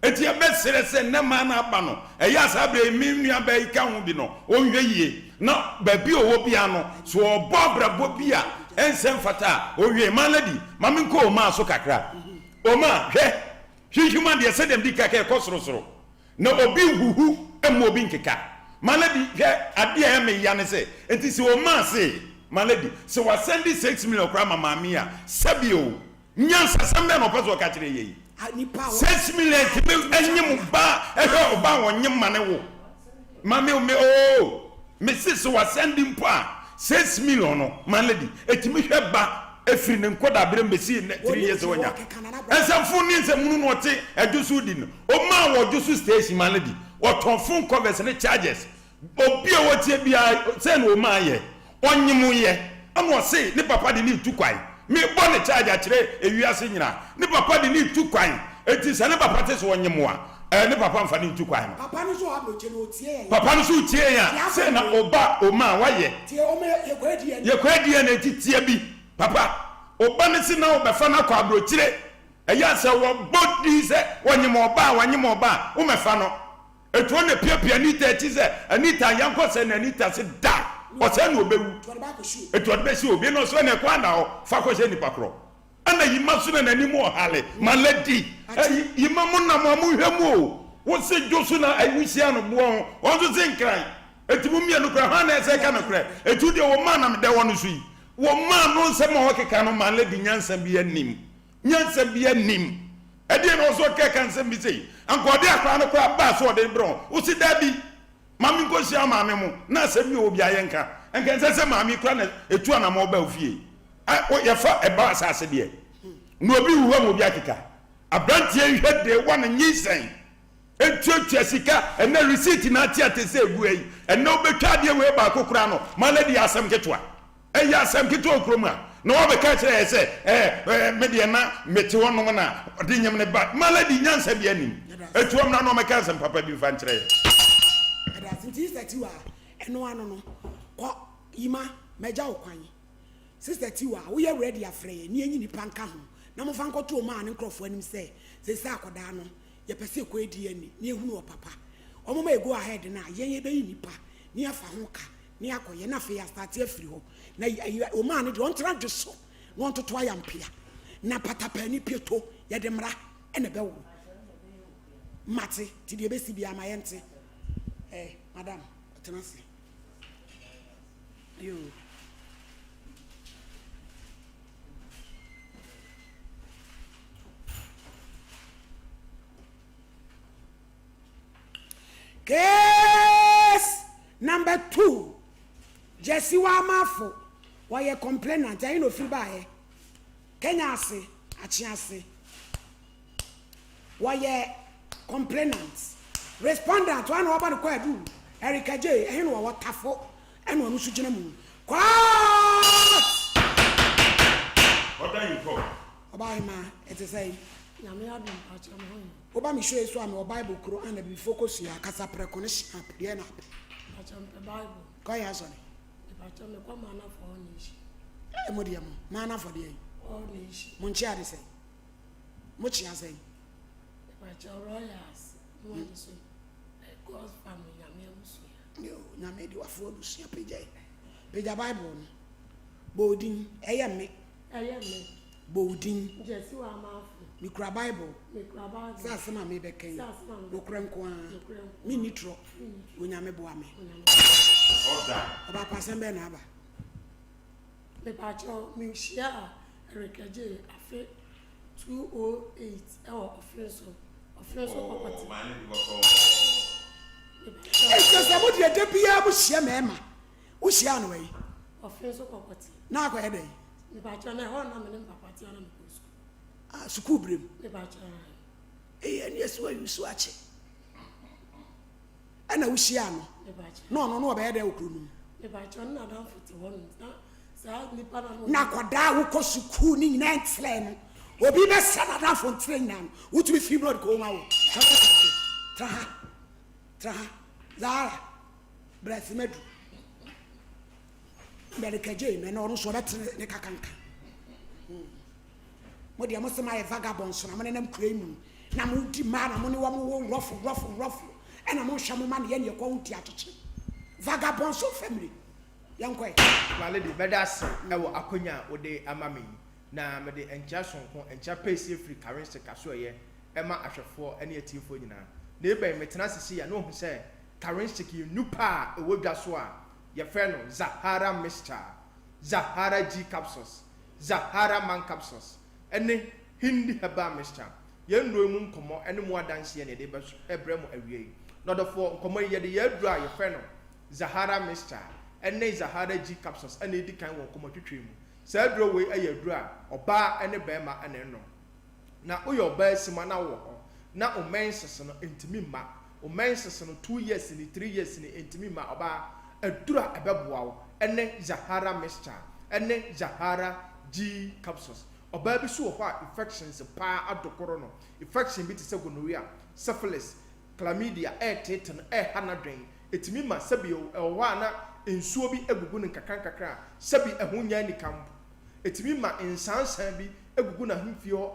Enti yɛbɛsrɛ sɛ nnɛ mmaa no aba no, ɛyɛ a saa berɛ yi me nuabaa yi ka ho bi no, ɔnhwɛ yie na baabi a ɔwɔ biara no, sɛ ɔrebɔ abrabɔ bi a ɛnsɛ mfata a, ɔnhwɛ yie. My lady, ma menkɔ Omar so kakra. Omar, hwɛ, hwimhwim adeɛ sɛdeɛ mede ka ka ɛkɔ sorosoro, na obi nhuhu mma obi nkeka. My lady, hwɛ, adeɛ a ɛyɛ me ya ne sɛ, enti sɛ Omar se, my lady, sɛ wasɛnde 6 million koraa ma maame yi a, sɛbi o, Nyansasɛm bɛn na ɔpɛ sɛ ɔka kyerɛ yɛ yi? 6 million tumi nyem ba ɛhwɛ ɔba a ɔnyem ma ne wo ma me me oo me se sɛ wasɛnde mpo a 6 million no ma lady ɛtumi hwɛ ba ɛfiri ne nkɔda berɛ mbɛsi nnɛ 3 years wanya nsɛmfo ne nsɛmunu na ɔte ɛdwo so di no ɔmaa wɔ dwo so station ma lady ɔtɔn phone covers ne chargers. Obi a ɔtie biara sɛ na ɔma ayɛ ɔnyem yɛ ɛna ɔse ne papa de ne retu kwan mebɔ ne charge akyerɛ ewiase nyina ne papa de ne retu kwan enti sɛ ne papa te sɛ ɔnyem a ɛɛ ne papa nfa ne ntu kwan no. Papa no nso wɔ abrɔkyɛ no ɔtie yɛn. Papa no nso retie yɛn a sɛ na ɔba ɔma a wayɛ. Tie ɔma yɛkɔ DNA. Yɛkɔ DNA nti tie bi papa ɔba no se na ɔbɛfa no akɔ abrɔkyire ɛyɛ a sɛ wɔbɔ din sɛ ɔnyem ɔba a wanyem ɔba a womɛfa no. Etu ɔna piapia Anita akyi sɛ, Anita, yɛnkɔ sɛ na Anita se da! Ɔsɛe na ɔbɛwu. Etu ɔde bɛhyɛ obi na ɔsɛ na ɛkwan da hɔ, fa kɔhyɛ nipa korɔ. Ɛna Yima so na n'anim ɔhale. Ma lady, Yima mo nam a monhwɛ mu o. Wo se dwo so na wohyia no boɔ ho, wɔn nso se nkran. Enti mo mmienu koraa, hwan na ɛsɛ ka nokorɛ? Enti wo deɛ wo maa na meda wɔ no so yi. Wo maa no nsɛm a ɔkeka no maa lady nyansa biara nnim. Nyansa biara nnim. Ɛdeɛn na ɔsɛ ɔkeka nsɛm bi sei? Anka ɔde akwadaa no koraa baa sɛ ɔde rebrɛ wɔn. Wo se daabi, ma menkɔhyia maame mo na asɛm bi wɔ hɔ biara yɛnka. Anka ɛnsɛ sɛ maame yi koraa na ɛtu anammɔn ba wo fie. Yɛfa ɛba asase deɛ na obi wu hɔ ma obi akeka. Aberanteɛ yi hwɛ deɛ wa no nyinsɛn. Ntuatua sika ɛnɛ receipt na ate ate sɛ egu ayi ɛnɛ wobɛtwa adeɛ wei baako koraa no ma lady yɛ asɛm ketewa ɛyɛ asɛm ketewa wɔ kurom a na wabɛka kyerɛ yɛ sɛ ɛɛ ɛɛ me deɛ na mete hɔ nom na ɔde nyɛm ne ba ma lady nyansa bi anim etu ɔmena na ɔmɛka asɛm papa bi nfa nkyerɛ yɛ. Ɛda ase nti Sister Tiwa ɛno ano no kɔ yima mɛgya wo kwan Sister Tiwa woyɛ ready afrɛ yɛ ne yɛnyi nipa nka ho na mofa nkɔto ɔmaa ne nkorɔfoɔ anim sɛ seisei akɔdaa no yɛpɛ sɛ yɛkɔ yɛ DNA na yɛhunu ɔpapa. Wɔn ma yɛ go ahead no a, yɛn yɛbɛyi nnipa na yɛafa ho ka na yɛakɔyɛ na afei yɛastarte afiri hɔ. Na ayi omaa no deɛ ɔntena dwe so na ɔntoto ayampea na patapaani pieto yɛde mmara na ɛbɛworo. Mate, nti deɛ ɛbɛsi biara ma yɛnte. Eh, madam, ɔtena ase. Yoo. Case number 2, Jesse Wamafo, wɔyɛ complainant, ɛhe na ofiri baeɛ? Kenya ase, Akye ase. Wɔyɛ complainant. Respondent, wɔn na wɔbɔ no kwaadu, Erica J, ɛhe na wɔwɔ? Tafo, ɛna ɔno nso gyina mu. Court! Order in court. Ɔbaahemaa, ɛte sɛn? Nyame adom mpakyɛ me ho ye. Woba me show yi so a mewɔ bible koro a na abibifoɔ kɔ sua kasa prɛko ne sharp deɛ na apɛ. Mpakyɛ mepɛ bible. Kɔ yɛ asɔre. Mepakyɛ mekɔ mana for all nation. Ee mo deɛ mo mana for deɛ yi. All nation. Mo nkyea de sɛn? Mo kyea sɛn? Mepakyɛ royals mo agye so God's family nyame abusua. Yo nyame de wafo abusua pagya yi. Pagya bible no. Bɔ odin ɛyɛ me. Ɛyɛ me. Bɔ wo din. Gyasi wɔ amanfo. Mekura Bible. Mekura Bible. Sɛ asɛm a merebɛka yi. Sɛ asɛm a merebɛka yi. Nokorɛ nko ara. Nokorɛ nko ara. Menni torɔ. Menni torɔ. Onyame boa me. Onyame boa me. Order. Ɔbaapa asɛm bɛn na aba? Mepakyɛw, mehyiaa Eric Adjei afe 2008 ɛwɔ Ɔfenso, Ɔfenso Kɔkɔte. Oh, maame bi bɔkɔɔ. Mepakyɛw. Ɛkyerɛ sɛ mo deɛ da biara mo hyia mmarima. Wo hyiaa no wɛn? Ɔfenso Kɔkɔte. Na akɔyɛ dɛn? Mepakyɛw na ɛhɔ na me ne me papa te a na mekɔ sukuu. Ah, sukuu berɛ mu? Mepakyɛw ae. Ei, ɛne ɛsɛ wayi so akyɛ. Ɛna wohyiaa no? Mepakyɛw. Na ɔno na ɔbɛyɛ dɛn wɔ kuro no mu? Mepakyɛw ne n'adamfo te hɔ nom na saa nipa na Na akwadaa a wokɔ sukuu ne nyinaa nkyerɛ no, obi bɛsɛ n'adamfo nkyerɛ nyinaa no, wotumi firi mu na ɔde kɔ wɔn awo. Tra ha, tra ha, Zahara, brɛ simadu. Mary Kagye mɛ na ɔno nso ɔbɛtene ne kakanka. Hmm. Mo deɛ mo se mo ayɛ vagabonds na mo nenam kura yi mu na mo di mmaa na mo ne wɔn wo rɔfo rɔfo rɔfo ɛna mo nhwɛ mo ma ne yɛ ne ɛkɔ ho ti akyekye. Vagabonds of family. Yɛn kɔ ɛ. My lady, mɛda ase wɔ akwanya a wode ama me yi, na mede nkyea sononko, nkyea pɛsie firi Karense Kasoɛeɛ ma ahwɛfoɔ ne atiefoɔ nyinaa. Na ebɛn metena ase sei a na wahu sɛ Karense yɛ nnupa a ɛwɔ dwa so a Yɛfrɛ no Zahara Mixture, Zahara G Capsules, Zahara Man Capsules, ne Hindi Herbal Mixture. Yɛn nnuro yi mu nkɔmmɔ ne mu adanseɛ na yɛde rebrɛ mo awia yi. N'ɔdɔfoɔ, nkɔmmɔ yi, yɛde yɛn aduro a yɛfrɛ no Zahara Mixture ne Zahara G Capsules na ɛdi kan wɔ nkɔmmɔtwetwe mu. Saa aduro wei yɛ aduro a ɔbaa ne barima na ɛnom. Na woyɛ ɔbaa sima na wowɔ hɔ na wo menses no ntumi mma, wo menses no 2 years ni, 3 years ni ɛntumi mma, ɔbaa, aduru a ɛbɛboa wo ne Zahara mixture ne Zahara G capsules. Ɔbaa bi nso wɔ hɔ a infections paa adokoro no, infection bi te sɛ gonorrhea, syphilis, chlamydia ɛreteete no, ɛreha n'adwene, ɛtumi ma sɛbi ɛwɔ hɔ a na nsuo bi gugu no nkakra nkakra a sɛbi ɛho nyɛ anika mpo. Ɛtumi ma nsansan bi gugu n'ahemfie hɔ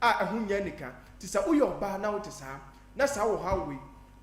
a ɛho nyɛ anika. Nti sɛ woyɛ ɔbaa na wote saa, na saa ɔhaw wei,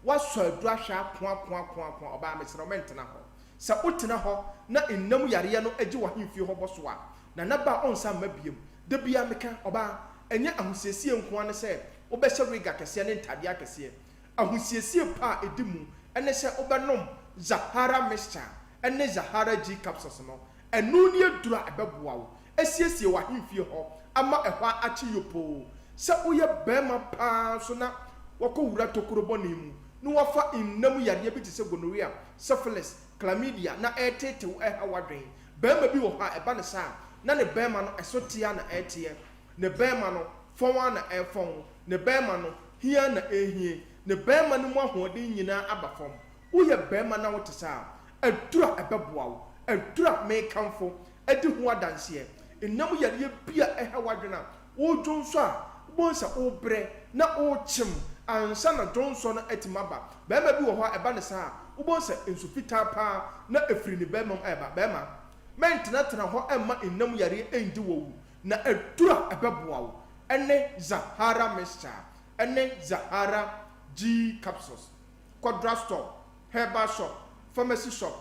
woasɔ aduru ahwɛ akoakoakoakoa, ɔbaa mesrɛ wo mɛntena hɔ. Sɛ wotena hɔ na nna mu yareɛ no gye w'ahemfie hɔ bɔ so a, Nana ba a ɔnsan mma biom. Da biara meka, ɔbaa, ɛnyɛ ahosiesie nko ara ne sɛ wobɛhyɛ wig akɛseɛ ne ntadeɛ akɛseɛ. Ahosiesie pa a ɛdi mu ne sɛ wobɛnom Zahara Mixture ne Zahara G Capsules no. Ɛno ne aduru a ɛbɛboa wo asiesie w'ahemfie hɔ ama ɛhɔ akye yopoo. Sɛ woyɛ barima pa ara nso na woakɔwura tokuro bɔne mu na woafa nna mu yareɛ bi te sɛ gonorrhea, syphilis, chlamydia na ɛreteete wo ɛreha w'adwene. Barima bi wɔ hɔ a ɛba no saa a, na ne barima no ɛso te ara na ɛreteɛ, ne barima no fɔn ara na ɛrefɔn, ne barima no hia ara na ɛrehie, ne barima no mu ahoɔden nyinaa aba fam. Woyɛ barima na wote saa a, aduru a ɛbɛboa wo, aduru a mekamfo adi ho adanseɛ, nna mu yareɛ bi a ɛha w'adwene a, woredwonsɔ a, wobɛhu sɛ worebrɛ na worekyem ansa na dwonsɔ no atumi aba. Barima bi wɔ hɔ a, ɛba no saa a, wobɛhu sɛ nsu fitaa pa ara na ɛfiri ne barima mu reba. Barima, mɛntenatena hɔ mma nna mu yareɛ nndi wo awu, na aduru a ɛbɛboa wo ne Zahara Mixture ne Zahara G Capsules. Kɔ drugstore, herbal shop, pharmacy shop,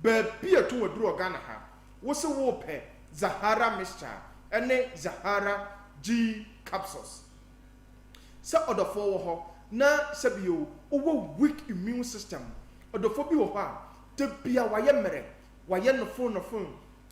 baabi a ɛtɔn aduru wɔ Ghana ha, wo se worepɛ Zahara Mixture ne Zahara G Capsules. Sɛ ɔdɔfoɔ wɔ hɔ na sɛbio wowɔ weak immune system, ɔdɔfoɔ bi wɔ hɔ a, da biara wayɛ mmerɛ, wayɛ nofon-nofon,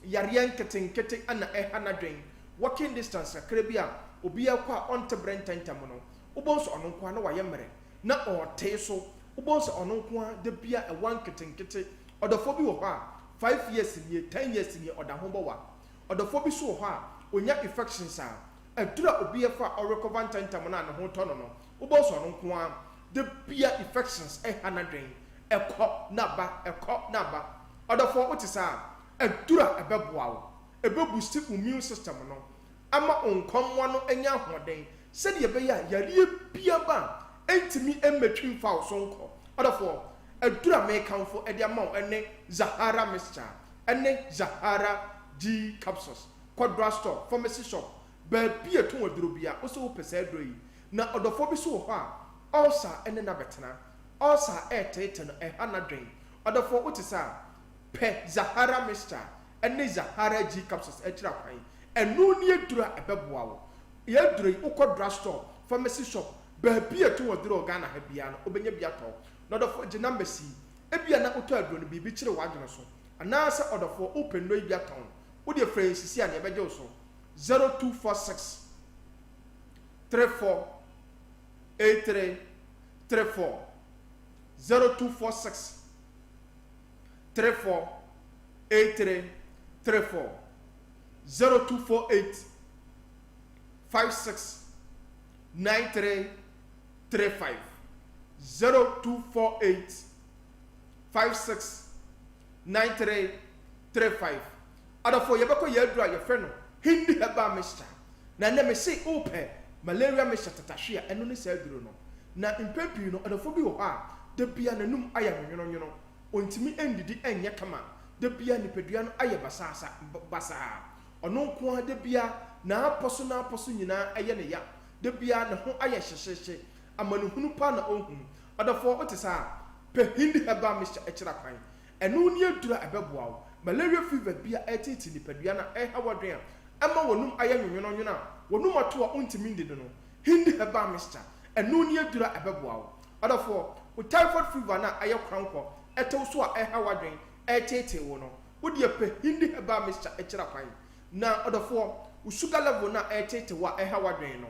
yareɛ nketenkete na ɛha n'adwen, walking distance kakra bi a obi rekɔ a ɔnte berɛ ntɛntɛm no, wobɛhu sɛ ɔno nko ara na wayɛ mmerɛ. na ɔɔtee so, wobɛhu sɛ ɔno nko ara da biara ɛwa nketenkete. Ɔdɔfoɔ bi wɔ hɔ a, five years nie, ten years nie, ɔda ho bɔ wa. Ɔdɔfoɔ bi nso wɔ hɔ a, ɔnya infections a, aduru a obi ɛfa a ɔrecover ntɛntɛm no a ne ho tɔ no no, wobɛhu sɛ ɔno nko ara da biara infections ɛha n'adwene, ɛkɔ na aba, ɛkɔ na aba. Ɔdɔfoɔ wote saa a, aduru a ɛbɛboa wo, ɛbɛ boost wo immune system no, ama wo nkwammoa no anya ahoɔden sɛdeɛ ɛbɛyɛ a yareɛ biara ba a, ɛntumi mmɛtwi mfa wo so nkɔ. Ɔdɔfoɔ, aduru a merekamfo de ama wo ne Zahara Mixture ne Zahara G Capsules. Kɔ drugstore, pharmacy shop, baabi a ɛtɔn aduro biara, wo sɛ wopɛ saa aduro yi. Na ɔdɔfoɔ bi nso wɔ hɔ a, ulcer ne no abɛtena. Ulcer a ɛreteete no, ɛha n'adwene. Ɔdɔfoɔ, wote saa a, pɛ Zahara Mixture ne Zahara G Capsules akyiri akwan. Ɛno ne aduro a ɛbɛboa wo. Yɛn aduro yi, wokɔ drug store, pharmacy shop, baabi a yɛtɔn aduro wɔ Ghana ha biara no, wobɛnya bi atɔ. Na ɔdɔfoɔ, gye numbers yi. Ebia na wotɔ aduro no, biribi kyere w'adwene so. Anaasɛ ɔdɔfoɔ, wopɛ nnuro yi bi atɔn. Wo deɛ frɛ yɛn sisi a, na yɛbɛgye wo so. 0246 34 83 34 0246 34 83 34 0248 56 93 35 0248 56 93 35 Adɔfoɔ, yɛbɛkɔ yɛn aduro a yɛfrɛ no Hindi Herbal Mixture. Na ɛnnɛ mese wopɛ malaria mixture tatahwe a, ɛno ne saa aduro no. Na mpɛn pii no, ɔdɔfoɔ bi wɔ hɔ a, da biara n'anum ayɛ nwonwononwono. Ɔntumi nnidi nyɛ kama, da biara nipadua no ayɛ basaasa basaa. Ɔno nko ara da biara n'apɔ so n'apɔ so nyinaa yɛ no ya, da biara ne ho ayɛ hyehyeehye. Amanehunu paa na ɔhu. Ɔdɔfoɔ, wote saa a, pɛ Hindi Herbal Mixture kyerɛ kwan. Ɛno ne aduru a ɛbɛboa wo. Malaria fever bi a ɛreteetee nipadua no a ɛreha w'adwene a ɛma w'anum ayɛ nwonwononwono a w'anum ato a wontumi nnidi no, Hindi Herbal Mixture, ɛno ne aduru a ɛbɛboa wo. Ɔdɔfoɔ, wo typhoid fever no a ɛyɛ korankɔ, ɛtew so a ɛreha w'adwene, ɛreteetee wo no, wo deɛ pɛ Hindi Herbal Mixture kyerɛ kwan. Na ɔdɔfoɔ, wo sugar level no a ɛreteetee wo a ɛreha w'adwene no,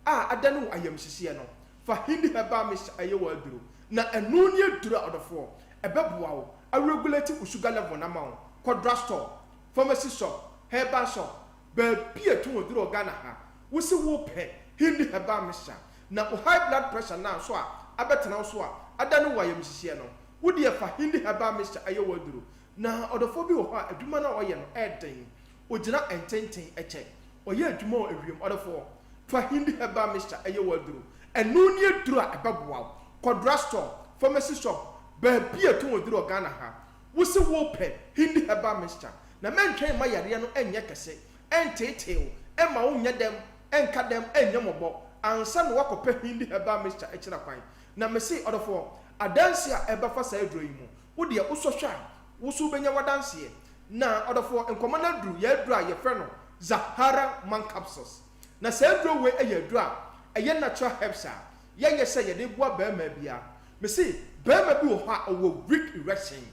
a adane wo ayamhyehyeɛ no, fa Hindi Herbal Mixture yɛ w'aduro. Na ɛno ne aduro a ɔdɔfoɔ, ɛbɛboa wo aregulate wo sugar level no ama wo. Kɔ drugstore, pharmacy shop, herbal shop, Baabi a yɛtɔn aduru wɔ Ghana ha, wo se wo pɛ Hindi herbal mixture na wo high blood pressure no a nso a abɛtena wo so a adane wo ayamhyehyeɛ no, wo deɛ fa Hindi herbal mixture yɛ w'aduru. Na ɔdɔfoɔ bi wɔ hɔ a adwuma no a ɔyɛ no ɛyɛ den, ɔgyina ntenten kyɛ, ɔyɛ adwuma wɔ ewiem, ɔdɔfoɔ fa Hindi herbal mixture yɛ w'aduru. Ɛno ne aduru a ɛbɛboa wo. Kɔ drug store, pharmacy shop, baabi a yɛtɔn aduru wɔ Ghana ha, Wo se wo pɛ Hindi herbal mixture na mɛntwɛn mma yareɛ no nyɛ kɛse, ɛnteetee wo, ɛmma wo nyɛ dɛm, ɛnka dɛm, ɛnyɛ mmɔbɔ ansa na woakɔ pɛ Hindi herbal mixture akyira kwan. Na me se ɔdɔfoɔ, adanseɛ a ɛbɛfa saa aduro yi mu, wo deɛ wo sɔ hwɛ a, wo so wobɛnya w'adanseɛ. Na ɔdɔfoɔ, nkɔmmɔ no aduru yɛn aduro a yɛfrɛ no Zahara Man Capsules. Na saa aduro wei yɛ aduro a ɛyɛ natural herbs a yɛnyɛ sɛ yɛde boa barima biara. Me se Barima bi wɔ hɔ a ɔwɔ weak erection.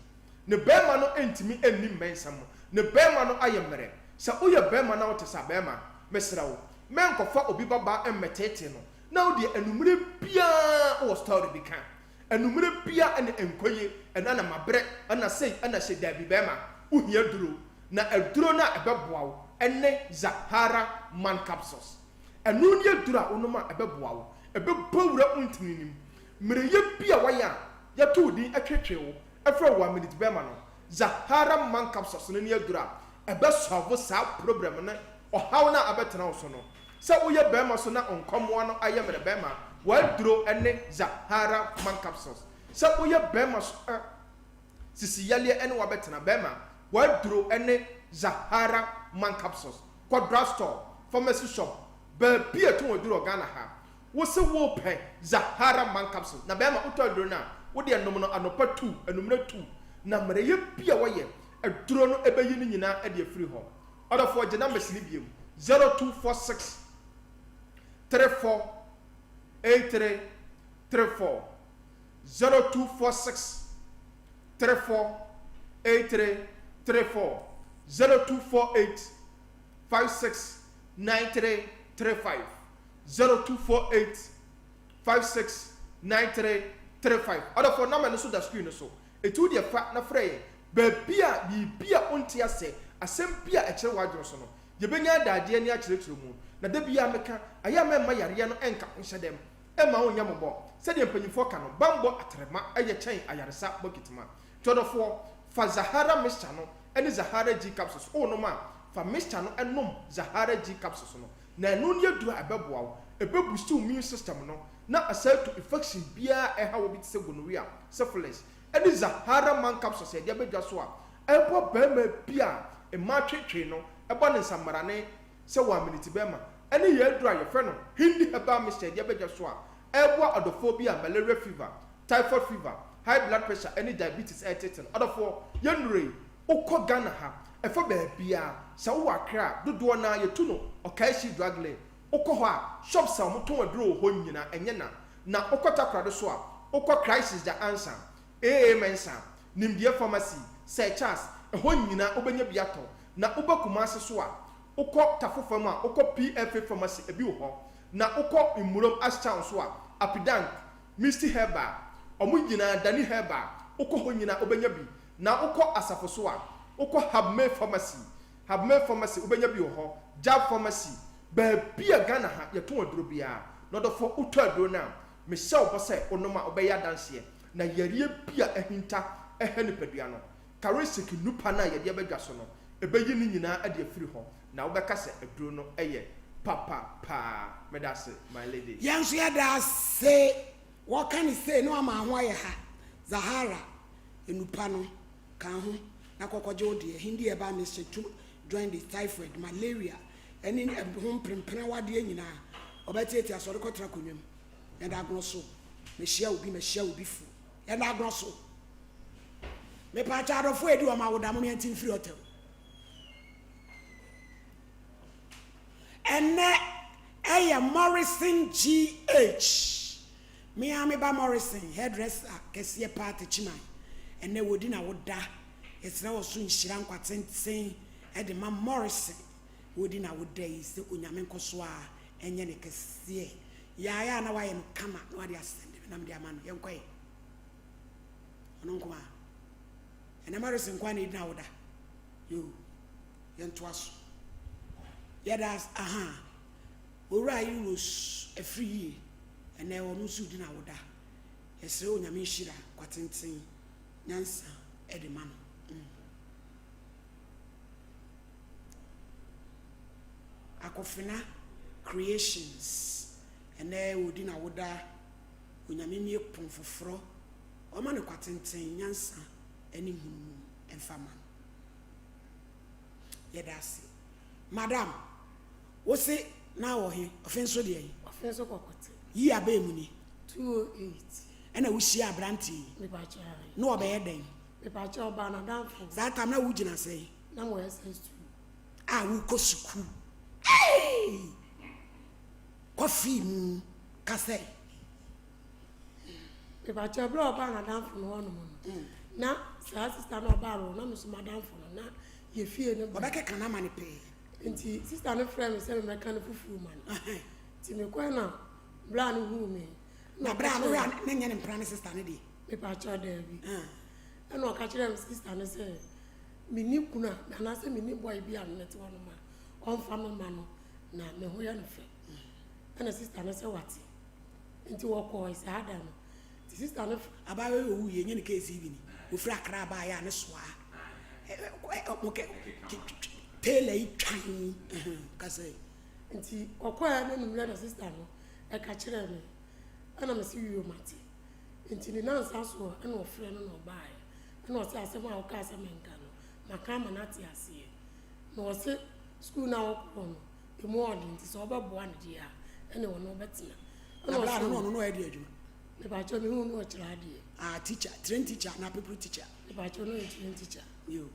Ne barima no ntumi nni mmɛnsɛm. Ne barima no ayɛ mmerɛ. Sɛ woyɛ barima na wote saa, barima, mesrɛ wo, mɛnkɔfa obi babaa mmɛteetee no. Na wo deɛ anwummerɛ biara wowɔ story bi ka. Anwummerɛ biara ɛna ɛnkɔ yie, ɛna na mabrɛ, ɛna sei, ɛna sei. Daabi barima, wohia aduro. Na aduro no a ɛbɛboa wo ne Zahara Man Capsules. Ɛno ne aduro a wonom a ɛbɛboa wo. Ɛbɛbɔ wura wo ntini no mu. Mmerɛyɛ bi a woayɛ a yɛto wo din tweetwee wo frɛ wo one minute bɛrima no, Zahara Man Capsules no ne aduro a ɛbɛ solve saa problem no ɔhaw no a abɛtena wo so no. Sɛ woyɛ bɛrima so na nkwamoa no ayɛ mmerɛ bɛrima, w'aduro ne Zahara Man Capsules. Sɛ woyɛ bɛrima so na sisi yareɛ ne wo abɛtena bɛrima, w'aduro ne Zahara Man Capsules. Kɔ drug store, pharmacy shop, baabi a yɛtɔn aduro wɔ Ghana ha, Wo se wo pɛ Zahara man capsule na bɛɛma wotɔ aduro no a wo deɛ nom no anɔpa tuu anummerɛ tuu na mmerɛyɛ bi a wɔyɛ aduro no ɛbɛyi ne nyinaa de afiri hɔ. Ɔdɔfoɔ gye numbers no biom 0246 34 83 34 0246 34 83 34 0248 56 93 35. 0248 56 93 35 Ɔdɔfoɔ number no so da screen no so Eti wo deɛ fa na frɛ yɛn Baabi a biribi a wonte aseɛ Asɛm bi a ɛkyere w'adwene so no Yɛbɛnya adagyeɛ ne akyerɛkyerɛ mu Na da biara meka Ayɛ a mɛmma yareɛ no nka wo nhyɛ dɛm Ɛmma wonyɛ mmɔbɔ Sɛdeɛ mpanyinfoɔ ka no Banbɔ atrɛma yɛ kyɛn ayaresa bɔkitima Nti ɔdɔfoɔ fa Zahara mixture no ne Zahara G capsules Worenom a fa mixture no nom Zahara G capsules no Na ɛno ne aduru a ɛbɛboa wo. Ɛbɛ boost wo immune system no na asan atu infection biara a ɛha wo bi te sɛ gonorrhea, syphilis, ɛne Zahara man capsules a yɛde aba dwa so a ɛboa barima bi a mmaa tweetwee no ɛbɔ ne nsammarane sɛ wɔameniti bɛrima, ɛne yɛn aduru a yɛfrɛ no Hindi herbal mixture a yɛde aba dwa so a ɛboa ɔdɔfoɔ bi a malaria fever, typhoid fever, high blood pressure ɛne diabetes ɛretete no. Ɔdɔfoɔ, yɛn nnuro yi, Wokɔ Ghana ha, ɛfa baabiara, sɛ wowɔ Accra a, dodoɔ no ara yɛtu no Okaishie Drug Lane. Wokɔ hɔ a, shops a wɔtɔn aduro wɔ hɔ nyinaa, ɛnyɛ na. Na wokɔ Takoradi so a, wokɔ Crisis The Answer, AA Mensah, Nimdeɛ Pharmacy, Sir Charles, ɛhɔ nyinaa wobɛnya bi atɔ. Na woba Kumasi so a, wokɔ Tafo fam a, wokɔ PFA Pharmacy, ebi wɔ hɔ. Na wokɔ Mmurom, Ashtown so a, Apidank, Misty Herbal, wɔn nyinaa, Dani Herbal, wokɔ hɔ nyinaa wobɛnya bi. Na wokɔ asafo so a, wokɔ Habmeh Pharmacy, Habmeh Pharmacy wobɛnya bi wɔ hɔ, Jab Pharmacy, baabi a Ghana ha yɛtɔn aduro biara. Na ɔdɔfoɔ wotɔ aduro no a, mehyɛ wo bɔ sɛ wonom a wobɛyɛ adanseɛ. Na yareɛ bi a ahinta ɛha nipadua no, Karisik nnupa no a yɛde aba dwa so no, ɛbɛyi ne nyinaa de afiri hɔ. Na wobɛka sɛ aduro no yɛ papa paa. Meda ase my lady. Yɛn nso yɛda ase. Wɔka no sei na wama ho ayɛ ha. Zahara. Enupa no, ka ho na kɔkɔgye wo deɛ. Hindi herbal mixture tum jaundice, typhoid, malaria ɛne ho mprempren awadeɛ nyinaa. Ɔbɛteatea so ɔde kɔtra akonnwa mu. Yɛda agorɔ so. Mehyia obi, mahyia obi fo. Yɛda agorɔ so. Mepaakyɛ adɔfoɔ edi wɔn awoda mo yɛnte mfiri hotel. Ɛnɛ ɛyɛ Morrison GH. Me ara me ba Morrison, hairdresser kɛseɛ paa Techiman, ɛnnɛ wɔdi n'awoda. Yɛsrɛ wɔ so nhyira nkwa tenten de ma Morrison, wɔredi n'awoda yi sɛ Onyame nkɔ so ara nyɛ no kɛseɛ. Yɛayɛ a na wayɛ no kama na wade asɛnde me na mede ama no. Yɛnkɔ ɛ. Ɔno nko ara. Ɛnnɛ Morrison nko ara na ɛredi n'awoda. Yoo, yɛntoa so. Yɛda ase, ahaa. Owura Euros afiri yie ɛnɛ ɔno nso redi n'awoda yɛsrɛ Onyame nhyira kwatenten nyansa de ma no mm. Akofena Creations ɛnɛ ɔredi n'awoda Onyame mmue pon foforɔ ɔma no kwatenten nyansa ne nhunumu mfa ma no yɛda ase Madam. Wo se na wɔ he? Ɔfe nso deɛn? Ɔfe nso kɔkɔte. Yi abɛɛ mu ni? 208. Ɛna wo hyia abranteɛ yi? Mepakyɛ ae. Na ɔbɛyɛ dɛn? Mepakyɛ ɔbaa n'adamfo. Saa tam na wo gyina sɛn? Na mo SS2. A wo kɔ sukuu. Eii! Kɔ fii mu ka sɛ. Mepakyɛw, bere a ɔbaa n'adamfo no hɔnom no, na saa sista no a ɔbaa no hɔ, na me nso m'adamfo no, na yɛ fie no bɛn. Ɔbɛkeka no ama no pɛɛ. Nti sista no frɛɛ me sɛ memmɛka no fufuo ma no. Nti mekɔe na bra no huu me. Na bra no hwɛ a na nyɛ ne mpena ne sista no deɛ? Mepakyɛw, daabi. Ɛna ɔka kyerɛɛ me sista no sɛ menni kunu a, anaasɛ menni boy bi a me ne te hɔnom a, ɔmfa me mma no na me ho yɛ no fɛ. Ɛna sista no sɛ wate. Nti wɔkɔɔe saa da no. Nti sista no. Abaayewa yi owuiɛ nyɛ ne case yi bi ni. Ofiri Accra baeɛ a ne soa ɔmo kɛ tailor yi twan yi kasa yi. Nti ɔkɔɛ no nummerɛ na sista no ɛka kyerɛɛ me ɛna me se yio mate. Nti ne nansa soɔ ɛna ɔfrɛ no na ɔbaeɛ ɛna ɔse asɛm a wokaa sɛ menka no maka ama no ate aseɛ na ɔse sukuu no a ɔkɔ no Emu ɔden nti sɛ ɔbɛboa no deɛ a ɛne ɔno ɔbɛtena. Na bla no na ɔno na ɔyɛ deɛ adwuma. Mepakyɛw mehu no ɔkyerɛ adeɛ. Ah teacher, train teacher anaa pupil teacher. Mepakyɛw no ɔyɛ train teacher. Yo.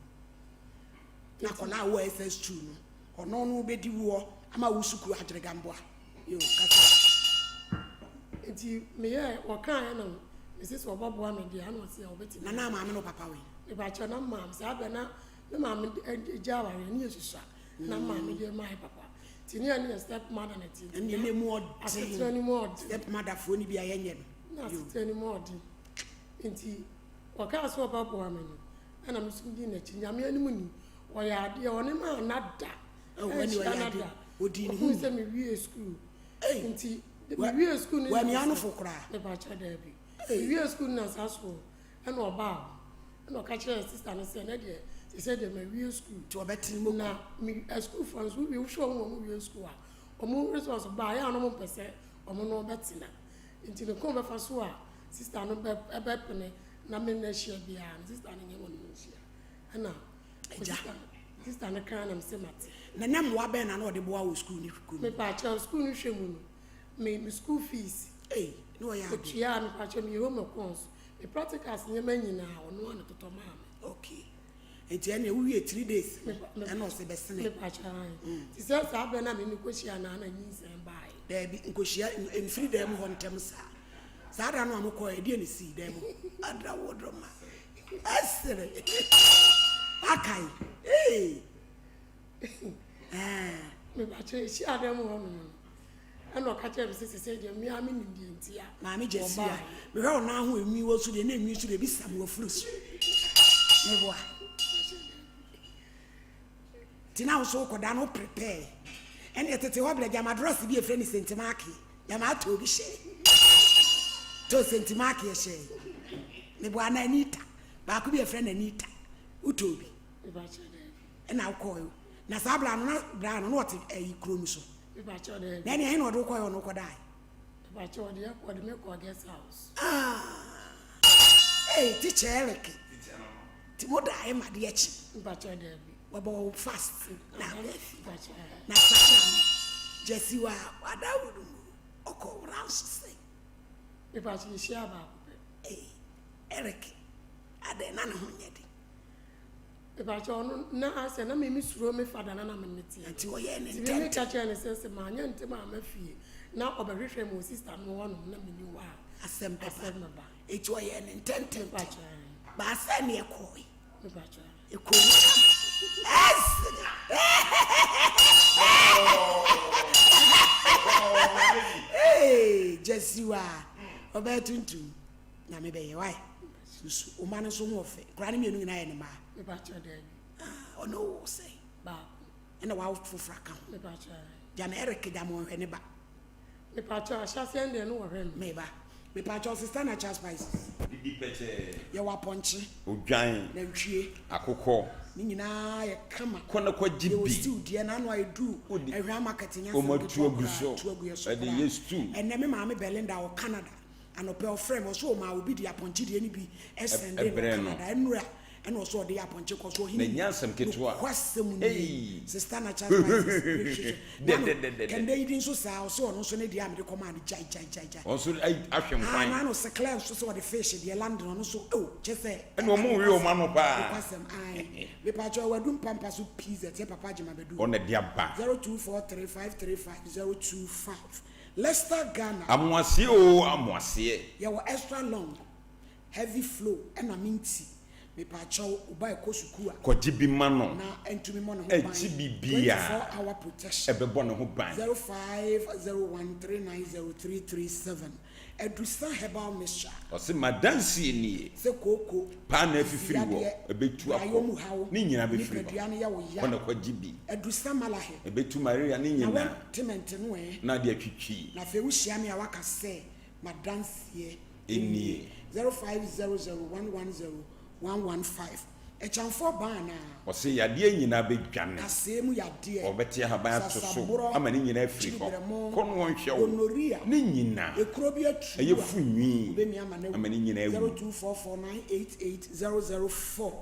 Na akwadaa a ɔwɔ SS2 no ɔno no bɛdi woɔ ama wo sukuu agyere gamboa. Yo kasa. Nti meyɛ ɔkaeɛ na mese sɛ ɔbɛboa me deɛ ana ɔse ɔbɛtumi. Na na maame no papa wei. Mepakyɛw na maame saa bɛ na me maame gya awareɛ ne yɛsusua. Na maame deɛ maa papa nti ne yɛ ne yɛ step mother na ti. Ɛnna ne mu ɔden. Asetena ne mu ɔden. Step mother foɔ ni bi a yɛnyɛ no. Na asetena ne mu ɔden nti ɔkaa sɛ ɔbɛboa me no ɛna me nso di n'akyi nyame anim ni ɔyɛ adeɛ ɔne maa na da ɛnhyia na da ɔdi ne ho sɛ mewie sukuu nti mewie sukuu no wamia no fo koraa mepakyɛ daabi mewie sukuu no na saa so Ɛna ɔbaa hɔ, ɛna ɔka kyerɛɛ sista no sɛ, ɛnɛ deɛ, seesei deɛ mawie sukuu. Nti ɔbɛtene mu. Na me asukuufoɔ nso, wowie, wohwɛ wɔn a wɔwie sukuu a, wɔn results ba a, ɛyɛ a na wɔmpɛ sɛ wɔn ne wɔn bɛtena. Nti ne kwan bɛfa so a sista no bɛ ɛbɛpene na me ne no ahyia biara no, sista no nyɛ wɔn ne nhyia. Ɛna Agya. sista sista no kaa na mese mate. Na na mmoa bɛn na na ɔde boa wɔ sukuu no kɔ mu? Mepaakyɛw, sukuu no hwɛ mu no, me me school fees. Ei, na ɔyɛ ade. Otuaa, mepaakyɛw, meyɛ home econs. Me practicals nneɛma nyinaa ɔno ara na ɔtotɔ maa me. Okay. Nti ɛnna wowie 3 days ɛna ɔsɛ bɛsene. Mepakyɛ ae. Te sɛ saa berɛ no a me ne kɔhyia no a na nyinsɛn baeɛ. Daabi, nkɔhyia mfiri dan mu hɔ ntɛm saa. Saa da no a mokɔɛ, ɛdeɛ na ɛsii dan mu? Adra wɔdrɔma. Ɛsere. Akae. Ee. Ɛɛ. Mepakyɛ yɛhyia dan mu hɔ nom no. Ɛna ɔka kyerɛɛ me sɛ sesei deɛ me ara menim deɛ nti a Maame Gyasi a wɔbaeɛ. mehwɛ wo nan ho enwi wɔ so deɛ na enwi nso deɛ ebi sam w'afuru so. Meboa. Nti na wo so wokɔda no wo prepare. Ɛne tete hɔ berɛ gyama drɔs bi efrɛ ne sentimaake. Gyama atɔ obi hyɛ. Tɔ sentimaake hyɛ. Meboa na Anita. Baako bi efrɛ no Anita. Wotɔ obi. Ɛna wokɔɔ. Na saa bra no na bra no na ɔte ayi kuro no so. Mepakyɛw daabi. Na ɛnea he na ɔde wo kɔeɛ ɔne wo kɔdae? Mepakyɛw ɔde yɛ ɔde me kɔɔ guest house. Ah, hey, teacher Eric. Ti mo dae ma deɛ kye. Mepakyɛw daabi. Wɔbɔ wo fast na abɛ fi. Mepakyɛw. Na saa na no Jesse wa wada wo no mu ɔkɔ wura nso sɛn. Mepakyɛw yɛhyia baako pɛ. Hey, Eric, adɛn na ne ho nyɛ den? Mepakyɛw ɔno na asɛ na me me suro me fada na na me ne teɛ. Nti ɔyɛɛ ne Nti me me ntɛntɛm. ka kyerɛɛ no sɛ sɛ manyɛ ntɛm amma fie na ɔbɛhwehwɛ me wɔ sista no hɔ nom na menni hɔ a Asɛm bɛba. asɛm bɛba. Nti ɔyɛɛ ne ntɛntɛntɛm. Mepakyɛw ae. Baa sɛ ne ɛkɔɔe. Mepakyɛw ae. Ɛkɔɔ mu kama. Ɛsene. Ee, Gyasiwa, ɔbɛyɛ tuntum. Nyame bɛyɛ, wai? Susu, wo mma no nso ho ɔfɛ. Nkwadaa no mmienu nyinaa yɛ ne mma. Mepakyɛw daabi. Ah, ɔne wo wɔ sɛn? Baako. Ɛna wawo foforɔ aka ho. Mepakyɛw ae. Gyama Eric gyama ɔnhwɛ ne ba. Mepakyɛw ahyɛaseɛ no deɛ no wɔhwɛ me. Me ba. Mepakyɛw sister natural spices. Didi pɛkyɛɛ. Yɛwɔ apɔnkye. Odwan. Nantwie. Akokɔ. Ne nyinaa yɛ kama. Kɔ na kɔ gye bi. Yɛwɔ stew deɛ na ano a ɛduru Ahwea market nyɛ asɛm Wɔn atu ketewa agu koraa. so. Tu agu yɛ so Ɛde koraa. yɛ stew. Ɛnɛ me maame Belinda wɔ Canada. Anɔpa yi ɔfrɛɛ me, ɔse ɔmaa obi de apɔnkye deɛ no bi sɛndee no Ɛbrɛɛ no. Canada. Ɛnora ɛna ɔse ɔde yɛ apɔnkye kɔ so. Ɔhene Na ɛnyɛ asɛm ketewa. Nokwasɛm nie. Ei! Sister Natural Spices hwehwehwɛ. Nano, Dɛdɛdɛdɛdɛ. Kɛndɛ yi di nso saa, ɔse ɔno nso ne deɛ a mede kɔmaa no gyae gyae gyae gyae. Ɔno nso ai ahwe Ah, nkwan. nano Seclair nso sɛ ɔde fish deɛ London ɔno nso oh kyɛ sɛ. Ɛna ɔmo we ɔmo ano paa. Nokwasɛm ae. Mepakyɛw wadu mpampa so pii zɛ teɛ Papa Agyema bɛdu hɔ. Ɔna de aba. 0243 535 025. Leicester Ghana. Amoaseɛ oo amoaseɛ. Yɛwɔ extra long, heavy flow ɛna minty. Mepaakyɛw wo ba ɛkɔ sukuu a. Kɔgye bi ma no. Na ɛntumi mmɔ ne ho ban. Ɛgye biribiara. 24 hour protection. Ɛbɛbɔ ne ho ban. 0501390337 Adusa herbal mixture. Ɔse m'adanseɛ nie. Sɛ kooko. Paa na afifiri wɔ. Yadeɛ. Ɛbɛtu akɔ. Brayɔ mu haw. Ne nyinaa bɛfiri hɔ. Nipadua no yɛ wo ya. Kɔ na kɔgye bi. Adusa malahe. Ɛbɛtu malaria ne Na nyinaa. wɔ tement no ɛ. Na ade atwitwi. Na afei wo hyia me a waka sɛ m'adanseɛ nie. 0500110115 Ɛkyɛnfoɔ baa anaa? Ɔse yadeɛ nyinaa bɛdwane. Kasɛɛ mu yadeɛ. Ɔbɛte ahaban ato so Sasaborɔ, ama ne nyinaa afiri hɔ. kyinibrɛmo, Kɔ na wɔnhwɛ wo. Gonorrhea, Ne nyinaa. Ekuro bi aturu Ɛyɛ a, fu nwi. wobɛmia ama no awu. Ama ne nyinaa awu. 0244988004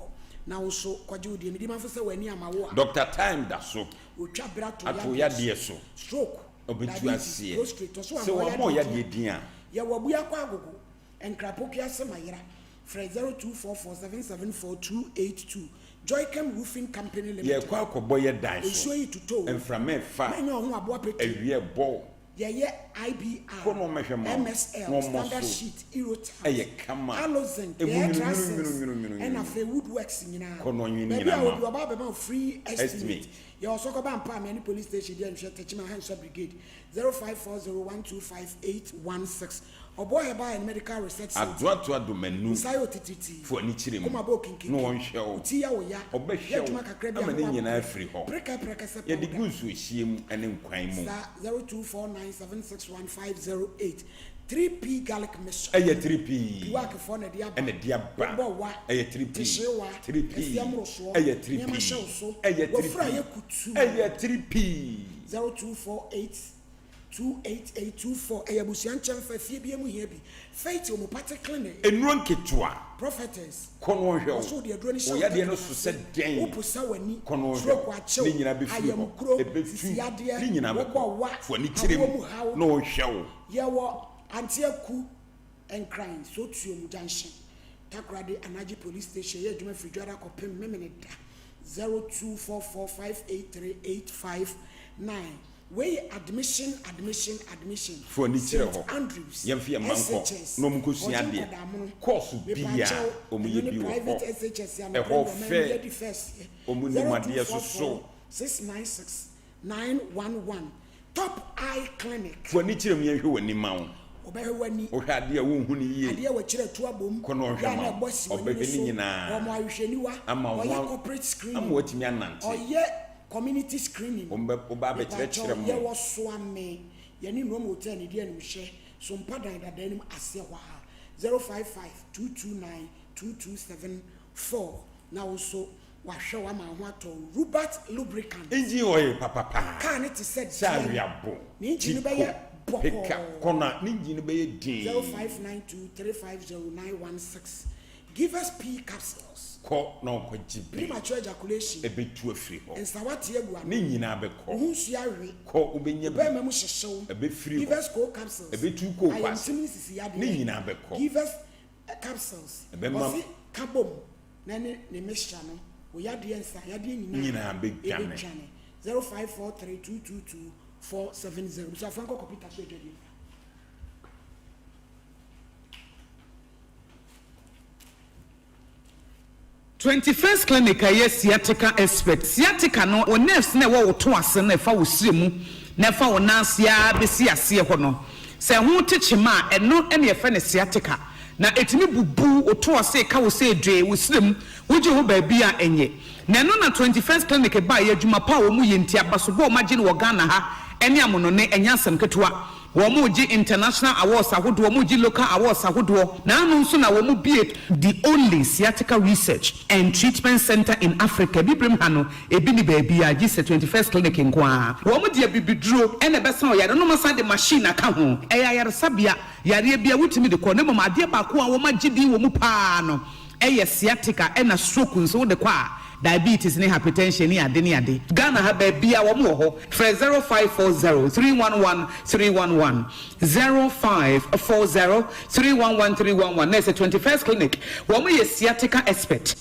Na wo nso kɔgye wo deɛ. Medi manfo sɛ w'ani ama wo a. Doctor Time da so. Ɔtwa berɛ ato Ato yadeɛ yadeɛ so. so. Stroke, Ɔbɛtu diabetes, aseɛ. prostrate, ɔso Sɛ ama wamma wo ɔyadeɛ yadeɛ din a. din a. Yɛwɔ Abuakɔ Agogo, Nkrapokuase Mayera, frɛ 0244 774 282. Joychem Roofing Company Limited. Yɛrekɔ akɔbɔ yɛ dan so. Nsuo yi totɔ o. Mframa refa. Mɛnyɛ ɔho aboa petee. Awia rebɔ. Yɛyɛ IBR, Kɔ na wɔmmɛhwɛ ma wo. MSL, Na wɔmmɔ Standard so. Sheet, Eurotiles, Ɛyɛ kama. Alozinc, Emu yɛyɛ nwunu trusses, nwunu nwunu nwunu ɛna nwunu. afei woodworks nyinaa. Kɔ na ɔnwene Baabi a nyinaa ma obi wo. ɔba abɛma wo free estimate. Estimate. Yɛwɔ Sɔkɔba Mpaamea ne Police Station di Anhwɛ Techiman Hansua Brigade, 0540125816. Ɔboa Herbal and Medical Research Centre. Adoatoa Domanu Nsa yɛ otitiritii. fo ani kyerɛ mu Koma bɔ okinkinkin. na wɔnhwɛ wo. Wo ti yɛ wo ya. Yɛ Ɔbɛhwɛ wo adwuma kakra bi a ama na ne nyinaa woabrɛ. afiri hɔ. Preka prɛkɛsɛ Yɛde powder. gu nsuohyeɛ mu ne nkwan mu. Sa 0249761508. 3P garlic mixture. Ɛyɛ 3P. Piwakfoɔ na ɛde aba. Ɛna ɛde aba. Wobɔ wa. Ɛyɛ 3P. Tehyewa. 3P. Kɛseɛ mmorosoɔ. Ɛyɛ 3P. Nneɛma hyɛ wo so. Ɛyɛ 3P. Wafura yɛ kutuu. Ɛyɛ 3P. 0248 28824 Ɛyɛ abusua nkyɛnfa, fie biara mu hia bi. Faith Homeopathic Clinic. Nnuro nketewa. Prophetess. Kɔ na ɔnhwɛ wo. Wɔso wode aduro no hyɛ Wo wo yadeɛ no tɛkrɛma so ase. sɛ dɛn? Woposa w'ani. Kɔ na ɔnhwɛ Stroke wo. akye Ne wo. nyinaa bɛfiri hɔ. Ayamkuro. Ɛbɛtu. Sisi yadeɛ. Ne nyinaa bɛkɔ. Wobɔ wa. Fa w'ani kyerɛ Awoɔ mu mu haw. na ɔnhwɛ wo. Yɛwɔ Anteaku, Nkran, Sotuom Junction, Takoradi, Anagye Police Station. Yɛyɛ adwuma firi Dwoada kɔpem Memeneda. 0244583859. Wei yɛ admission, admission, admission. Fa w'ani kyerɛ Saint hɔ. Andrews, Yɛmfa yɛn mma nkɔ SHS, na wɔnkɔsua wɔgye adeɛ. nkwadaa mono. Kɔɔso biara, Mepaakyɛw, wɔyɛ ɛno ne bi wɔ hɔ. private SHS a Ɛhɔ nokorɛ mu ɔman mu fɛ. yɛadi first yɛ. Wɔnim adeɛ soso. 0244 696 911. Top Eye Clinic. Fa w'ani kyerɛ mu yɛnhwɛ w'ani ma wo. Wɔbɛhwɛ w'ani. Wohwɛ adeɛ a wonhu no yie. Adeɛ a wɔakyerɛ atu abom. Kɔ na ɔnhwɛ Yɛ a ma na wo. ɛbɔ si w'ani Ɔbɛhwɛ no ne so. nyinaa. Wɔn ahwehwɛniwa. Ama wo Ɔyɛ ho corporate screening. ama woatumi anante. Ɔyɛ community screening. Wɔbɛ woba abɛkyerɛkyerɛ Mepakyɛw, mo. yɛwɔ Soame. Yɛne Nrom Hotel na edi animhwɛ. Sompa dan dada no mu aseɛ hɔ ara. 055 229 2274 Na wo nso Wahwɛ wo ama wo ho atɔ wo. Rubat lubricant. Engine oil papa paa. Car no te sɛ Sɛ deɛn? aweabo, Ne engine no tiko, bɛyɛ peka, bɔkɔɔ. kɔ no a, ne engine no bɛyɛ dinn. 0592350916 Givers pea capsules. Kɔ na ɔnkɔgye bi. Premature ejaculation. Ɛbɛtu afiri hɔ. Nsawa te agu ano. Ne nyinaa bɛkɔ. Wo ho nsuo awe. Kɔ, wobɛnya bi. Wo barima mu hyehye wo. Ɛbɛfiri hɔ. Givers cold capsules. Ɛbɛtu kooko ase. Ayamtim ne sisi yadeɛ. Ne nyinaa bɛkɔ. Givers capsules. Ɛbɛma. Ɔse ka bom na ne ne mixture no wo yadeɛ nsa yadeɛ nyinaa Nyinaa bɛdwane. ɛbɛdwane. 0543 222 470. Busuafoɔ nkɔ kɔpita so adwadie mmra. 21st Clinic a ɛyɛ sciatica expert. Sciatica no, wo nerves no a ɛwɔ wo to ase no a ɛfa wo srɛ mu na ɛfa wo nan ase ara bɛsi aseɛ hɔ no, sɛ ɛho te kyema a, ɛno na yɛfrɛ no sciatica. Na ɛtumi bubu wo to ase, ɛka wo sɛ dwee, wo srɛ mu, wogye ho baabi a ɛnyɛ. Na ɛno na 21st Clinic baeɛ, adwuma pa a wɔyɛ nti, abasobɔ a wɔagye no wɔ Ghana ha ne amonɔne, ɛnyɛ asɛm ketewa. Wɔregye international awards ahodoɔ, wɔregye local awards ahodoɔ, na ano nso na wɔbue the only sciatica research and treatment centre in Africa, Abibirem ha no, ebi nni baabiara gye sɛ 21st Clinic nko ara. Wɔde abibiduro na ɛbɛsa ɔyare no, na wɔasan de machine aka ho. Ɛyɛ ayaresabea, yareɛ biara wotumi de kɔ, na mmom adeɛ baako a wɔagye din wɔ mu pa ara no yɛ sciatica ɛna stroke nso wode kɔ a, diabetes ne hypertension ne ade ne ade. Ghana ha baabia wɔn wɔ hɔ, frɛ 0540 311 311, 0540 311 311 na ɛsɛ 21st clinic, wɔn yɛ sciatica expert.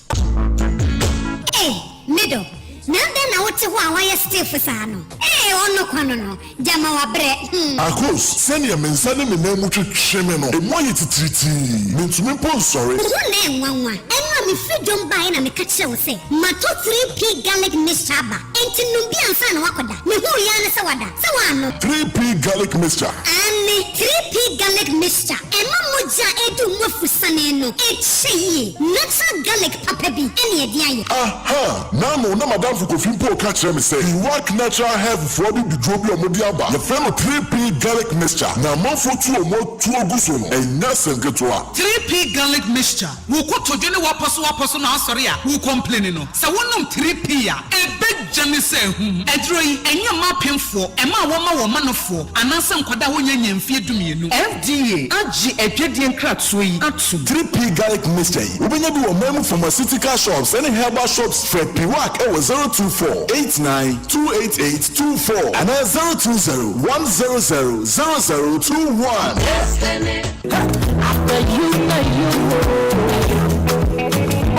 Ei, me dɔ, Na adɛn na wote hɔ a woayɛ stiff saa no? Ee, ɔno kwa no no, gyama wabrɛ, hmm. Akos, sɛnea me nsa ne me nan mu twetwe me no, emu ayɛ titiritii. Mintumi mpo nsɔre. Wo ho na ɛnwanwa. Ɛno a mefiri dwom baeɛ na meka kyerɛɛ wo sɛ matɔ 3P garlic mixture aba, enti nom bi ansa na woakɔda. Mehuu yi ara ne sɛ woada. Sɛ woannom. 3P garlic mixture. Aane, 3P garlic mixture, ɛma mogya a ɛredi wo mu afusane no kyɛ yie. Natural garlic papa bi na yɛde ayɛ. Aha! N'ano na m'adamfo Kofi mpo reka kyerɛ me sɛ Iwak Natural Health foɔ abibiduro bi a wɔde aba, yɛfrɛ no 3P Garlic Mixture, na amanfoɔ tu wɔn atuo gu so no, ɛnyɛ asɛm ketewa. 3P Garlic Mixture, Wo kotodwe ne w'apɔsowapɔso na asɔre a wo complaini no, sɛ wonom 3P a, ɛbɛgya ne sɛ ahum. Aduro yi, ɛnyɛ mma apemfoɔ, ɛma a wɔma wɔn manofoɔ, anaasɛ nkwadaa a wɔnnya nnya mfeɛ dumienu. FDA agye adwadie nkratoɔ yi atom. 3P Garlic Mixture yi, wobɛnya bi wɔ ɔman mu pharmaceutical shops ne herbal shops. Frɛ Piwak wɔ 024 89 288 24 anaa 020 100 0021.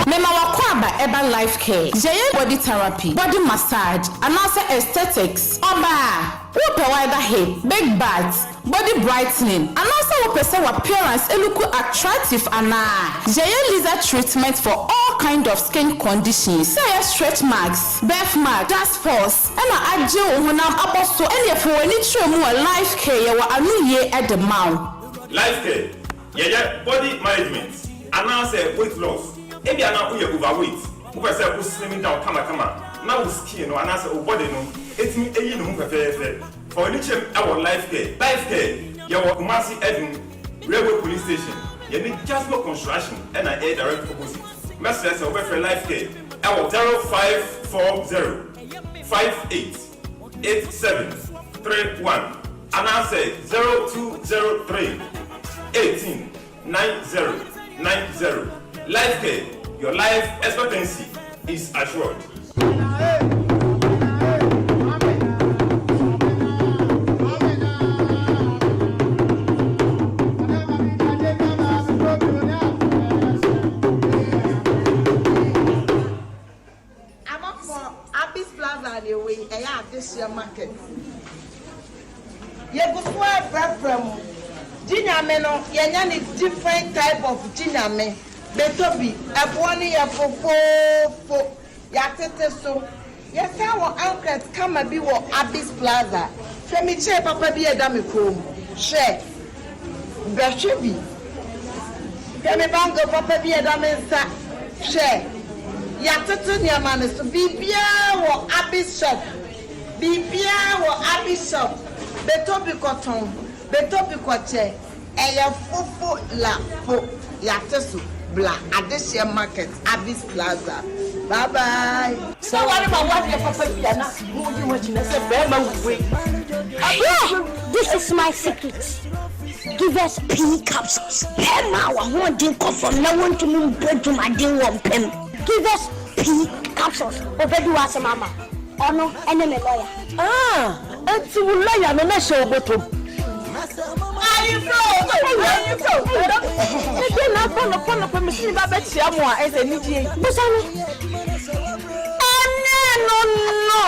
Mema w'akwaaba ɛba life care, yɛyɛ body therapy, body massage anaasɛ aesthetics. Ɔbaa, wopɛ wider hip, big butt, body brightening anaasɛ wopɛ sɛ w'appearance looku attractive anaa? Yɛyɛ laser treatment for all kind of skin conditions sɛ ɛyɛ stretch marks, birth mark, dark spots, ɛna agye wo honam abɔ so ɛneɛ fa w'ani kyerɛ mu wɔ life care yɛwɔ anoyie de ma wo. Life care, Yɛyɛ body management anaasɛ weight loss. Ebia na woyɛ overweight, wopɛ sɛ wo slim down kamakama na wo skin no anaasɛ wo body no tumi yi ne ho fɛfɛɛfɛ. Fa w'ani kyerɛ mu wɔ Life Care. Life Care, yɛwɔ Kumasi Adum, Railway Police Station, yɛne Jasco Construction na ɛyɛ direct opposite. Mɛsrɛ sɛ wobɛfrɛ Life Care wɔ 0540 58 8731 anaasɛ 0203 18 9090. Life Care, your life expectancy is assured. Amafoɔ Abis Plaza na ɛwɔ yi, ɛyɛ adehyeɛ market. Yɛgu so ara frɛfrɛ mo. Gye Nyame no, yɛanya no different type of Gye Nyame. Bɛtɔ bi, ɛboɔ no yɛ fofoofo, yɛatete so. Yɛsan wɔ ankret kama bi wɔ Abis Plaza. Hwɛ me chair papa bi a ɛda me kɔn mu. Hwɛ! Bɛhwɛ bi. Hwɛ me bangle papa bi a ɛda me nsa. Hwɛ! Yɛatoto nneɛma no so. Biribiara wɔ Abis shop. Biribiara wɔ Abis shop. Bɛtɔ bi kɔtɔn. Bɛtɔ bi kɔkyɛ. Ɛyɛ fofo la fo. Yɛate so. Bla Adehyeɛ Market, Abis Plaza. Bye bye. Sɛ ware ma wadeɛ papa bi a na mo di ho akyi na sɛ bɛɛma wei. Hwɛ! This is my secret, Givers Pea Capsules. Pɛ ma w'ahoɔden kɔ fam na wontumi mbɔ dwumaden wɔ mpa mu. Givers Pea Capsules, Obedi w'asɛm ama wo. Ɔno ne me lawyer. Ah, enti wo lawyer no na ɛhyɛ wo bɔtɔ mu? Ayeforo o, ayeforo o. Me deɛ na akɔ nɔpɔ nɔpɔ me si me ba bɛkyia mo a ɛsɛ anigyeɛ yi. Busa no. Ɛnɛ no no.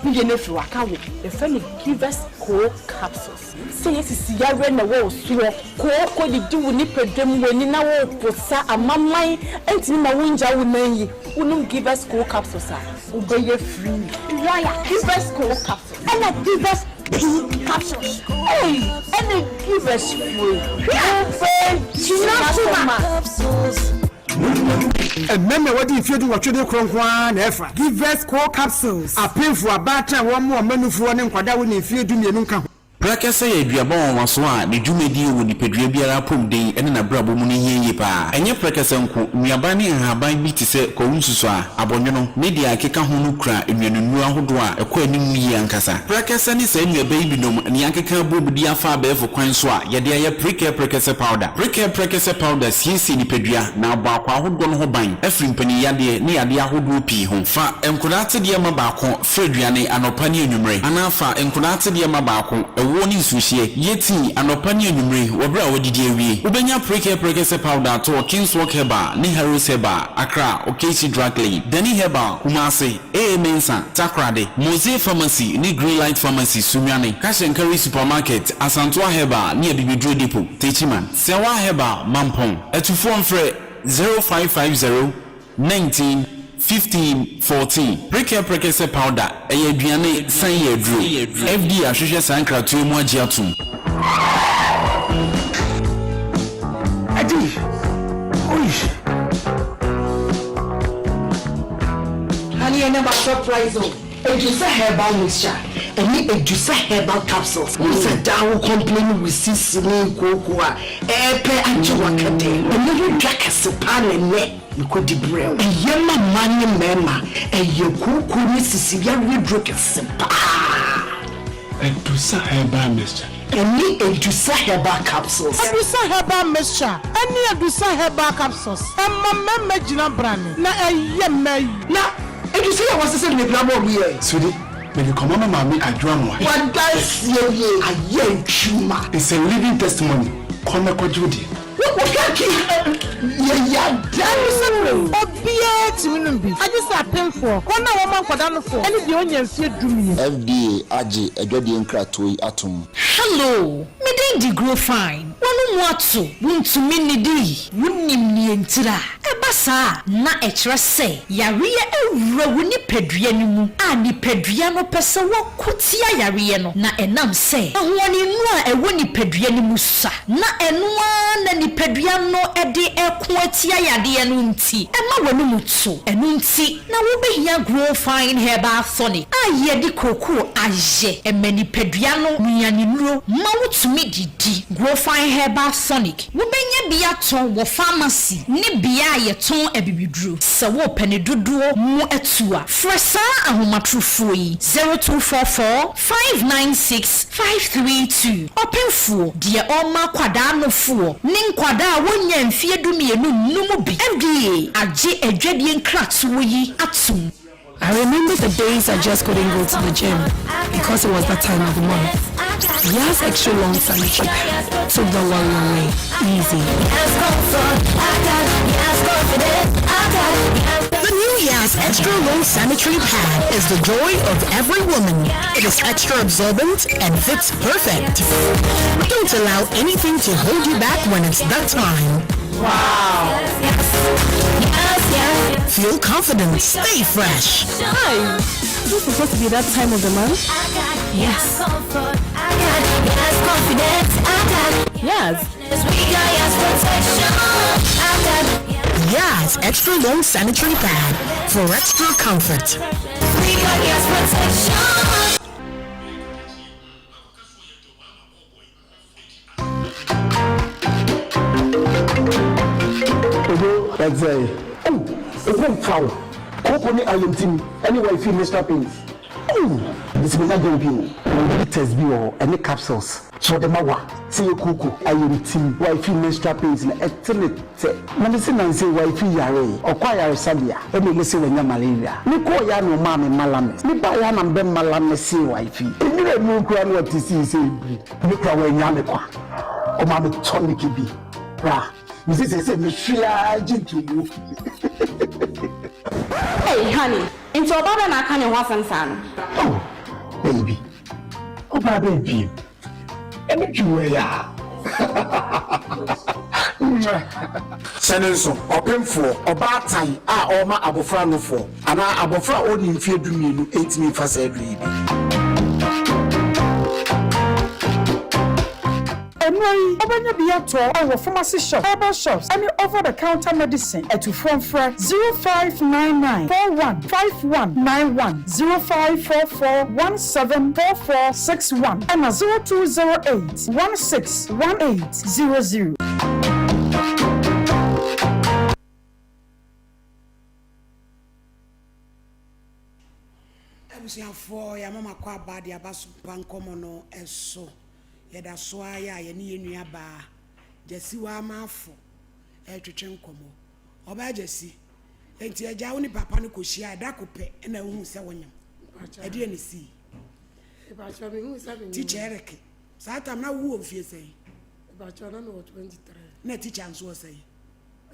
Ne deɛ no afiri hɔ aka wo. Yɛfrɛ no Givers Coal Capsules. Sɛ yɛ sisi yareɛ na ɛwɔ wo soɔ, kooko didi wo nipadua mu, w'ani na woreposa, amaman ntumi ma wongya wo nan yi, wonom Givers Coal Capsules a, wobɛyɛ free. Lawyer. Givers Coal Capsules. Ɛna Givers Pea Capsules. Ei, ɛna Givers fue. Wobɛgyina so ma. Mmarima a wɔadi mfeɛ dunwɔtwe de korɔ nko ara na ɛfa. Givers Coal Capsules, apemfoɔ, abaatan a wɔmmoa wɔn mmanufoɔ ne nkwadaa a wɔnni mfeɛ dumienu nka ho. Prɛkɛsɛ yɛ aduaba nwanwaso a ne dwumadi wɔ nipadua biara apɔmuden ne n'abrabɔ mu no hia yie pa ara. Ɛnyɛ prɛkɛsɛ nko, nnuaba ne nhaban bi te sɛ kwawu nsusuaa, abɔnwono, ne deɛ ɛkeka ho no kura nnuanennuro ahodoɔ a ɛkɔ anim yie ankasa. Prɛkɛsɛ ne saa nnuaba yi binom na yɛakeka abom de afa abɛɛfo kwan so a yɛde ayɛ Prekɛ Prɛkɛsɛ Powder. Prekɛ Prɛkɛsɛ Powder siesie nipadua na abɔ akwaa ahodoɔ no ho ban afiri mpaninyadeɛ ne yadeɛ ahodoɔ pii ho. Fa nkwadaa atedeɛ ma baako Fa aduane anɔpa ne anwummere, anaa fa nkwadaa atedeɛ ma baako. ɛwoɔ ne nsuohyeɛ. Yɛ tii anɔpa ne anwummere wɔ berɛ a woadidi awie. Wobɛnya Prekɛ Prɛkɛsɛ Powder atɔ wɔ Kingswalk Herbal ne Harrows Herbal, Accra, Okaishie Drug Lane, Dani Herbal, Kumasi, AA Mensah, Takoradi, Mosey Pharmacy ne Greenlight Pharmacy, Sunyani, Cash and Carry Supermarket, Asantoa Herbal ne Abibiduro Depot, Techiman, Sɛwa Herbal, Mampong. Atufoɔ mfrɛ 0550 19 15 14. Prekɛ Prekɛsɛ Powder, ɛyɛ aduane san yɛ aduro. FDA ahwehwɛ saa nkratoɔ yi mu agye atom. Adi! Oi! Honey, ɛnɛ ma surprise o. Edusa herbal mixture ɛne Edusa herbal capsules. Wohu sɛ daa wo complain wo sisi ne kooko a ɛɛpɛ agye w'akɛdɛ. Ɛno ho dwa kɛse paa na ɛnɛ mekɔdi brɛ wo. Ɛyɛ ma mmaa ne mmarima. Ɛyɛ kooko ne sisi yareɛ duro kɛse paa. Edusa herbal mixture. Ɛne Edusa herbal capsules. Edusa herbal mixture ɛne Edusa herbal capsules ɛma mmarima gyina brane na ɛyɛ mmaa yi. Na Edusa yi a wɔasesa no mepira ma ɔmo yɛ. Sweetie, mede kɔma me maame Adwoa Amoah. W'adanseɛ nie ayɛ adwuma. It's a living testimony, kɔ na kɔgye wo deɛ. Wo wo kaki yɛ yadeɛ o. Obiara tumi nom bi, agye sɛ apemfoɔ, wɔn a wɔma nkwadaa nofoɔ, ne deɛ ɔnnya mfeɛ dumienu. FDA agye adwadie nkratoɔ yi atom. Hello, me din de Grow Fine. W'ano mu ato, wuntumi nnidi. Wunim nea entira a ɛba saa a, na ɛkyerɛ sɛ yareɛ awura wo nipadua no mu a nipadua no pɛ sɛ wɔko tia yareɛ no, na ɛnam sɛ ahoɔdennuro a ɛwɔ nipadua no mu sua, na ɛno ara na nipadua no de reko atia yadeɛ no nti, ɛma w'anomu to. Ɛno nti na wobɛhia Grow Fine Herbal Tonic a yɛde kookoo ayɛ. Ɛma nipadua no nnuanennuro ma wotumi didi. Grow Fine Herbal Tonic. Wobɛnya bi atɔ wɔ famasi ne bea a yɛtɔn abibiduro. Sɛ worepɛ ne dodoɔ mu atu a, frɛ saa ahomatorofoɔ yi, 0244 596 532. Ɔpemfoɔ, deɛ ɔrema akwadaa nofoɔ ne nkwadaa a wɔnnya mfeɛ dumienu nnom bi. FDA agye adwadie nkratoɔ yi atom. I remember the days I just couldn't go to the gym because it was that time of the month. Yas Extra Long Sanitary Pad took the worry away. Easy. The new Yas Extra Long Sanitary Pad is the joy of every woman. It is extra absorbent and fits perfect. Don't allow anything to hold you back when it's that time. Wow. Feel confident. Stay fresh. Hi. Is this supposed to be that time of the month? Yes. Yes. Yas Extra Long Sanitary Pad for extra comfort. Odo ɛdzɛe oh eko nfa wo kooko ne ayamtim ɛne wifi mixture pains oh mesi menya girl bi o ɔwɔ bitters bi wɔ hɔ ɛne capsules sɛ ɔde ma wa sɛ yɛ kooko ayamtim wifi mixture pains no ɛte ne tɛ na mese nansa yi wifi yaree ɔkɔ ayaresabea ɛna ɔmo se wanya malaria me kɔɔ yɛ a na ɔmaa me malamis me baa yɛ a na mebɛ malamese wifi nwura mu koraa na ɔte sii sɛ ebiri. Me kura wannya me kwa. Ɔma me tonic bi bra. Me se seesei me hwe ara gye ntomu. Hey honey, nti ɔbaa bɛn na aka ne ho asɛm saa no? Oh baby, ɔbaa bɛn bio? Ɛne dwuma yi a. Mwah. Hyɛ no nso, ɔpemfoɔ, ɔbaatan a ɔrema abɔfra nofoɔ, anaa abɔfra a ɔnnii mfeɛ dumienu ntumi mfa saa aduro yi bi. Nnuro yi, wobɛnya bi atɔ wɔ pharmacy shops, herbal shops, ne over the counter medicine. Atufoɔ mfrɛ 0599 41 5191, 0544 17 4461 ɛna 0208 16 1800. Abusuafoɔ yɛama mo akɔ aba de aba so mpa nkɔmmɔ no so. Yɛda so ara yɛ a yɛne yɛn nua baa Gyasiwa Amarfo retwetwe nkɔmmɔ. Ɔbaa Gyasi, enti agya wo ne papa no kɔhyiaa da ko pɛ na wohuu sɛ wonyem? Ɛdeɛn na ɛsii? Teacher Eric. Saa tam na wowɔ mfie sɛn? Mepakyɛw, na mewɔ 23. Na teacher nso wɔ sɛn?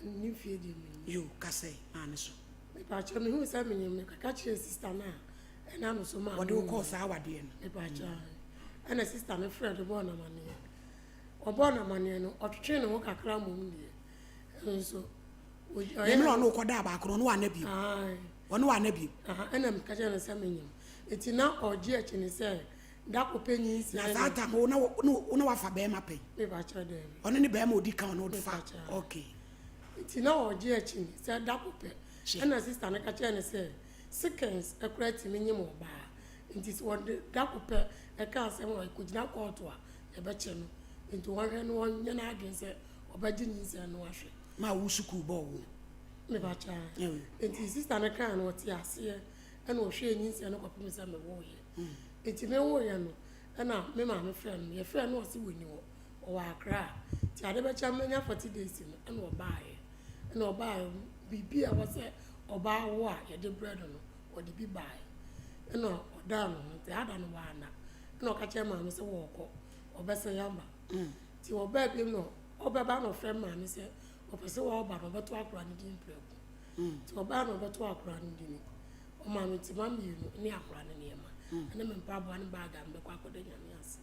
Ne mfie deɛ mennim. Yo, ka sɛn maa ne so. Mepakyɛw, mehuu sɛ menyem no, mekɔka kyerɛɛ sister no a ɛnam me so maa Wɔde wo kɔɔ saa awadeɛ no? Mepakyɛw, ɛna sister no frɛɛ no bɔɔ no amaneɛ. Ɔbɔɔ no amaneɛ no, ɔtwetwee ne ho kakra mmom deɛ, nso ɔyɛ. Na mmerɛ ɔne wo kɔdaa baako no, ɔne wo anna bio? Ae. Ɔne wo anna bio? Aha, ɛna meka kyerɛɛ no sɛ menyem. Nti na ɔgye akyi ne sɛ da ko pɛ nyinsɛn. Na saa tam wo na wo na wafa bɛrima pɛn? Mepakyɛw, daabi. Ɔno ne bɛrima odi kan ɔne wo fa? Mepakyɛw. Okay. Nti na ɔgye akyi ne sɛ da ko pɛ. Ɛna sister no ka kyerɛɛ no sɛ seconds koraa tumi nyem ɔbaa. Nti sɛ wɔde da ko pɛ ɛka asɛm a ɛkɔgyina kɔɔto a yɛbɛkyɛ no. Nti wɔnhwɛ na wɔnyɛ n'adwene sɛ ɔbɛgye nyinsɛn no ahwɛ. Ma wo sukuu bɔɔ wo? Mepakyɛw. Nti sister no kaa no ɔte aseɛ ɛna ɔhwɛɛ nyinsɛn no kɔpem sɛ mewoeɛ. Nti mewoeɛ no ɛna me maame frɛɛ no. Yɛfrɛɛ no na ɔse wɔnni hɔ, ɔwɔ Accra. Nti ade bɛkyɛ manya 40 days no ɛna ɔbaeɛ. Ɛna ɔbaeɛ no biribi a ɛwɔ sɛ ɔbaa wo a yɛde brɛ no no ɔde bi baeɛ. Ɛna ɔdaa ne ho nti ada no wanna. Ɛna ɔka kyerɛɛ maame sɛ wɔɔkɔ, ɔbɛsan aba. Nti ɔbaa bio no ɔbɛba na ɔfrɛ maame sɛ ɔpɛ sɛ ɔba na ɔbɛto akwadaa no din prɛko. Nti ɔbaa na ɔbɛto akwadaa no din no, ɔmaa me ntoma mmienu ne akwadaa no nneɛma ɛne me mpaboa ne baage a mebɛkɔ akɔda Nyame ase.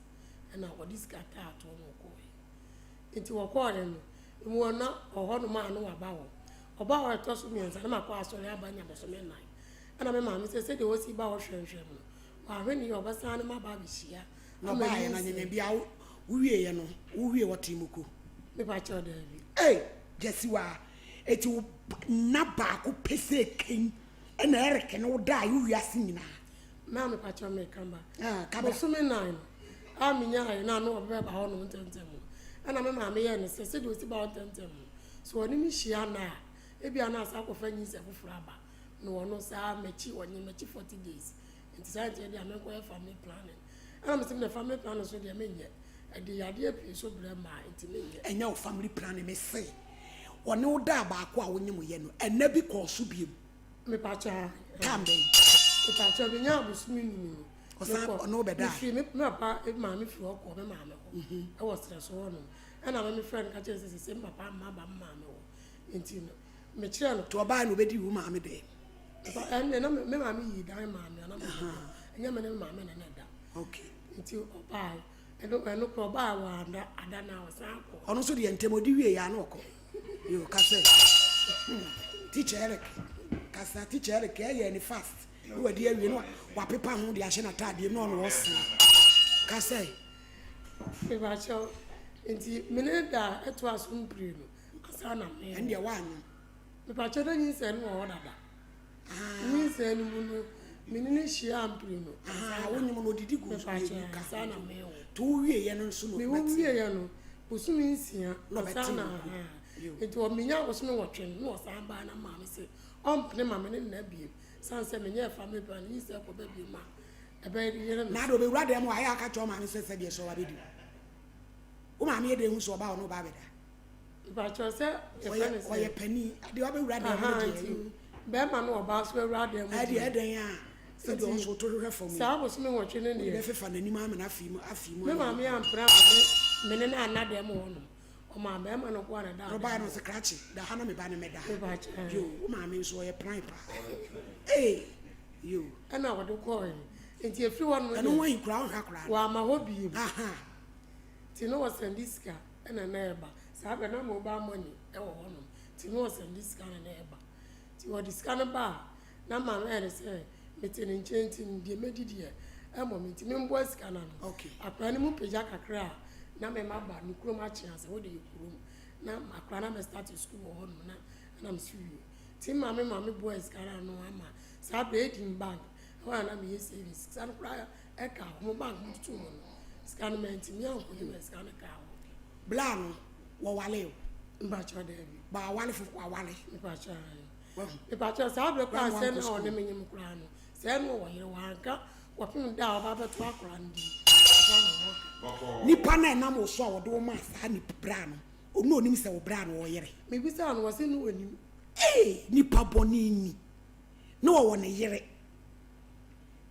Ɛna ɔde sika taa toɔ na ɔkɔɔeɛ. Nti wɔkɔɔeɛ no, emu hɔ na ɔhɔnom a na waba hɔ. Ɔbaa hɔ a ɛtɔ so mmiɛnsa na makɔ asɔre aba anya bosome nnan. Ɛna me maame sɛ sɛdeɛ ɔsi ba hɔ hwɛmhwɛm no, wahwɛ ne yie a ɔbɛsan ne m'aba abɛhyia Na ama ɔbaeɛ no nyinsɛn. anyanya biara wo wowieɛ no wowie wɔtee mu ko. Mepa kyɛw daabi. Ei Gyasiwaa eti wo nna baako pɛ sɛ kɛn ɛna Eric ne wo daeɛ wo wiase nyinaa. Maa mepa kyɛw meka ba. Ah, ka bra. Bosome nan no a menyaeɛ no a na ɔbɛba hɔ nom ntɛmntɛm no ɛna me maame yɛɛ no sɛ sɛdeɛ ɔsi ba hɔ ntɛmntɛm no sɛ ɔne me hyia nna a ebia na asa akɔfa nyinsɛn foforɔ aba na ɔno saa m'akyi ɔnye m'akyi 40 days nti saa nti ɛdeɛ a menkɔyɛ family planning ɛna mese me deɛ family planning so deɛ menyɛ ɛde yadeɛ pii so brɛ maa nti menyɛ. Ɛnyɛ wo family planning mese ɔne wo daa baako a wonye mo yɛ no ɛna bi kɔɔ so biom. Mepakyɛ Time bɛn? Mepakyɛ menya abosome num no. Ɔsan ɔne wo bɛdaa? Mefiri me papa maame firi hɔ kɔɔ me maame hɔ ɛwɔ serɛ so hɔ nom ɛna me mefrɛ no ka kyerɛ sɛ sese me papa mma ba me maame hɔ nti no mekyerɛ no. Nti ɔbaa na ɔbɛdi wo maame dɛn? Ɛnne na me maame yii dan maa me ana me ɛnyɛ me ne me maame na na ɛda. Okay. Nti ɔbaa ɛno ɛno korɔ ɔbaa wɔ ada ada na ɔsan kɔ. Ɔno nso deɛ ntɛm ɔdi wie yɛ ano ɔkɔ. Yo kasa teacher Eric kasa teacher Eric ɛyɛ ne fast na wadi awie na wapepa ho de ahyɛ n'ataadeɛ mu na ɔno ɔsere kasa. Mebakyɛw nti me ne da ɛto aso mpire no ansa na me. Ɛndeɛ woanyem. Mepakyɛw na nyinsɛn no wɔ hɔ dada. Nyinsɛn no mu no, me ne no hyiaa mprenu. Ahaa, wonyim no odidi gu nso Mepakyɛw, ansa na mewo. To wo wieɛ no nso na Mewo wieɛ no, bosome nsia Na ansa ɔbɛte na wo gu. ahaa. Nti ɔ menyaa bosome nwɔtwe no na ɔsan baa na maame se ɔmpene ma me ne no nna bio. Sane sɛ menyɛɛ family planning, nyinsɛn kɔba bio ma ɛbɛyere me Na so. ade ɔbɛwura dan mu a, ayɛ a ka kyerɛ wo maame sɛ sɛdeɛ sɛ ɔba bɛdi wo. Wo maame yɛ dɛn hu sɛ ɔba a ɔne wo ba abɛda? Mpakyɛw sɛ yɛfrɛ no sɛ. Ɔyɛ panin adeɛ wabɛwura dan mu deɛ. Nti bɛrima no ɔbaa so awura dan mu deɛ. Ɛdeɛ ɛdɛn a sɛdeɛ ɔno nso ɔto hwehwɛ fam yi. Saa bosome nwɔtwe no deɛ. Ɔde bɛfefa n'anim amena afi mu afi mu. Me maame ampere ama me ne no anna dan mu hɔ nom. Ɔmaa bɛrima no nko ara na ɛdaa dan mu. Ɔbaa no ɔsɛ krakye da ha na me ba no mɛda ha. Mepakyɛw. Yoo wo maame nso ɔyɛ plan paa. Ee yoo. Ɛna ɔde kɔɔɛ nti efiri hɔ nom deɛ. Ɛno ho ahi koraa ɔnhwɛ akwadaa no. Wamma hɔ bio. Nti na ɔsɛnde sika na na ɛba. Saa berɛ no na mobile money wɔ hɔnom nti na ɔsɛnde sika na na ɛba. Nti ɔde sika no ba a, na maame ayɛ no sɛ mete ne nkyɛn nti no deɛ mɛdi deɛ ɛmmɔ me nti memboa sika no ano. Akwadaa no mu pagya kakra a na me maba ne kurom akye ase, hɔ deɛ yɛ kurom. Na akwadaa no abɛstarte sukuu wɔ hɔnom na ɛna mese yoo. Nti maame ma meboaa sika no ano ama saa berɛ Edin bank ɛhɔ na na meyɛ savings. Sika no koraa ɛka hɔ, mo bank mo tutu mu no sika no mantumi ankɔyi ma sika no kaa hɔ. Bla no wɔwale o. Mpakyɛw daabi. Ba awale fo wawale. Mpakyɛw ayi. Wahu. Mpakyɛw saa abere koraa Bla no sɛ wankɔ na ɔne sukuu. me nyem koraa no sɛ na ɔwɔ yere wanka kɔpem da a ɔba abɛto akora no din ansa na ɔka. Nipa no a ɛnam wo so a wɔde wo maa saa nip bra no ɔno onim sɛ wo bra no ɔyere. Mebisaa no ɔse na onim. Ee nipa bɔne ni na ɔwɔ ne yere.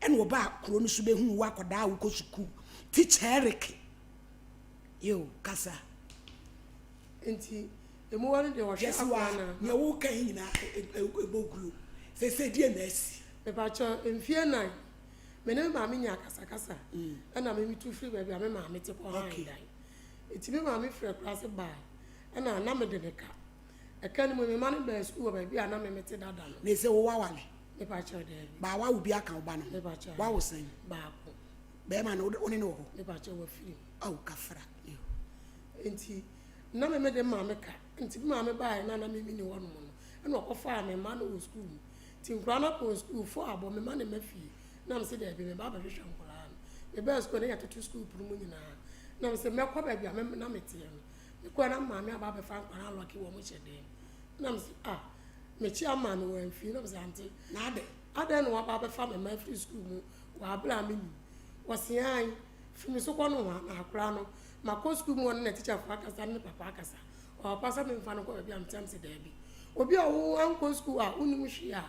Ɛna ɔbaa kuro no so bɛhuu wo akwadaa a wokɔ sukuu, Teacher Eric. Yo, kasa. Nti emu hɔ no deɛ ɔhwɛ Jesse wa, akwadaa no a. nea woka yi nyinaa ɛbɔ guo. Seesei deɛ na asi? Mepakyɛ mfie nan, me ne me maame nyaa akasakasa ɛna me metu firi baabi a me maame te kɔ han dan. Nti me maame firi akuraase bae ɛna na mede ne ka. Ɛka no mu me mma no baa sukuu wɔ baabi a na me mete dada no. Na ese wo wawale? Mepakyɛ daabi. Baa wawo bi aka wo ba no ho? Mepakyɛ. Wawo sɛn? Baako. Bɛɛma no wo ne no wɔ hɔ? Mepakyɛ wafiri mu. Aw kafra. Nti na me mede maame ka. Nti me maame baeɛ no a na me menni hɔ nom no, ɛna ɔkɔfaa me mma no wɔ sukuu mu. Nti nkwadaa no apɔn sukuu, fo abɔ me mma ne mma fie. Na mese daabi, meba abɛhwehwɛ nkwadaa no. Mebaa sukuu no na yɛatoto sukuu pono mu nyinaa. Na mese mɛkɔ baabi a me na meteɛ no. Mekɔɛ na maame aba abɛfa nkwadaa no alɔke wɔn hyɛ dan mu. Na mese ah, mekyia maame wamfie. Na mese ante, Na adɛn? Adɛn na waba abɛfa me mma afiri sukuu mu wɔ abere a mennim? Wɔse aane. Fi me so kɔ nohoa, na akwadaa no, makɔ sukuu mu hɔ ne n'atikyafoɔ akasa ne ne papa akasa. Ɔpapa sɛ memfa no nkɔ baabi a mete a, mese daabi. Obi a wo ankɔ sukuu a wonnim hwee a,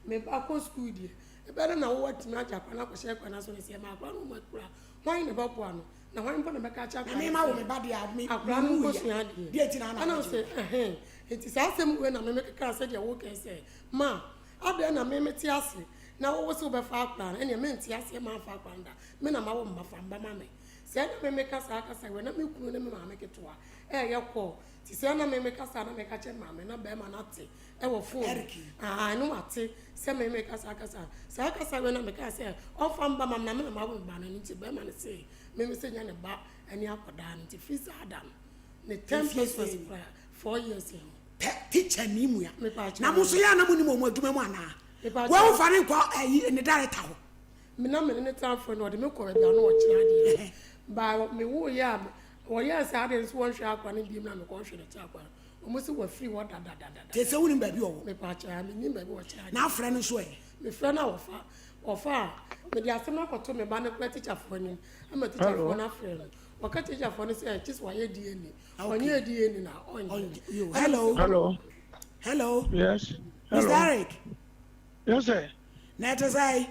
me ba kɔ sukuu deɛ, ɛbɛyɛ dɛn na wo atumi agye akwadaa no akɔhyɛ akwadaa no aso no sɛ yɛma akwadaa no nwoma kura a, hwan na ɛbɛboa no? Na hwan mpo na ɛbɛka akyerɛ Na akwadaa no mema wo sɛ me ba deɛ a, me, akwadaa no menwuiɛ. nkɔsua adeɛ? Deɛ nti na na Ɛna wobɛgye ɔse me ba? ɛhɛn, nti saa asɛm wei na me mekekaa sɛdeɛ wokɛɛ sɛ, ma, adɛn na me mete ase na wo wose wobɛfa akwadaa no, ɛneɛ mente aseɛ mamfa akwadaa no da. Me na mawo mma, fa mma ma me. Sɛɛ na me meka saa kasa wei na me kunu ne me maame ketewa ɛɛyɛ call. Nti sɛɛ na me meka saa na meka kyerɛ maame na bɛɛma no ate ɛwɔ phone. Eric. Aah ɛno wate sɛ me meka saa kasa. Saa kasa wei na mekaa sɛ ɔmfa mba ma me na me na mawo mma no ɛno nti bɛɛma no see me me sɛ nyɛ ne ba ɛne akɔdaa no nti firi saa da no ne 10 Mfie pesos sɛn ni? koraa 4 years ni. Pɛ teacher ni mua. Mepa Na mo nso kyɛw. yɛ a na mo nim wɔn adwuma mu anaa? Mepa Wei kyɛw. wofa ne nkɔ ɛyi ne director hɔ. Me na me ne no tena fam no, ɔde me kɔ baabi a na ɔkyerɛ adeɛ no. Ba mewoeɛ a, wɔyɛɛ saa adeɛ no sɛ wɔnhwɛ akwadaa no bio na mekɔhwɛ no kyerɛ akwadaa no. Wɔn se wafiri hɔ dadadadada. Te sɛ wonim baabi ɔwɔ? Mepaakyɛw, a mennim baabi ɔkyerɛ adeɛ. Na afrɛ no nso ɛ? Mefrɛ no a wɔfa. Wɔfa a, mede asɛm no akɔto me ba no koraa tikyafoɔ anim ama tikyafoɔ no afrɛ no. Wɔka tikyafoɔ no sɛ gye sɛ wayɛ DNA. Ɔnyɛɛ DNA na ɔnyɛ. Hello. Hello. Hello. Yes. Hello. Mr. Eric. Yes sir. Na ɛte sɛn?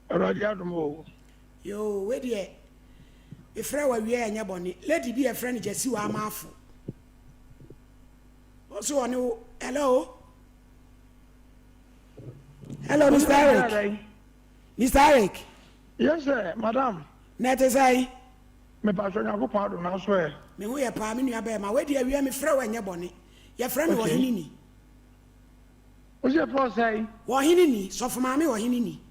Awurade adom o. Yoo, wei deɛ mefrɛ wo awia ɛnyɛ bɔne. Lady bi a yɛfrɛ no Gyasiwa Amarfo. Ɔso ɔne wo, hello? Hello, Mr. Eric. Mr. Eric. Yes sir, madam. Na ɛte sɛn? Mepatwɔ Nyankopɔn adom na so ɛ? Me ho yɛ paa, me nua bɛɛma. Wei deɛ awia mefrɛ wo ɛnyɛ bɔne. Yɛfrɛ me ɔhene ni. Wo se yɛfrɛ wo sɛn? Ɔhene ni, sɔfo maame ɔhene ni.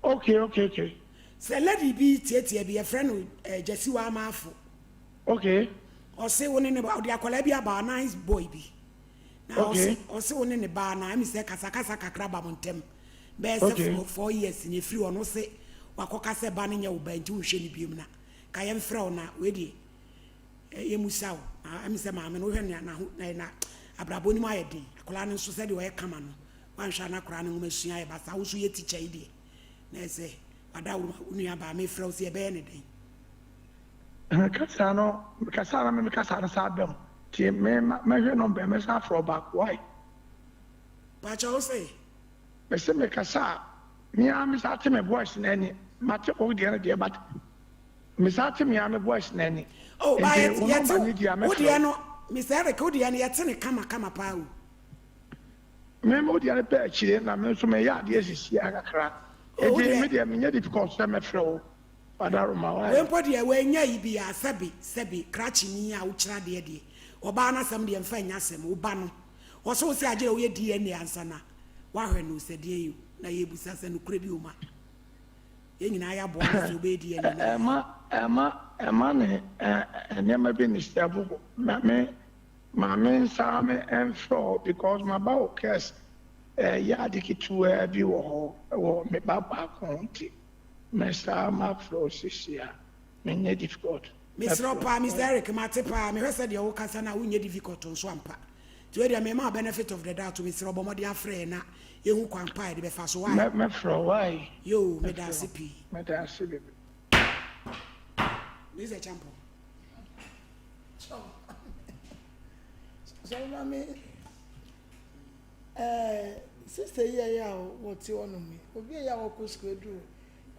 Okay, okay, okay. Sɛ lady bi tiatia bi yɛfrɛ no eh, Gyasiwa Amarfo. Okay. Ɔse wo ne ne ba, ɔde akwadaa bi aba, nice boy bi. Na Okay. ɔse, ɔse wo ne ne ba na ɛmi sɛ kasakasa kakra ba mo ntɛm. Bɛyɛ sɛ Okay. 4 years ni efiri hɔ no ɔse wakɔka sɛ ba no nyɛ wo ba nti wonhwɛ no biom na ka yɛmfrɛ wo na wei deɛ Yɛmmisa wo, na ɛme sɛ maame no, wohwɛ nea na na na abrabɔ no mu ayɛ den. Akwadaa no nso sɛdeɛ ɔyɛ kama no, woanhwɛ a na akwadaa no nwoma sua ayɛ basaa. Wo nso yɛ tikya yi deɛ, na ɛsɛ sɛ wada wo wo nua baa mefrɛ wo sɛ yɛbɛyɛ no dɛn? Kasa no, kasa na me kasa no saa bɛm. Ti me mɛhwɛ nɔmba mɛsan afrɛ wo back. Why? Pakyɛ wo se? Mese me kasa a, me ara me saa te me voice no ani. Mate wo deɛ no deɛ but Me san te me ara me voice no ani. Oh ba Nti wo yɛte number no di a wo mɛfrɛ deɛ wo. no Mister Eric wo deɛ no yɛte no kama kama paa o. Me wo deɛ no pɛ akyire na me nso meyɛ adeɛ sisi ara kakra. Oh wo Nti deɛ. me deɛ menyɛ difficult sɛ mɛfrɛ wo Adaroma Wei why. mpo deɛ wanya yi bi a sɛbe sɛbe krakyeni a wokyerɛ adeɛ deɛ ɔbaa no asɛm deɛ mfa nyɛ asɛm wo ba no ɔse wo se agyerɛ woyɛ DNA ansa na woahwɛ no sɛ deɛn o na yɛbusa sɛ nokorɛ bi wɔ mu a. Yɛn nyinaa yɛaboa no sɛ ɔbɛyɛ DNA no. Ɛma ɛma ɛma ne nneɛma bi ne sɛ bo ma me ma me nsa me mfrɛ wo because ma ba wo curse ɛyɛ ade ketewaa bi wɔ hɔ wɔ me ba baako ho nti mɛ saa ma frɛ wo sisi a me nyɛ difficult. Mesrɛ wo paa Mister Eric mate paa mehwɛ sɛdeɛ wo kasa no a wonyɛ difficult nso ampa nti wei deɛ mema wo benefit of the doubt mesrɛ wo bɔ mmɔden afrɛ yɛn na yɛhu kwan pa a yɛde bɛfa so why? Mɛfrɛ wo why? Yoo meda ase pii. Meda ase bebree. Mister Champon. Sɔre ma me ɛɛ sister yi a ɛyɛ a wɔte hɔnom yi obi a ɛyɛ a wɔkɔ sukuu aduru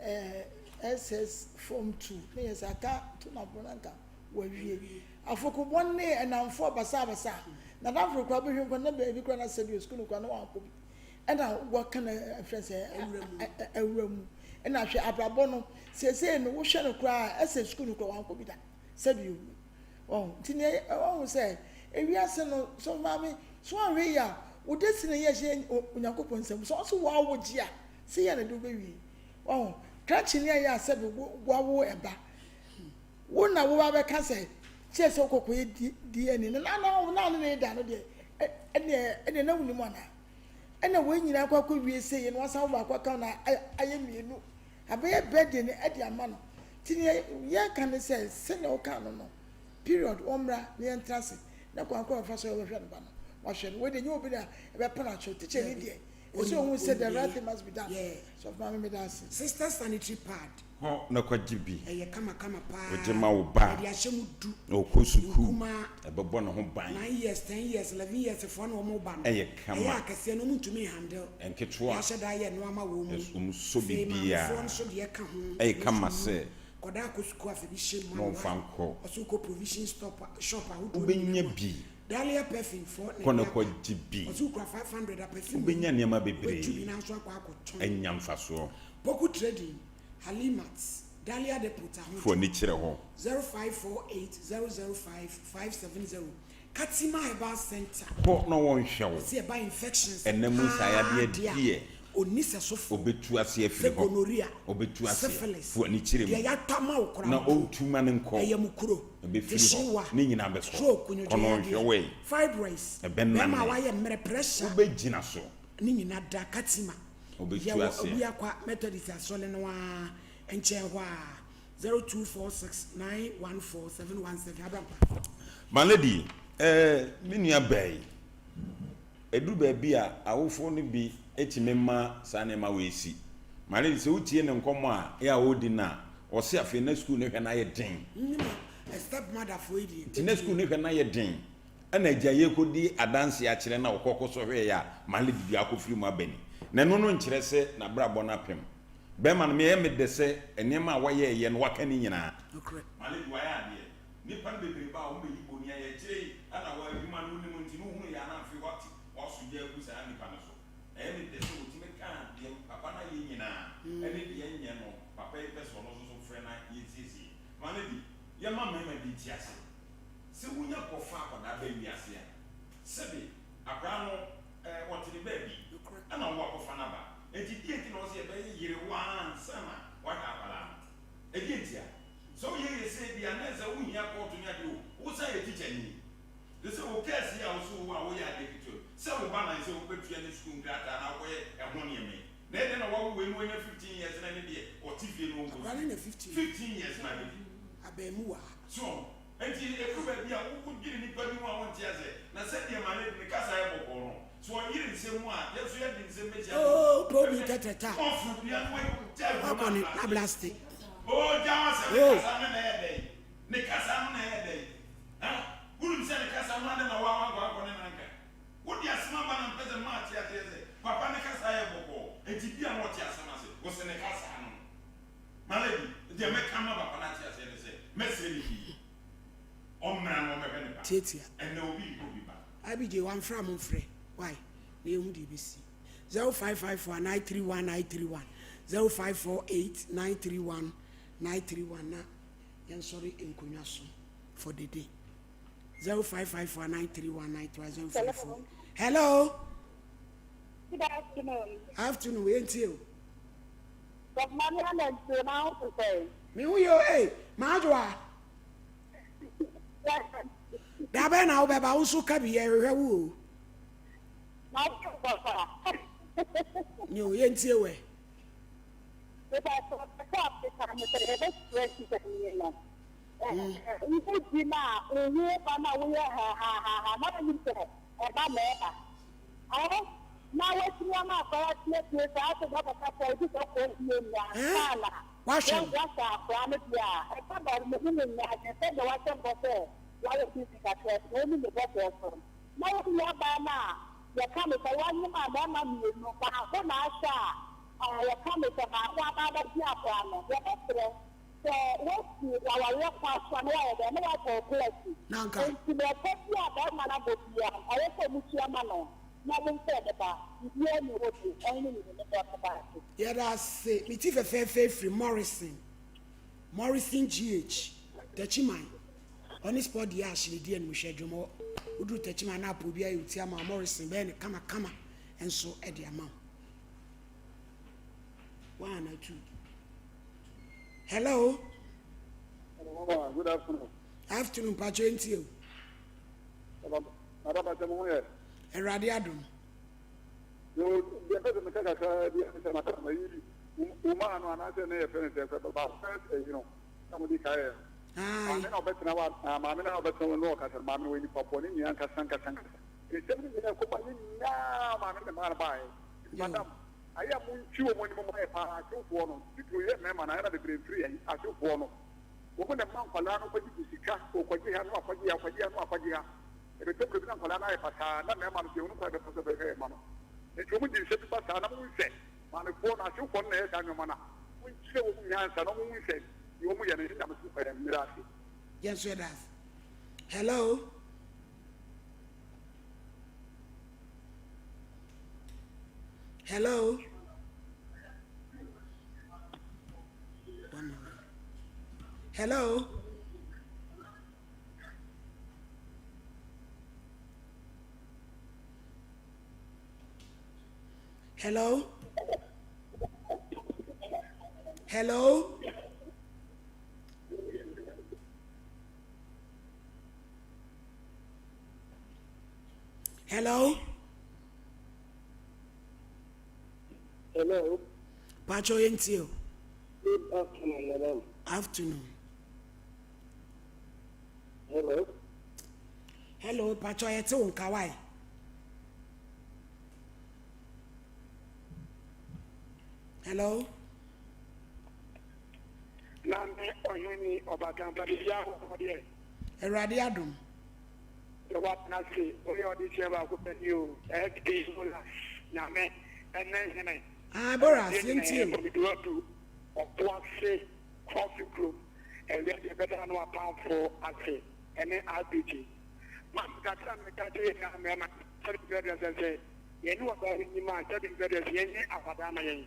ɛɛ SS form 2 ne yɛ sɛ aka to na bɔ na nka. Wawie. Afokubɔ ne nnamfoɔ basabasa. N'adamfo koraa bɛhwɛ mu koraa na baabi koraa na sɛdeɛ sukuu no koraa na wankɔ bi. Ɛna waka no ɛfrɛ sɛ awura mu. Ɛna hwɛ abrabɔ no seesei no wohwɛ no koraa ɛsɛ sukuu no koraa wankɔ bi da. Sɛdeɛ owu. Wahu? Nti nea wahu sɛ ewiase no so maame so anhwɛ yie a wo destiny yɛ hyɛ Onyankopɔn nsam. Sɛ ɔso wawo gye a sɛ yɛ na de wobɛwie. Wahu? Krakye ne ayɛ a sɛbe wawo ɛba. Wo na wo ba bɛka sɛ kyerɛ sɛ wokɔ kɔyɛ DNA no na na na ne ne da no deɛ ɛneɛ ɛneɛ na wonim anaa? Ɛna wei nyinaa kɔ akɔ wie sɛ yɛ no wasan wo baako aka na ayɛ mmienu abɛyɛ burden ɛde ama no nti neɛ yɛka ne sɛ sɛnea woka no no period wɔmmra na yɛntra ase na kwan koro a ɔfa so yɛbɛhwɛ no ba no wahwɛ no wei deɛ nyɛ obi na ɛbɛpɛ no akyerɛ teacher ni deɛ ɛsɛ ohun sɛ the right thing must be done so maame meda ase. Sister sanitary pad. Kɔ na kɔgye bi. Ɛyɛ kamakama paa. Wogye ma wo ba a, Yɛde ahyɛ mu du. na ɔkɔ sukuu, Nkumaa. ɛbɛbɔ ne ho ban. 9 years, 10 years, 11 years foɔ na wɔn ba no. Ɛyɛ kama. Ɛyɛ akɛseɛ no wɔn ntumi nhandle. Nketewa. Yɛahyɛ da ayɛ ɛno ama wɔn mu. Wɔn sɔ Afei biribiara. maamefoɔ nso deɛ ka ho. Ɛyɛ kama Wɔn nso sɛ. Kɔda akɔ sukuu afei bi hyɛ mu Na ama wɔmfa wɔn. nkɔ. Ɔso kɔ provision stop shop ahodoɔ no Wobɛnya nyinaa mu a. bi. Dahlia perfume foɔ na Kɔ na ɛde aba. kɔgye bi. Ɔso wokura 500 a perfume Wobɛnya nneɛma Wobɛtu bebree. bi nanso akɔ akɔtɔn. Anya mfasoɔ. Poku Trading, Halimat, Dahlia Depot Fo Ahojo, ani kyerɛ hɔ. 0548 005 570, Katima Herbal Centre. Kɔ na wɔnhwɛ wo. Ɔse ɛba infections Ɛnna mu paa nsaeyadeɛ deɛ a, deɛ. ɔnni sɛsofoɔ. Ɔbɛtu aseɛ Sɛ afiri hɔ. gonorrhea, Ɔbɛtu aseɛ. syphilis, Fo ani kyerɛ mu. deɛ yɛatɔ ama wo koraa Na mpo, ɔntu ma no nkɔ. ɛyɛ mukuro, Ɛbɛfiri hɔ. tehyewa, Ne nyinaa bɛkɔ. stroke, Kɔ na nnwodwoeɛ ɔnhwɛ wo adeɛ, ɛ. fibroids, Ɛbɛnane. bɛrima a wayɛ mmerɛ, pressure. Wobɛgyina so. Ne nyina da Katima. Ɔbɛtu Yɛwɔ aseɛ. Abuakwa Methodist Asɔre no ara nkyɛn hɔ ara, 0246 914 717. Abrankwa. My lady, eh, me nua baa yi, ɛduru baabi a awofoɔ no bi tumi ma saa nneɛma wei si. My lady, sɛ wotie ne nkɔmmɔ a ɛyɛ a ɔredi no a, ɔse afei na sukuu no hwɛ no ayɛ den. Ne ma step mother foɔ yi deɛ. Nti na sukuu no hwɛ no ayɛ den. Ɛna agya yi rekɔdi adanseɛ akyerɛ no a ɔkɔ kɔsɔ hwɛeɛ a Malik dua akɔfiri mu aba ni. Na ɛno no nkyerɛ sɛ n'abrabɔ no apem. Bɛrima no, me ɛyɛ me dɛ sɛ nneɛma a wayɛɛyɛ no waka ne nyinaa. Nokorɛ. Malik wayɛ adeɛ. Nnipa no bebree ba a wɔn bɛyi boni ayɛ akyire yi ɛna wɔ adwuma no wonim nti no wohunu yɛ a na afei wate waso gya agu saa nnipa no so. Ɛyɛ me dɛ sɛ wɔtumi kaa deɛ papa no ayɛ nyinaa ɛne deɛ ɛnyɛ no papa yi pɛ sɛ ɔno nso so frɛ na yɛsiesie. Malik yɛma mmarima bi nte ase. Sɛ wonya kɔfa akwadaa ba wiase a, sɛbe akwadaa no eh, ɔte ne baabi, ɛna wo akɔfa no aba. Enti deɛ nti na ɔsɛ yɛbɛyɛ yere wo ara ansa na wahwɛ akwadaa no? Ɛdeɛ ntia? Sɛ woyɛ yɛ sei deɛ a, na ɛsɛ wohia kɔɔto ne adeɛ o, wosan yɛ tikyani. Te sɛ wo kɛɛse yi a wo so wowɔ a woyɛ adeɛ ketewa bi, sɛ wo ba na ɛsɛ wobɛtua ne sukuu nkrataa na wokɔyɛ ɛho nneɛma yi. Na ɛdɛn na wawo wei na wanya 15 years na ɛne deɛ ɔte fie no ɔnkɔ Akwadaa no anya sukuu? 15. 15 years na bɛdi. Abaamuwa. So Enti ɛduru baabi a, wodwene nnipa bi ho a wonte aseɛ. Na sɛdeɛ Maledi ne kasa yɛ bɔkɔɔ no, sɛ ɔyere nsɛm mu a, yɛn nso yɛde nsɛm bɛhyia no. Oh, wopɛ obi tɛtrɛtɛ a, Ɔforo dua no wagya agu wakɔ ne no na blaste. Oh, gya ho asɛm, ne Oh. kasa no na ɛyɛ dɛn? Ne kasa no na ɛyɛ dɛn? Ha? Wonim sɛ ne kasa no adɛn na woa woankɔ ankɔ ne no anka? Wode asɛm aba na mpɛ sɛ mma ate aseɛ sɛ papa ne kasa yɛ bɔkɔɔ, enti bia na ɔte asɛm ase. Wose ne kasa no. My lady, deɛ mɛka ama papa no ate aseɛ ne sɛ, mɛsrɛ no yie. Ɔmmra na ɔmmɛhwɛ ne ba. Tiatia. Ɛnnɛ obi nhwɛ obi ba. IBJ wamfrɛ a momfrɛ why na yɛhu deɛ ɛbɛsi 0554 931 931 0548 931 931 na yɛnsɔre nkonnwa so for the day 0554 931 931 054 hello Good afternoon. Afternoon yɛntie o. Sɔfo Maame Anantuo, na wo te sɛn? Me ho yɛ o, ei, Maadwoa. Da bɛn na wobɛba? Wo nso ka bi, yɛrehwehwɛ wo o. Maadwo papa. Nyo, yɛntie wɛ. Mepɛ sɛ ɔpɛ a meka ne sɛ yɛbɛsrɛ sikani no. Wodi no a, wohu ba no a woyɛ hahahaha na wonim sɛ ɛba na ɛba. Ɛ na watumi ama akwadaa atena fie saa sɛ bɛkɔka sɛ gye sɛ ɔkɔ fie nni ansa na Wahwɛ no. wɔahwɛ akwadaa no deɛ a, ɛka ba no me ne no nyɛ adwene sɛdeɛ wahyɛ bɔ sɛ wayɛ busy kakra nti ɔnni ne bɔhyɛ so no. Na wo nuabaa no a yɛka no sɛ wanyem a mmarima mmienu, baako na ahwɛ a yɛka no sɛ baako aba abɛgye akwadaa no, yɛbɛsrɛ. Sɛ woasi w'awareɛ kwan so a, na woayɛ dɛn? Na woabɔ wo bra asi. Enti berɛ pa bi a barima no abɔ biara no, ɛwɔ sɛ wɔtua ma no na wɔmfa wɔn ba. Biribiara nni hɔ bio. Ɔhene nyini, ne dɔ no ba ase. Yɛda ase. Me ti fɛfɛɛfɛ firi Morrison, Morrison GH, Techiman. Ɔne Sport Diash na ɛdi animhwɛ dwuma. Woduru Techiman na apɔ obi ayɛ wo ti ama wo, Morrison bɛyɛ no kamakama nso de ama wo. One or two. Hello. Hello, good afternoon. Afternoon, Pacho nti o. Madam Pacho mo ho yɛ. Awurade adom. Yo, deɛ pɛ sɛ meka kakra bi sɛ maka ma yi wo maa no anaasɛ ne yɛ fɛ no sɛ kɔ ba first ɛyi no na mo di ka yɛ. Maame na ɔbɛtena wa maame na ɔbɛtena wa no ɔkasa maame no wɔ nipa bɔ ne nyinaa nkasa nkasa nkasa. Nsɛm no nyinaa kɔba ne nyinaa maame ne maa no baeɛ. Madam Ayɛ a montwi wɔn anim mma yɛ paa, Asewfoɔ no, titiriw yɛ mmarima no, ayɛ na bebree mfiri yɛn, Asewfoɔ no. Wɔn na ɛma nkwadaa no kɔgyegye sika, wɔkɔgye ha na wɔakɔgye ha, wɔkɔgye ha na wɔakɔgye ha. Ɛbɛtɔ mmerɛ bi na nkwadaa no ayɛ basaa, na mmarima no nso yɛhunu kwan a yɛbɛfa so bɛhwɛ yɛn mma no. Enti wɔn de nsɛm bi ba saa na mohu sɛ maamefoɔ no, Asewfoɔ no na ɛyɛ saa nneɛma no a, monkyerɛ wɔn nyansa na wɔnhu sɛ deɛ wɔyɛ no ɛnyɛ nyamesom kwan, Meda ase. Yɛn nso yɛda ase. Hello. Hello. One moment. Hello. Hello. Hello. Hello. Hello. Pacho yɛntie o. Good afternoon, madam. Afternoon. Hello. Hello, Pacho yɛte wo nka wae. Hello. Na me ɔhene ɔbatampa biribiara wɔ hɔ deɛ. Awurade adom. Sɛ woatena ase woyɛ ɔdehyeɛ baako pɛ ni o SK Bolas Nyame ɛne hene. Ah Boras yɛntie o. Omiduadu Ɔboase Coffee Group ɛwia deɛ ɛbɛda ano apamfo ase ɛne RPG. Maame kakra a meka kyerɛ yɛn nua mmarima sɛbi mfɛ deɛ sɛ sɛ yɛne ɔbaa bi nim a sɛbi mfɛ deɛ sɛ yɛnyɛ akwadaa ma yɛn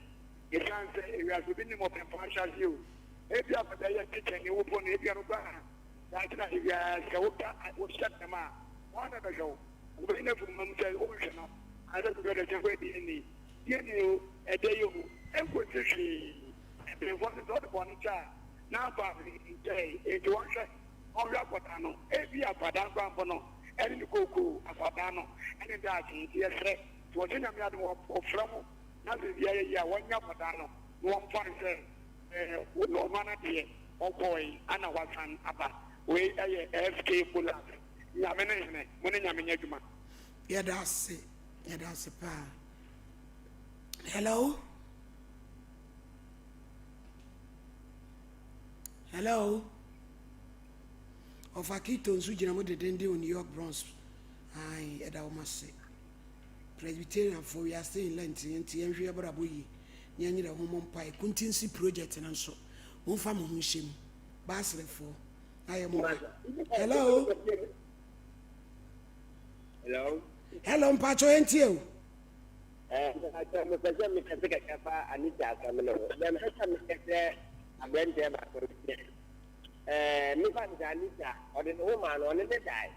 ɛsiane sɛ ewiase obi nim ɔpɛnpɔn ahyɛase o ebi akwadaa yɛ teacher ni wo po no ebi ano ba Daakye na ebia sɛ woka wohyɛ dɛm a, hwan na ɛbɛhwɛ wo? Wobɛyi no afi wo mma mu sɛ wonhwɛ no anaasɛ wobɛhwɛ dɛ sɛ woyɛ DNA. DNA o, ɛdɛ yi o, ɛnkɔsi hwee. Mpanyimfoɔ nso sɛ wode bɔne kyɛ a, na afa hwee nkyɛe. Enti wɔnhwɛ, wɔnhwɛ akwadaa no. Ebia akwadaa no koraa mpo no, ɛne ne kookoo, akwadaa no ne daakye. Enti yɛsrɛ, sɛ wɔhyɛ Nyame adom a, wɔfrɛ mo na sɛ biribiara yɛ yie a, wɔnyɛ akwadaa no na wɔmfa no sɛ Ɛɛ wo ɔno ara deɛ ɔkɔɔe ana wasan aba wei ɛyɛ SK Bolas Nyame ne hene mo ne Nyame nyɛ adwuma. Yɛda ase yɛda ase paa. Hello. Hello. Ɔfa Kito nso gyina mu dedenden wɔ New York Bronx. Ayi ɛda wɔn ase. Presbyterianfoɔ we are still in Lent nti yɛnhwɛ yɛbrabɔ yie na yɛnyerɛ ho mmɔ mpaeɛ. Kuntinsi project no nso momfa mo ho nhyɛ mu. Baasrefoɔ na yɛ mo Hello. Hello. Hello mpakyɛ yɛntie o. Eh, mpakyɛ mepɛ sɛ mekɛse kakra fa Anita asɛm no ho. Deɛ mepɛ sɛ mekɛ sɛ aberanteɛ baako no sɛ, eh, mefa no sɛ Anita, ɔde ne ho maa no, ɔne ne dae.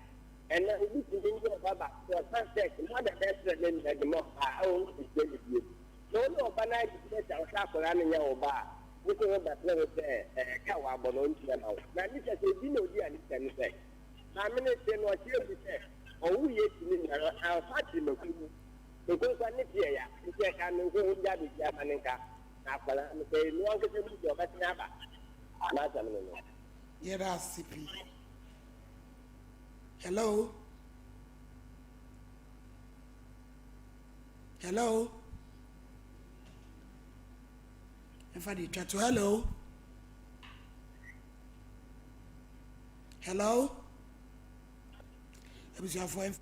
Ɛnnɛ, obi tumi nye ɔba baako sɛ ɔsan sɛ mother bɛsrɛ ne nua de ma ɔba a, ɛwɔ ho sɛ ne bio. Sɛ wo ne ɔba no ayɛ biribi na sɛ ɔsɛ akwadaa no nyɛ wo ba a, wo sɛ wobɛsrɛ ho sɛ ɛɛ ka wabɔ no ɔntua ma wo. Na Anita sɛ odi na odi Anita ne sɛ, maame no te no ɔkyerɛ mu sɛ ɔwo Yesu ne nua no amfa akyerɛmaku mu. Nkonkwa ne teɛ ya, nti ɛka me nko ho gya biribiara ma ne nka. Na akwadaa no sɛ ɛnu ankasa mu deɛ ɔbɛtene aba. M'asɛm no no. Yɛda ase pii. Hello? Hello? Ɛfa de twa to hello? Hello? Abusuafoɔ.